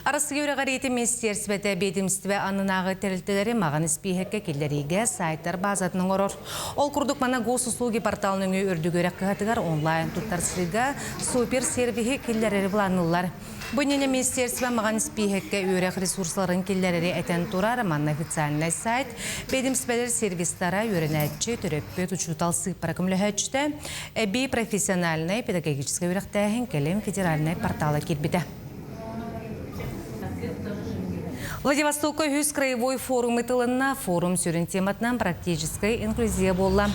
Арассыыйа үөрэҕириитин министиэрсибэтэ биэдимистибэ аннынааҕы тэрилтэлэри маҕан испииһэккэ киллэриигэ сайтар баазатын оҥорор. Ол курдук манна госуслуги портал нөҥүө үрдүк үөрэх кыһатыгар онлайн туттарсыыга супер-сервиһи киллэрэри былаанныыллар. Бу иннинэ министерство маҕан испииһэккэ үөрэх ресурсаларын киллэрэри этэн турар. Манна официальнай сайт, биэдимсибэлэр сервистара, үөрэнээччи, төрөппүт, учуутал сыыппара көмөлөһөөччүтэ, эбии профессиональнай педагогическай үөрэхтээһин кэлим федеральнай портала киирбитэ. Владивостокка үһүс краевой форум ытылынна. Форум сүрүн тематынан практическай инклюзия буолла.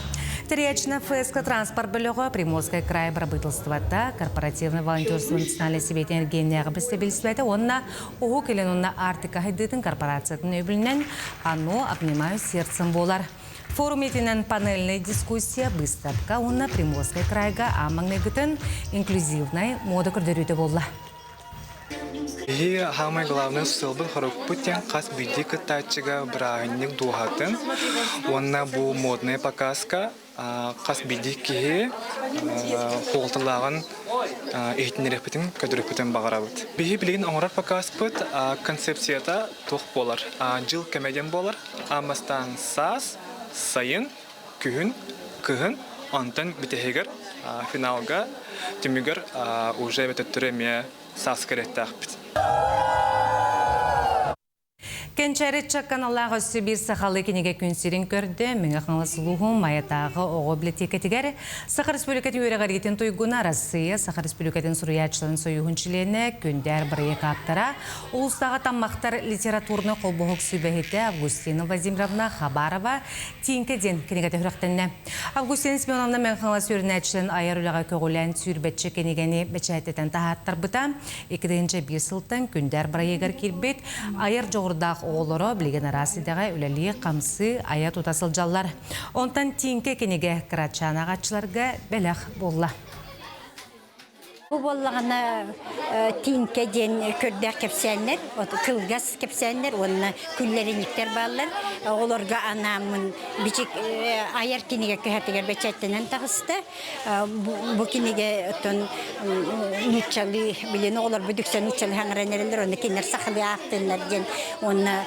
Тэрийээччинэн ФСК транспорт бөлөҕө Приморскай край бырабыыталыстыбата, корпоративный волонтерство национальнай сэбиэтин эргиэннээҕи бэстэбиэлистибэтэ уонна Уһук Илин уонна Арктика сайдыытын корпорациятын өйөбүлүнэн «Оно обнимаю сердцем» буолар. Форум итинэн панельная дискуссия, быыстапка уонна Приморскай крайга аан маҥнайгытын инклюзивнай мода көрдөрүүтэ буолла. Биһиги саамай главный сыалбыт хорукпут диэн хас биирдии кыттааччыга бырааһынньык дууһатын уонна бу модная показка хас биирдии киһи суолталааҕын иһитиннэриэхпитин, көрдөрүөхпүтүн баҕарабыт. Биһи билигин оҥорор показпыт концепцията туох буолар? Дьыл кэмэ диэн буолар. Аан бастаан саас, сайын, күһүн, кыһын, онтон бүтэһигэр финалга түмүгэр уже төттөрү эмиэ сааскы эрэттээхпит. Кэнчээри чакканалаах өссө биир сахалыы кинигэ күн сирин көрдө. Мэҥэ Хаҥалас улууһун Майатааҕы оҕо библиотекатыгар Саха Республикатын үөрэҕириитин туйгуна Арассыыйа Саха Республикатын суруйааччыларын сойууһун чилиэнэ Күндээр бырайыак ааптара улуустааҕы Таммахтар литературнай холбоһук сүбэһитэ Августина Владимировна Хабарова Тииҥкэ диэн кинигэтэ сүрэхтэннэ. Августина Семеновна Мэҥэ Хаҥалас үөрэнээччилэрин айар үлэҕэ көҕүлээн сүүрбэччэ кинигэни бэчээттэтэн таһааттарбыта. 2001 сылтан Күндээр бырайыагар киирбит айар дьоҕурдаах оҕолоро билигин араас идэҕэ үлэлии-хамсыы, айа-тута сылдьаллар. Онтон Тииҥкэ кинигэ кырачаан ааҕааччыларга бэлэх буолла. Бу буоллаҕына Тииҥкэ диэн көрдөөх кэпсээннэр, кылгас кэпсээннэр уонна күллэринньиктэр бааллар. Оҕолорго анааммын бичик айар кинигэ кыһатыгар бэчээттэнэн таҕыста. Бу кинигэ оттон нууччалыы, билин оҕолорбут үксэ нууччалыы хаҥыран эрэллэр, онно кинилэр сахалыы аахтыннар диэн уонна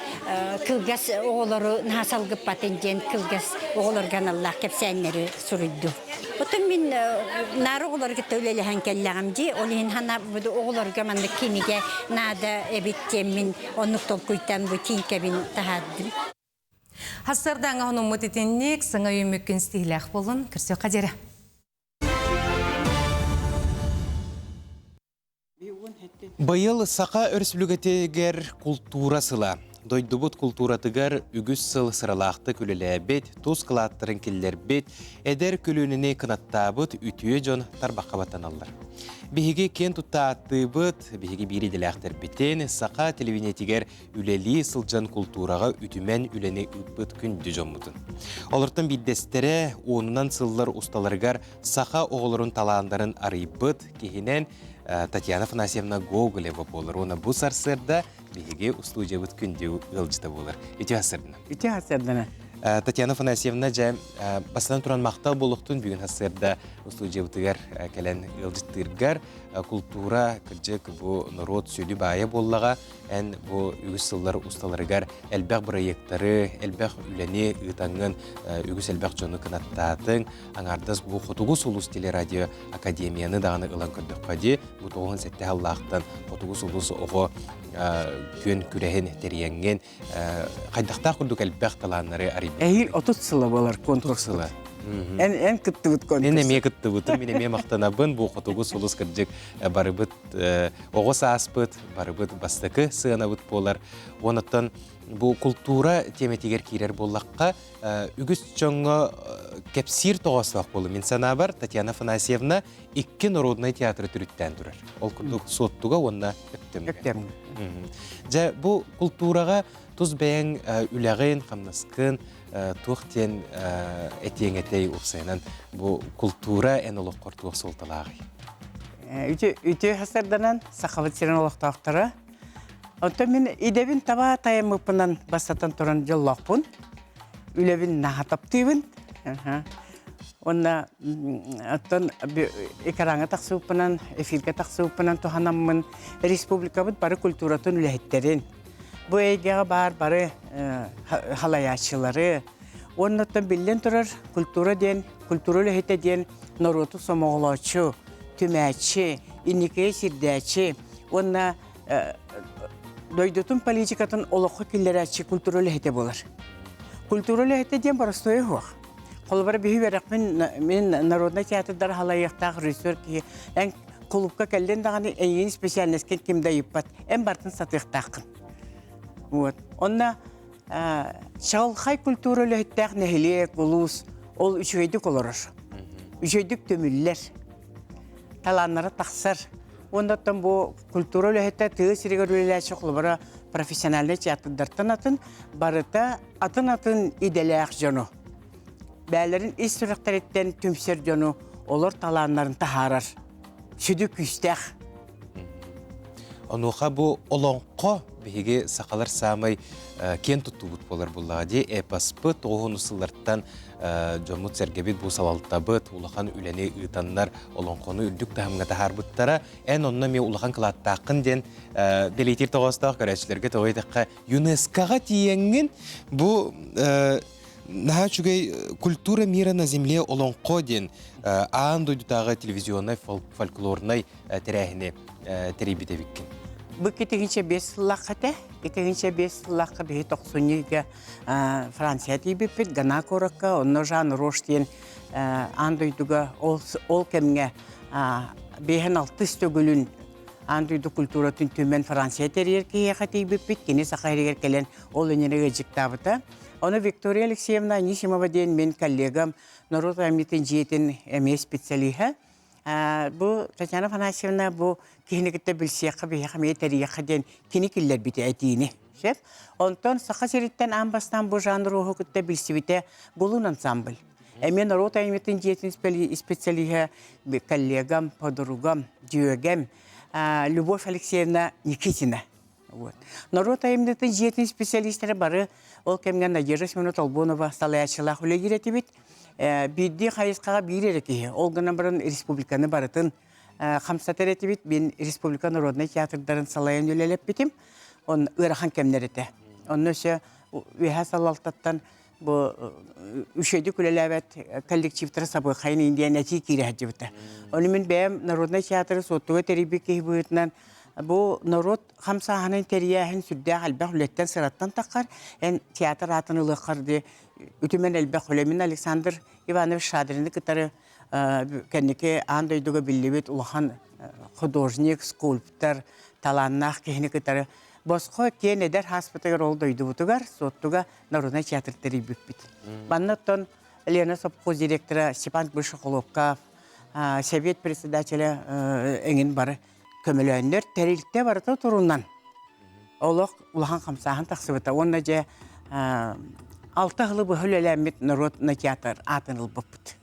кылгас оҕолору наһаа салгыппатын диэн кылгас оҕолорго аналлаах кэпсээннэри суруйдум. Отон мин наар оҕолору кытта үлэлэһэн кэллэҕим дии. Ол иһин санаабыт оҕолорго маннык кинигэ наада эбит диэммин оннук толкуйтан бу тииҥкэбин таһаардым. Хассардааҥа хонуммут итинник саҥа үүммүккүн стиһилээх буолун. Көрсүөххэ диэри. Быйыл Саха Өрөспүүбүлүкэтигэр култуура сыла. Дойдубут култууратыгар үгүс сыл сыралаахтык үлэлээбит, тус кылааттарын киллэрбит, эдэр көлүөнэни кынаттаабыт үтүө дьон тарбахха баттаналлар. Биһиги киэн тутта ааттыыбыт, биһиги биир идэлээхтэрбитин саха телевидениетигэр үлэлии сылдьан култуураҕа үтүмэн үлэни ыыппыт күндү дьоммутун. Олортон биирдэстэрэ уонунан сыллар усталарыгар саха оҕолорун талааннарын арыйбыт киһинэн Татьяна Афанасьевна Гоголева буолар. Уонна бу сарсыарда биһиги устуудьуйабыт күндү ыалдьыта буолар. Үтүө сарсыардана. Үтүө сарсыардана. Татьяна Афанасьевна, дьэ, бастатан туран махтал буолуохтун бүгүн сарсыарда устуудьуйабытыгар кэлэн ыалдьыттыыргар. култуура кырдьык бу норуот сүдү баайа буоллаҕа. Эн бу үгүс сыллар усталарыгар элбэх бырайыактары, элбэх үлэни ыытаҥҥын үгүс элбэх дьону кынаттаатыҥ. Аҥаардас бу Хотугу сулус телерадио академияны даҕаны ылан көрдөххө дии, бу 97 сыллаахтан Хотугу сулус оҕо күөн күрэһин тэрийэҥҥин хайдахтаах курдук элбэх талааннары арыйбыт. Эһиил 30 сыла буолар конкурс. сыла. Эн эн кыттыбыт конкурс. Мен эмиэ кыттыбытым, мин эмиэ махтанабын. Бу Хотугу сулус кырдьык барыбыт оҕо сааспыт, барыбыт бастакы сыанабыт буолар. Онуттан бу култуура тиэмэтигэр киирэр буоллахха, үгүс дьоҥҥо кэпсиир тоҕоостоох буолу. Мин санаабар, Татьяна Афанасьевна икки народнай театры төрүттээн турар. Ол курдук Суоттуга уонна Өктөмҥө. Өктөмҥө. Дьэ, бу култуураҕа тус бэйэҥ үлэҕин, хамнаскын туох диэн этиэҥ этэй уопсайынан бу култуура эн олоххор туох суолталааҕый? Үтүө үтүө сарданан Сахабыт сирин олохтоохторо. Оттон мин идэбин таба тайаммыппынан бастатан туран дьоллоохпун. Үлэбин наһаа таптыыбын. Уонна оттон экраҥҥа тахсыбыппынан, эфиргэ тахсыбыппынан туһанаммын республикабыт бары культуратын үлэһиттэрин, бу эйгэҕэ баар бары халайааччылары, уонна оттон биллэн турар культура диэн, культура үлэһитэ диэн норуоту сомоҕолооччу, түмээччи, инникигэ сирдээччи уонна дойдутун политикатын олоххо киллэрээччи культура үлэһитэ буолар. Культура үлэһитэ диэн боростуойа суох. Холобура биһи үөрэхпин мин народнай театрдары халайыахтаах режиссер киһи эн кулуупка кэллин даҕаны эйигин специальноскин ким да ыйыппат. Эн бартын сатыахтааххын. Вот. Онно чаҕылхай культура үлэһиттээх нэһилиэк, улуус ол үчүгэйдик олорор. Үчүгэйдик түмүллэр. Талааннара тахсар. Уонна оттон бу культура үлэһитэ тыа сиригэр үлэлээччи холобура профессиональнай театрдартан атын барыта атын-атын идэлээх дьону, бээлэрин ис сүрэхтэриттэн түмсэр дьону олор талааннарын таһаарар сүдү күүстээх. Онуоха бу олоҥхо биһиги сахалар саамай киэн туттуубут буолар буоллаҕа дии. Эпоспыт тоҕуһун сыллартан дьоммут-сэргэбит бу салалтабыт улахан үлэни ыытаннар олоҥхону үрдүк таһымҥа таһаарбыттара. Эн онно эмиэ улахан кылааттааххын диэн бэлиэтиир тоҕоостоох көрөөччүлэргэ тоҕо диэтэххэ ЮНЕСКО-ҕа тиийэҥҥин бу наһаа үчүгэй «Культура мира на земле» олоҥхо диэн аан дойдутааҕы телевизионнай фольклорнай тэрээһини тэрийбит эбиккин. Бу 2005 сыллаахха этэ. 2005 сыллаахха биһи тохсунньуга Франция тиийбиппит, Гана куоракка, онно Жан Рош диэн аан дойдуга ол, ол кэмҥэ биэһэн алтыс төгүлүн аан дойду культуратын түмэн Франция тэрийэр киһиэхэ тиийбиппит. Кини Саха сиригэр кэлэн ол иннинэ ыалдьыттаабыта. Ону Виктория Алексеевна Анисимова диэн мин коллегам, норуот айымньытын дьиэтин эмиэ специалиһа. Бу Татьяна Афанасьевна бу киһини кытта билсиэххэ, биһиэхэ эмиэ тэрийиэххэ диэн кини киллэрбитэ этиини. Сөп. Онтон Саха сириттэн аан бастаан бу жанр уһу кытта билсибитэ Гулун ансамбль. Эмиэ норуот айымньытын дьиэтин специалиһа коллегам, подругам, дьүөгэм Любовь Алексеевна Никитина. Вот. Норуот айымньытын дьиэтин специалистара бары ол кэмҥэ Надежда Семеновна Толбонова салайааччылаах үлэлиир этибит. Биирдии хайысхаҕа биир эрэ киһи. Ол гынан баран республиканы барытын хамсатар этибит. Мин республика народнай театрдарын салайан үлэлэппитим. Он ыарахан кэмнэр этэ. Онно өссө үөһэ салалтаттан бу үчүгэйдик үлэлээбэт коллективтары сабыаххайын диэн этии киирэ сылдьыбыта. Ону мин бэйэм народнай театры Суоттуга тэрийбит киһи быһыытынан бу норуот хамсааһынын тэрийээһин сүрдээх элбэх үлэттэн сыраттан таххар эн театр аатын ылыаххар ди үтүмэн элбэх үлэ. Мин Александр Иванович Шадрины кытары кэнники аан дойдуга биллибит улахан художник, скульптор, талааннаах киһини кытары босхо киэн эдэр хааспытыгар ол дойдубутугар Суоттуга народнай театр тэрийбиппит. Манна оттон Лена сопхуос директора Степан Бышехоловков, совет председателя эҥин бары көмөлөөннөр тэрилтэ барыта турунан олох улахан хамсааһын тахсыбыта. Уонна дьэ алта сылы быһа үлэлээммит народный театр аатын ылбыппыт.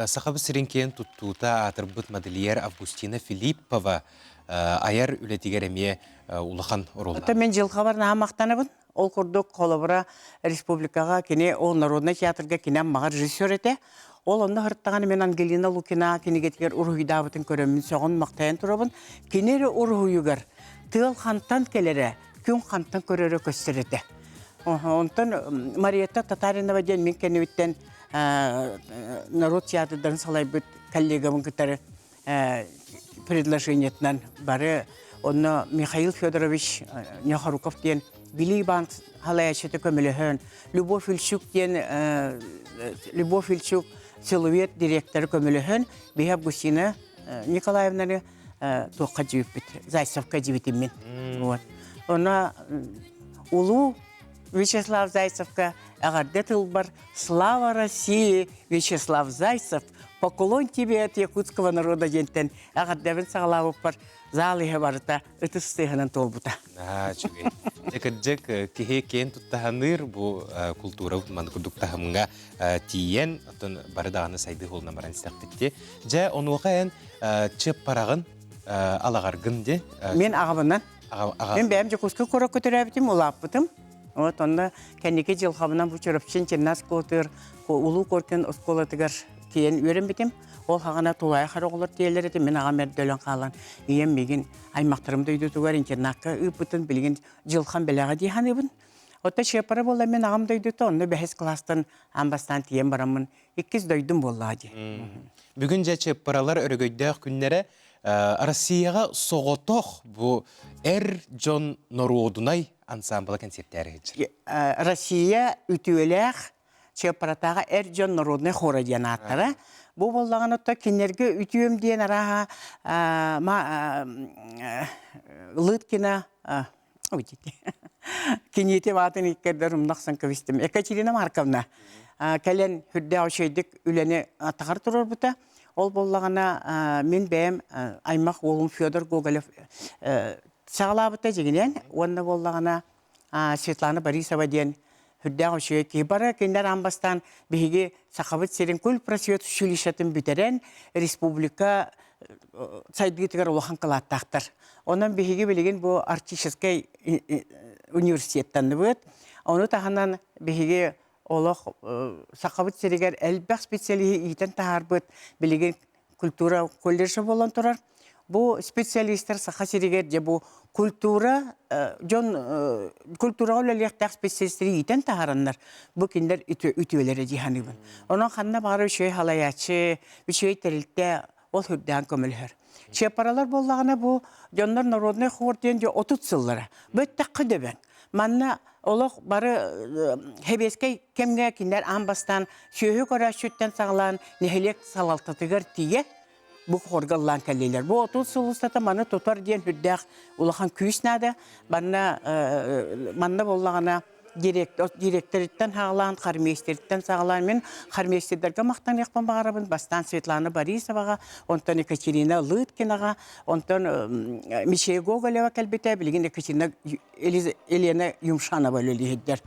Сахабыт сирин киэн туттуута аатырбыт модельер Августина Филиппова айар үлэтигэр эмиэ улахан оруоллаах. Оттон мен дьылҕабар наһаа махтанабын. Ол курдук, холобура, республикаҕа кини ол народнай театрга кини аммаҕа режиссер этэ. Ол онно сырыттаҕына мин Ангелина Лукина кинигэтигэр уруһуйдаабытын көрөммүн сөҕөн-махтайан турабын. Кини эрэ уруһуйугар тыал хантан кэлэрэ, күн хантан көрөрө көстөр этэ. Онтон Мариетта Татаринова диэн мин кэннибиттэн народ театрдарын салайбыт коллегабын кытары предложениетынан бары онно Михаил Федорович Нехоруков диэн Билии банк халайаччыта көмөлөһөн, Любовь Ильчук диэн Любовь Ильчук силуэт директора көмөлөһөн, биһи Августина Николаевнаны туохха дьиэппит, Зайцевка дьиэбитим мин. Вот. Онно улуу Вячеслав Зайцевка эҕэрдэ тылбар «Слава России, Вячеслав Зайцев, поклон тебе от якутского народа» диэнтэн эҕэрдэбин саҕалаабыппар зал иһэ барыта ытыс тыаһынан туолбута. Аа, үчүгэй. Дьэ, кырдьык, киһи киэн туттаһаныыр бу култуура маны курдук таһымҥа тиийэн, оттон бары даҕаны сайдыы суолунан баран истэхпит Дьэ, онуоха эн чыппараҕын алаҕаргын ди. Мин аҕабынан. Мин бэйэм Дьокуускай куоракка төрөөбүтүм, улааппытым. Вот онно кэнники дьылҕабынан бу Чурапчы интернат оскуолатыгар Улуу Коркин оскуолатыгар тиийэн үөрэммитим. Ол хаҕана тулаайах эрэ оҕолор тиийэллэр этэ. Мин аҕам эрдэ өлөн хаалан, ийэм миигин аймахтарым дойдутугар интернакка ыыппытын билигин дьылҕам бэлэҕэ дии саныыбын. Оттон Чыаппара буолла мин аҕам дойдута, онно бэһис кылаастан аан бастаан тиийэн бараммын иккис дойдум буоллаҕа дии. Бүгүн дьэ Чыаппаралар өрөгөйдөөх күннэрэ Россияҕа соҕотох бу эр дьон норуодунай ансаамбыла кэнсиэртээри сылдьар. Россия үтүөлээх Чыаппаратааҕы эр дьон народнай хора диэн ааттара. Бу буоллаҕына то кинилэргэ үтүөм диэн арааһа Лыткина киниити баатын иккэрдэр умнахсан кэбистим. Екатерина Марковна кэлэн үрдээх үчүгэйдик үлэни атаҕар турарбыта. Ол буоллаҕына мин бэйэм аймах уолум Федор Гоголев саҕалаабыта дьигинэн уонна буоллаҕына Светлана Борисова диэн үрдээх үчүгэй киһи бары кинилэр аан бастаан биһиги Сахабыт сирин культпросвет училищетын бүтэрэн республика сайдыытыгар улахан кылааттаахтар. Онон биһиги билигин бу Арктическай университеттанныбыт. Ону таһынан биһиги олох Сахабыт сиригэр элбэх специалиһы иитэн таһаарбыт билигин культура колледжа буолан турар. Бу специалистар Саха сиригэр дьэ бу культура дьон культураҕа үлэлиэхтээх специалистары иитэн таһаараннар бу кинилэр үтүөлэрэ дии саныыбын. Онон ханна баҕарар үчүгэй халайааччы, үчүгэй тэрилтэ ол үрдээн көмөлөһөр. Чыаппаралар буоллаҕына бу дьоннор народный хор диэн дьэ 30 сыллара. Бу эттэххэ дөбөҥ. Манна олох бары сэбиэскэй кэмҥэ кинилэр аан бастаан сүөһү көрөөччүттэн саҕалаан нэһилиэк салалтатыгар тиийэ бу хорга ыллаан кэллилэр. Бу 30 сыл устата маны тутар диэн үрдээх улахан күүс наада. Манна манна буоллаҕына директориттан саҕалаан, хормейстериттэн саҕалаан мин хормейстердарга махтаныахпын баҕарабын. Бастаан Светлана Борисоваҕа, онтон Екатерина Лыткинаҕа, онтон Мичей Гоголева кэлбитэ, билигин Екатерина Елена Юмшанова үлэлиһирдэр.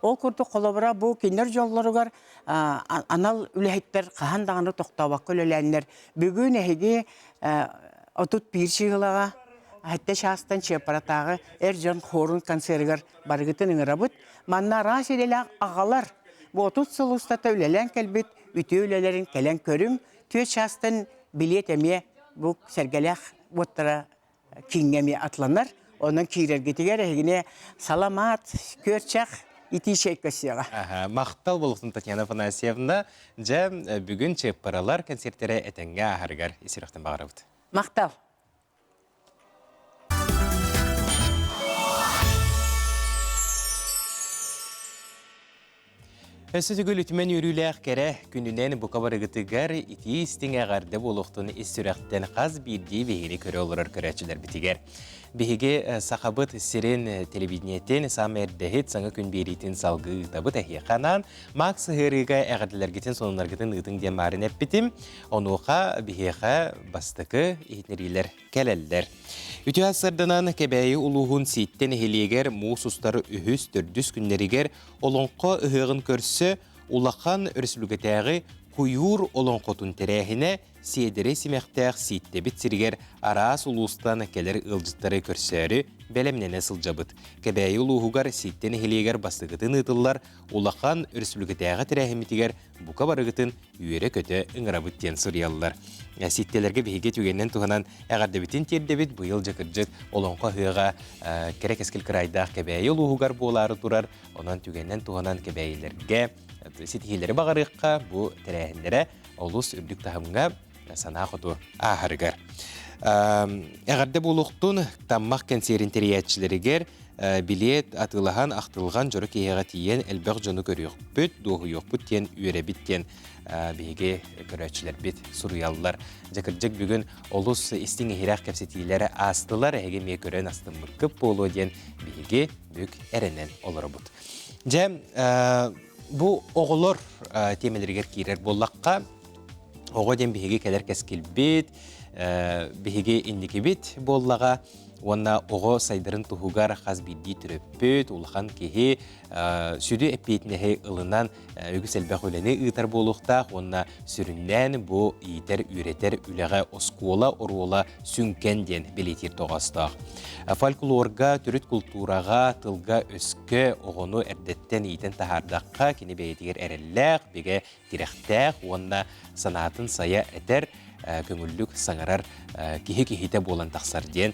Ол курдук холобура бу кинилэр дьоллоругар анал үлэһиттэр хаһан даҕаны тохтообокко үлэлээннэр бүгүн эһиги 31 чыһылаҕа Сэттэ чаастан Чыаппаратааҕы эр дьон хорун концерыгар барыгытын ыҥырабыт. Манна араас идэлээх аҕалар бу 30 сыл устата үлэлээн кэлбит үтүө үлэлэрин кэлэн көрүҥ. Түөрт чаастан билиэт эмиэ бу сэргэлээх уоттара кииҥҥэ эмиэ атланар. Онон киирэргитигэр эһигини саламаат, күөрчэх, итии чэй көрсүөҕэ. Махтал буолуохтун Татьяна Афанасьевна. Дьэ, бүгүн Чыаппаралар концертэрэ этэҥҥэ ааһарыгар ис сүрэхтэн баҕарабыт. Махтал. Өссө төгүл үтүмэн үөрүүлээх кэрэ күнүнэн бука барыгытыгар итии истиҥ эҕэрдэ буолуохтун ис сүрэхтэн хас биирдии биһигини көрө олорор көрөөччүлэрбитигэр. Биһиги э, Сахабыт сирин э, телевидениетин саамай эрдэһит саҥа күн биэриитин салгыы ыытабыт эһиэхэ анаан Макс сыһыарыыга эҕэрдэлэргитин сонуннаргытын ыытыҥ диэн маарын эппитим. Онуоха биһиэхэ бастакы иһитиннэриилэр кэлэллэр. Үтүө сарданан Кэбээйи улууһун Сииттэ нэһилиэгэр муус устар үһүс, төрдүс күннэригэр Олоҥхо ыһыаҕын көрсө улахан өрөспүүбүлүкэтээҕи куйуур олоҥхотун тэрээһинэ сиэдэрэй симэхтээх Сииттэбит сиригэр араас улуустан кэлэр ыалдьыттары көрсөөрү бэлэмнэнэ сылдьабыт. Кэбээйи улууһугар Сииттэ нэһилиэгэр бастакытын ыытыллар улахан өрөспүүбүлүкэтээҕи тэрээһиммитигэр бука барыгытын үөрэ-көтө ыҥырабыт диэн суруйаллар. Сииттэлэргэ биһиги түгэнинэн туһанан эҕэрдэбитин тиэрдэбит. Быйыл дьэ кырдьык Олоҥхо ыһыаҕа кэрэ кэскил кыраайдаах Кэбээйи улууһугар буолаары турар. Онон түгэнинэн туһанан кэбээйилэргэ ситиһиилэри баҕарыахха бу тэрээһиннэрэ олус үрдүк таһымҥа санаа хоту ааһарыгар. Эҕэрдэ буолуохтун Таммах кэнсиэрин тэрийээччилэригэр билиэт атыылаһан ахтылҕан дьоро киһиэхэ тиийэн элбэх дьону көрүөхпүт, дуоһуйуохпут диэн үөрэбит диэн биһиги көрөөччүлэрбит суруйаллар. Дьэ кырдьык бүгүн олус истиҥ иһирэх кэпсэтиилэр аастылар, эһиги эмиэ көрөн астыммыккыт буолуо диэн биһиги бүк эрэнэн олоробут. Дьэ, бу оҕолор тиэмэлэригэр киирэр буоллахха, оҕо диэн биһиги кэлэр кэскилбит, биһиги инникибит буоллаҕа уонна оҕо сайдарын туһугар хас биирдии төрөппүт, улахан киһи сүдү эппиэтинэһи ылынан үгүс элбэх үлэни ыытар буолуохтаах уонна сүрүннээн бу иитэр-үөрэтэр үлэҕэ оскуола оруола сүҥкэн диэн бэлиэтиир тоҕоостоох. Фольклорга, төрүт култуураҕа, тылга-өскө оҕону эрдэттэн иитэн таһаардахха, кини бэйэтигэр эрэллээх, бигэ тирэхтээх уонна санаатын сайа этэр, көҥүллүк саҥарар киһи киһитэ буолан тахсар диэн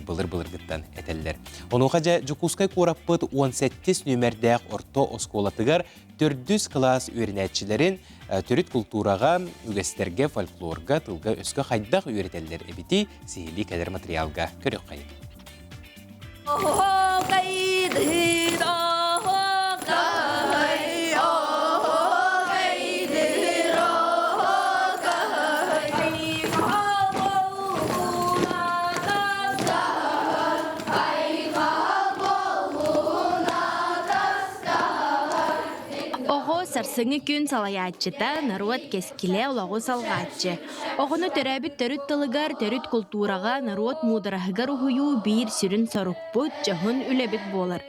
былыр-былыргыттан этэллэр. Онуоха дьэ Дьокуускай куораппыт 17 нүөмэрдээх орто оскуолатыгар төрдүс кылаас үөрэнээччилэрин төрүт култуураҕа, үгэстэргэ, фольклорга, тылга-өскө хайдах үөрэтэллэр эбитий сиһилии кэлэр материалга көрүөххэйиҥ. Оҕо сарсыҥҥы күн салайааччыта, норуот кэскилэ олоҕу салҕааччы. Оҕону төрөөбүт төрүт тылыгар, төрүт култуураҕа, норуот муудараһыгар уһуйуу биир сүрүн сорукпут, дьоһун үлэбит буолар.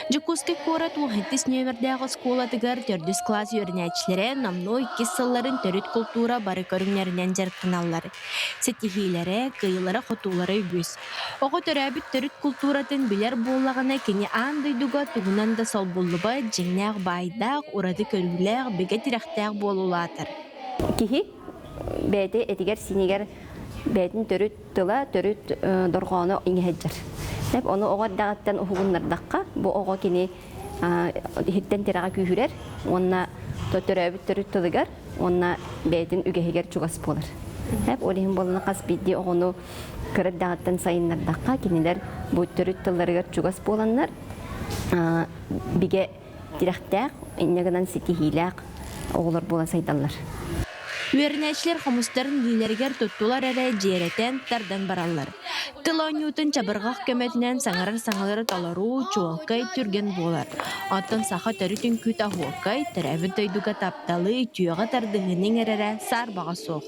Дьокуускай куорат 17 нүөмэрдээх оскуолатыгар төрдүс кылаас үөрэнээччилэрэ номнуо иккис сылларын төрүт култуура бары көрүҥнэринэн дьарыктаналлар. Ситиһиилэрэ, кыайыылара-хотуулара үгүс. Оҕо төрөөбүт төрүт култууратын билэр буоллаҕына, кини аан дойдуга тугунан да солбуллубат дьиҥнээх баайдаах, ураты көрүүлээх, бигэ тирэхтээх буола улаатар. Киһи бэйэтэ этигэр-сиинигэр бэйэтин төрүт тыла, төрүт дорҕооно иҥэ сылдьар. Ону оҕо эрдэҕиттэн уһугуннардахха, бу оҕо кини иһиттэн тирэҕэ күүһүрэр уонна төрөөбүт төрүт тылыгар уонна бэйэтин үгэһигэр чугас буолар. Ол иһин буоллаҕына хас биирдии оҕону кыра эрдэҕиттэн сайыннардахха, кинилэр бу төрүт тылларыгар чугас буоланнар бигэ тирэхтээх, инньэ гынан ситиһиилээх оҕолор буола сайдаллар. Үөрэнээччилэр хомустарын илиилэригэр туттулар эрэ дьиэрэтэн, тардан бараллар. Тыл оонньуутун чабырҕах көмөтүнэн саҥарар саҥалары толоруу чуолкай, түргэн буолар. Оттон саха төрүт үҥкүүтэ оһуокай, төрөөбүт дойдуга тапталы, үтүөҕэ тардыһыыны иҥэрэрэ саарбаҕа суох.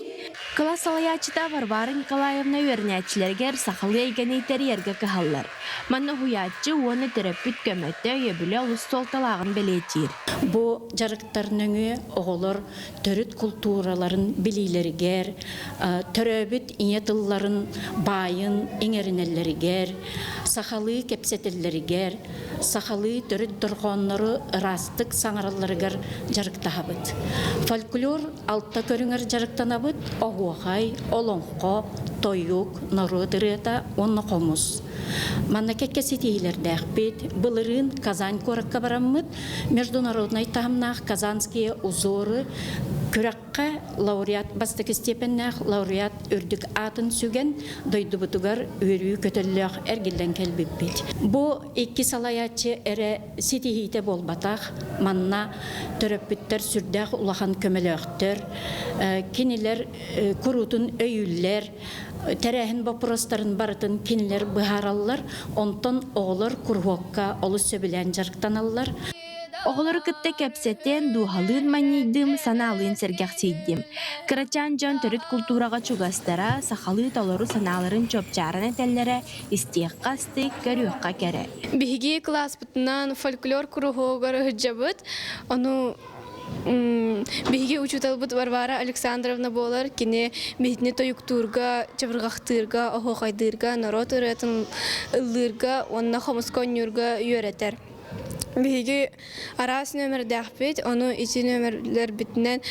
Кылаас салайааччыта Варвара Николаевна үөрэнээччилэригэр сахалыы эйгэни тэрийэргэ кыһаллар. Манна уһуйааччы уонна төрөппүт көмөтө, өйөбүлэ олус суолталааҕын бэлиэтиир. Бу дьарыктар нөҥүө оҕолор төрүт култуураларын билиилэригэр, төрөөбүт ийэ тылларын баайын иҥэринэллэригэр, сахалыы кэпсэтэллэригэр, сахалыы төрүт дорҕооннору ыраастык саҥаралларыгар дьарыктаһабыт. Фольклор алта көрүҥэр дьарыктанабыт: оһуохай, олоҥхо, тойук, норуот ырыата уонна хомус. Манна кэккэ ситиһиилэрдээхпит. Былырыын Казань куоракка бараммыт международнай таһымнаах Казанские узоры күрэххэ лауреат бастакы степеннээх лауреат үрдүк аатын сүгэн дойдубутугар үөрүү көтөллөөх эргиллэн кэлбиппит. Бу икки салайааччы эрэ ситиһиитэ буолбатах. Манна төрөппүттэр сүрдээх улахан көмөлөөхтөр. Кинилэр куруутун өйүүллэр, тэрээһин боппуруостарын барытын кинилэр быһаараллар, онтон оҕолор куруһуокка олус сөбүлээн дьарыктаналлар. Оҕолору кытта кэпсэтэн, дууһалыын манньыйдым, санаалыын сэргэхсийдим. Кырачаан дьон төрүт култуураҕа чугастара, сахалыы толору санааларын чуопчааран этэллэрэ истиэххэ астык, көрүөххэ кэрэ. Биһиги кылааспытынан фольклор куруһуогар ыһыдьабыт. Ону Биһиги учууталбыт Варвара Александровна буолар. Кини биһитини тойуктуурга, чабырҕахтыырга, оһуохайдыырга, норуот ырыатын ыллыырга уонна хомуска оонньуурга үөрэтэр. Биһиги араас нүөмэрдээхпит, ону ити нүөмэрлэрбитинэн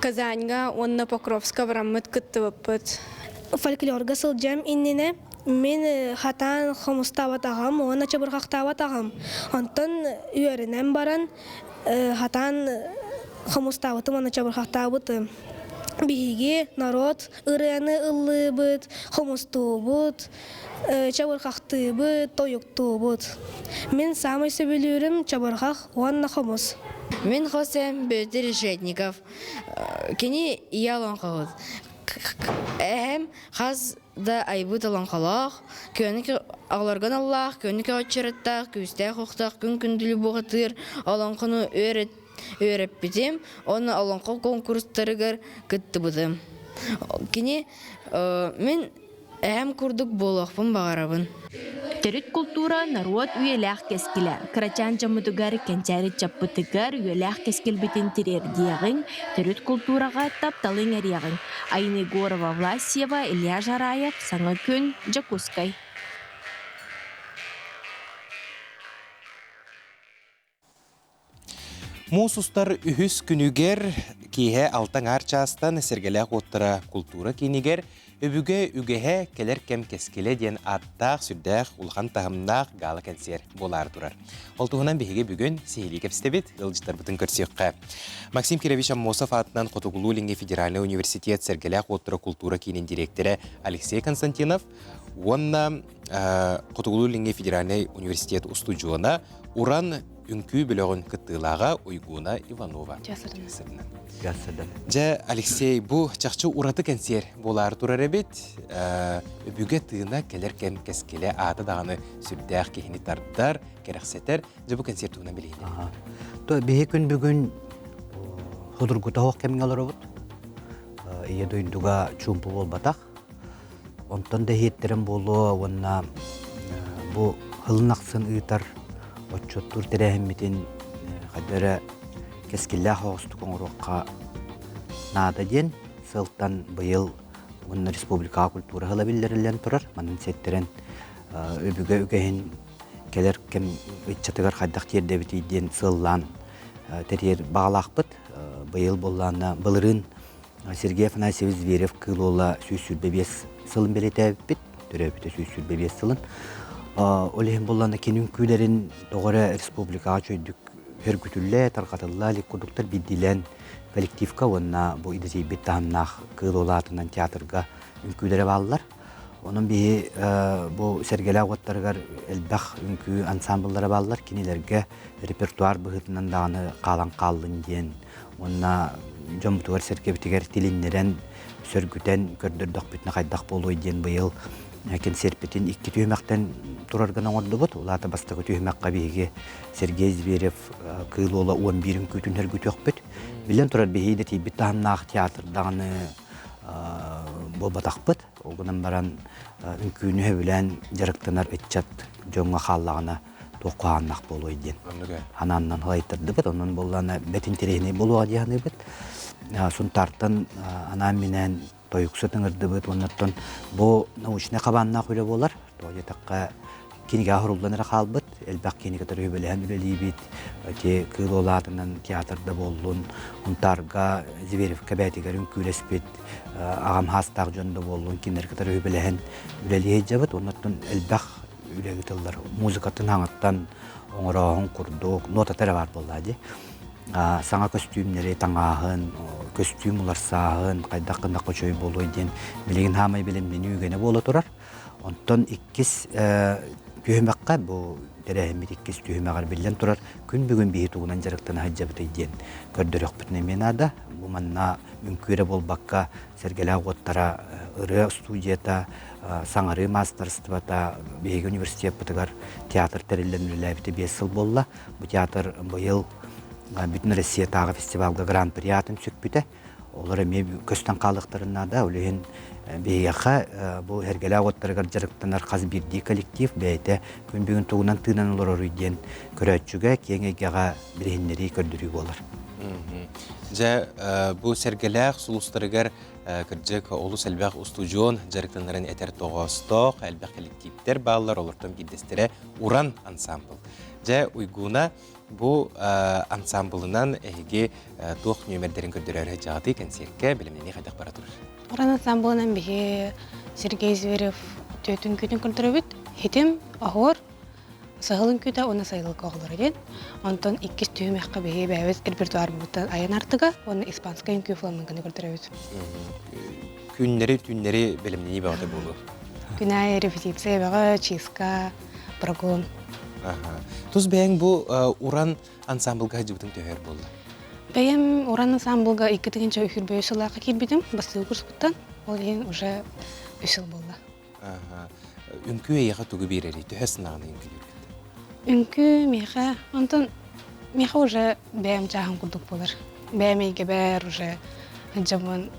Казаньга уонна Покровска бараммыт кыттыбыппыт. Фольклорга сылдьыам иннинэ мин хатаан хомустаабатаҕым уонна чабырҕахтаабатаҕым. Онтон үөрэнэн баран хатаан хомустаабытым уонна чабырҕахтаабытым. Биһиги норуот ырыаны ыллыыбыт, хомустуубут, чабырҕахтыыбыт, тойуктуубут. Мин саамай сөбүлүүрүм чабырҕах уонна хомус. Мин хос эм Петр Решетников. Кини ийэ олоҥхоһут. Эһэм хас да айбыт олоҥхолоох, күөнү оҕолорго аналлаах, күөнү көҕөччөрөттөөх, күүстээх охтоох күн күндүлү буҕатыыр олоҥхону үөрэппитим уонна олоҥхо куонкурустарыгар кыттыбытым. Кини мин эһэм курдук буолуохпун баҕарабын. Төрүт култуура норуот үйэлээх кэскилэ. Кырачаан дьоммутугар, кэнчээри ыччаппытыгар үйэлээх кэскилбитин тириэрдиэҕиҥ, төрүт култуураҕа тапталы иҥэриэҕиҥ. Айна Егорова Власьева, Илья Жараев, Саҥа күн, Дьокуускай. Муус устар үһүс күнүгэр киэһэ алта аҥаар чаастан Сэргэлээх уоттара култуура киинигэр Өбүгэ үгэһэ кэлэр кэм кэскилэ диэн ааттаах сүрдээх улахан таһымнаах гала-кэнсиэр буолаары турар. Ол туһунан биһиги бүгүн сиһилии кэпсэтэбит, ыалдьыттарбытын көрсүөххэ. Максим Кирович Аммосов аатынан Хотугулуу-Илиҥҥи федеральнай университет Сэргэлээх уоттара култуура киинин дириэктэрэ Алексей Константинов уонна Хотугулуу-Илиҥҥи федеральнай университет устудьуона Уран үҥкүү бөлөҕүн кыттыылааҕа Уйгуна Иванова. Дьэ, Алексей, бу чахчы ураты кэнсиэр буолаары турар эбит. Өбүгэ тыына кэлэр кэм кэскилэ аата даҕаны сүрдээх киһини тардар, кэрэхсэтэр. Дьэ, бу кэнсиэр туһунан билиһиннэрин. То биһи күн бүгүн судургута суох кэмҥэ олоробут. Ийэ дойдуга чуумпу буолбатах. Онтон да иһиэттэрим буолуо уонна бу сылын ахсын ыытар отчуоттуур тэрээһиммитин хайда эрэ кэскиллээх оҕустук оҥоруохха наада диэн сылтан быйыл уонна республикаҕа культура сыла биллэриллэн турар. Манан сиэттэрэн өбүгэ үгэһин кэлэр кэм ыччатыгар хайдах тиэрдэбитий диэн сыаллаан тэрийэр баҕалаахпыт. Быйыл буоллаана былырыын Сергей Афанасьевич Зверев Кыыл Уола 125 сылын бэлиэтээбиппит, төрөөбүтэ 125 сылын. Ол иһин буоллаана кини үҥкүүлэрин тоҕо эрэ республикаҕа үчүгэйдик сөргүтүллэ, тарҕатылла илик курдуктар биирдиилээн коллективка уонна бу идэтийбит таһымнаах Кыыл Уола аатынан театрга үҥкүүлэрэ бааллар. Онон биһи бу сэргэлээх уоттарыгар элбэх үҥкүү ансамбллара бааллар. Кинилэргэ репертуар быһыытынан даҕаны хаалан хааллын диэн уонна дьоммутугар-сэргэбитигэр тилиннэрэн, сөргүтэн көрдөрдөхпүтүнэ хайдах буолуой диэн быйыл кэнсиэрпитин икки түһүмэхтэн турар гына оҥордубут. Ол аата бастакы түһүмэххэ биһиги Сергей Зверев Кыыл Уола 11 үҥкүүтүн сөргүтүөхпүт. Биллэн турар, биһиги да тиийбит таһымнаах театр даҕаны буолбатахпыт. Ол гынан баран үҥкүүнү сөбүлээн дьарыктанар ыччат дьоҥҥо хааллаҕына туох куһаҕаннаах буолуой диэн ханааннан халайтардыбыт. Онон буоллаана бэт интэриэһинэй буолуоҕа дии саныыбыт. Сунтаартан анаан-минээн тойуксут ыҥырдыбыт уонна оттон бу научнай хабааннаах үлэ буолар. Тоҕо диэтэххэ кинигэҕэ суруллан эрэ хаалбыт. Элбэх киһини кытары үбэлэһэн үлэлиибит. Ити Кыыл Уол аатынан театр да буоллун, Сунтаарга Зверевка бээтигэр үҥкүүлэспит аҕам хаастаах дьон да буоллун, кинилэри кытары үбэлэһэн үлэлии сылдьабыт. Уонна оттон элбэх үлэ ыытыллар. Музыкатын хаҥаттан оҥорооһун курдук, нотата эрэ баар буоллаа дии. Саҥа көстүүмнэри таҥааһын, көстүүм уларсааһын, хайдах гыннахха үчүгэй буолуой диэн билигин хаамай бэлэмнэнии үгэнэ буола турар. Онтон иккис түһүмэххэ бу тэрээһиммит иккис түһүмэҕэр биллэн турар күн бүгүн биһи тугунан дьарыктана сылдьабытый диэн көрдөрүөхпүтүн эмиэ наада. Бу манна үҥкүү эрэ буолбакка Сэргэлээх уоттара ырыа студията, саҥарыы маастарыстыбата биһиги университеппытыгар театр тэриллэн үлэлээбитэ 5 сыл буолла. Бу театр быйыл Бүтүн Россиятааҕы фестивалга гран-при аатын сүкпүтэ. Олор эмиэ көстөн хаалыахтарын наада. Ол иһин биһиэхэ бу Сэргэлээх уоттарыгар дьарыктанар хас биирдии коллектив бэйэтэ күн бүгүн тугунан тыынан олороруй диэн көрөөччүгэ киэҥ эйгэҕэ билиһиннэрии, көрдөрүү буолар. Дьэ, бу сэргэлээх сулустарыгар кырдьык олус элбэх устудьуон дьарыктанарын этэр тоҕоостоох, элбэх кэлэктииптэр бааллар, олортон биирдэстэрэ Уран ансаамбыл. Дьэ, Уйгууна бу ансаамбылынан эһиги туох нүөмэрдэрин көрдөрөөрү сылдьаҕытый кэнсиэркэ бэлэмнэнии хайдах бара турар? Уран ансаамбылынан биһи Сергей Зверев түөтүн күтүн көрдөрөбүт. Хитим, оһуор, Саһыл үҥкүүтэ уонна сайылыкка оҕолоро диэн. Онтон иккис түһүмэххэ биһиги бэйэбит репертуарбытыттан айан артыга уонна испанскай үҥкүү фламенконы көрдөрөбүт. Күннэри түүннэри бэлэмнэнии бөҕөтө буолуо. Күн аайы репетиция бөҕө, чистка, прогон. Тус бэйэҥ бу Уран ансамблга сылдьыбытыҥ төһө өр буолла? Бэйэм Уран ансамблга икки тыһыынча үһүрбэйи сыллаахха киирбитим, бастакы курспуттан. Ол иһин уже үс сыл буолла. Үҥкүү эйиэхэ тугу биэрэрий? Төһө санааҕын үҥкүүлүүргүт? Үҥкүү миэхэ, онтон миэхэ уже бэйэм чааһым курдук буолар. Бэйэм эйгэбэр уже сылдьаммын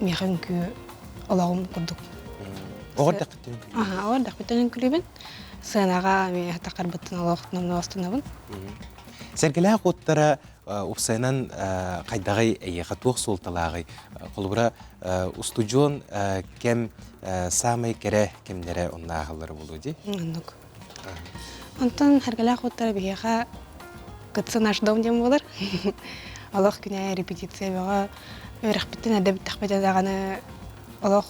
миэхэ үҥкүү олоҕум курдук. Оҕо эрдэххиттэн үҥкүүлүүбүн? Аха, оҕо эрдэхпиттэн үҥкүүлүүбүн. Сыанаҕа эмиэ тахарбыттан олох номнуо астынабын. Сэргэлээх уоттара уопсайынан хайдаҕый эйиэхэ туох суолталааҕый? Холобура, устудьуон кэм саамай кэрэ кэмнэрэ онно ааһаллара буолуо дии? Оннук. Онтон Сэргэлээх уоттара биһиэхэ кытсы наш дом диэн буолар. Олох күнэ репетиция бөҕө үөрэхпиттэн эрдэ бүттэхпитэ даҕаны олох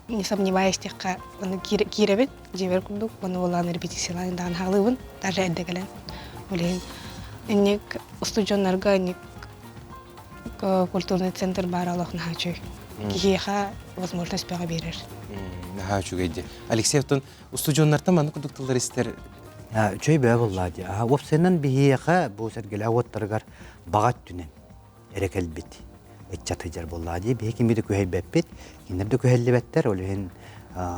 не сомневаюсь диэххэ ону киирэбин дьиэбэр курдук уонна буоллаҕына репетициялаан даҕаны хаалыыбын даже эрдэ кэлэн ол иһин инник устудьуоннарга инник культурный центр баара олох наһаа үчүгэй киһиэхэ возможность бөҕө биэрэр наһаа үчүгэй дии Алексей оттон устудьуоннартан маннык курдук тыллар истэр үчүгэй бөҕө буоллаа дии уопсайынан биһиэхэ бу сэргэлээх уоттарыгар баҕа өттүнэн эрэ кэлбит ыччат сылдьар буоллаҕа дии. Биһи кими да күһэйбэппит, кинилэр да күһэллибэттэр. Ол иһин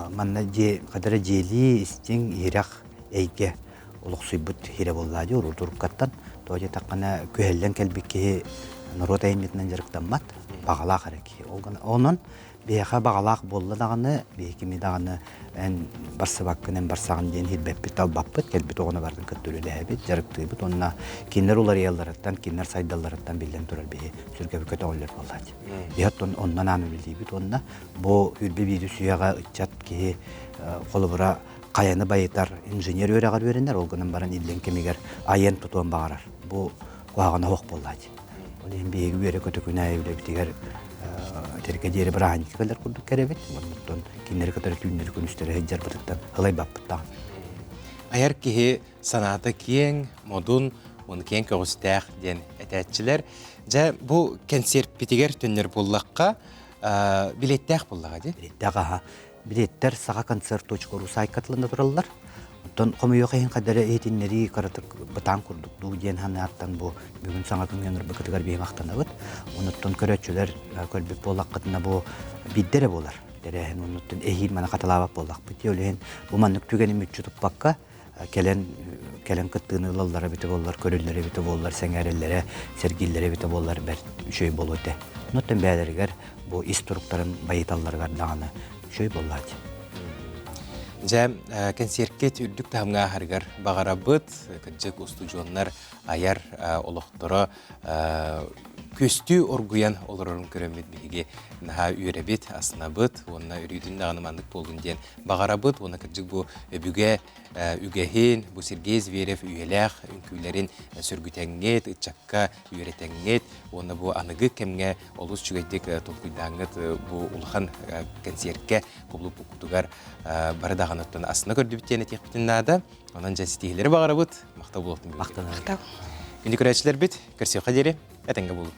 манна дьиэ хадара дьиэлии, истиҥ, иһирэх эйгэ олохсуйбут сирэ буоллаҕа дии урут-уруккаттан. Тоҕо диэтэххинэ күһэллэн кэлбит киһи норуот айымньытынан дьарыктаммат, баҕалаах эрэ киһи. Онон биһиэхэ баҕалаах буолла даҕаны, биһи кими даҕаны эн барсыбаккын, эн барсаҕын диэн иһирбэппит, талбаппыт, кэлбит оҕону барытын кытта үлэлэһэбит, дьарыктыыбыт уонна кинилэр уларыйалларыттан, кинилэр сайдалларыттан биллэн турар биһи сүргэбит көтөҕүллэр буоллааччы. Биһи оттон онно анаан үлэлиибит уонна бу үрбэ биири сүһэҕэ ыччат киһи холобура хайаны байытар инженер үөрэҕэр үөрэнэр, ол гынан баран иллэҥ кэмигэр айан тутуон баҕарар. Бу куһаҕана суох буоллааччы. Ол иһин биһиги үөрэ-көтө күн аайы үлэбитигэр этэргэ диэри бырааһынньыкка кэлэр курдук кэрэбит. Оннуттан кинилэри кытары түүннэри күнүстэри сылдьарбытыттан ылайбаппыт даҕаны. Айар киһи санаата киэҥ, модун, уонна киэҥ көҕүстээх диэн этээччилэр. Дьэ, бу кэнсиэрпитигэр төннөр буоллахха, билиэттээх буоллаҕа дии? Билиэттээх аха. Билиэттэр сахаконцерт.ру саайтка тылында тураллар. Оттон хомойуох иһин хадара иһитиннэрии кыратык бытаан курдук дуу диэн санааттан бу бүгүн саҥа күҥҥэ ынырбыкытыгар биһи махтанабыт. Онуттан көрөөччүлэр көрбүт буоллаххытына бу биирдэ эрэ буолар тэрээһин. Онуттан эһиил маны хатылаабат буоллахпыт. Ол иһин бу маннык түгэни мүччү туппакка кэлэн кэлэн кыттыыны ылаллара эбитэ буоллар, көрүллэрэ эбитэ буоллар, сэҥээрэллэрэ, сэргииллэрэ эбитэ буоллар бэрт үчүгэй буолуо этэ. Оттон бэйэлэригэр бу ис туруктарын байыталларыгар даҕаны үчүгэй буоллааччы. Дьэ, кэнсиэркит үрдүк таһымҥа ааһарыгар баҕарабыт. Кырдьык устудьуоннар айар олохторо күөстүү оргуйан олорорун көрөммүт биһиги наһаа үөрэбит, астынабыт уонна өрүүтүн даҕаны маннык буоллун диэн баҕарабыт уонна кырдьык бу өбүгэ үгэһин, бу Сергей Зверев үйэлээх үҥкүүлэрин сөргүтэҥҥит, ыччакка үөрэтэҥҥит уонна бу аныгы кэмҥэ олус үчүгэйдик толкуйдааҥҥыт бу улахан кэнсиэркэ кубулуппуккутугар бары даҕаны оттон астына көрдүбүт диэн этиэхпитин наада. Онон дьэ ситиһиилэри баҕарабыт. Махтал буолуохтун. Махтал. Күндү көрөөччүлэрбит, көрсүөххэ диэри этэҥҥэ буолуҥ.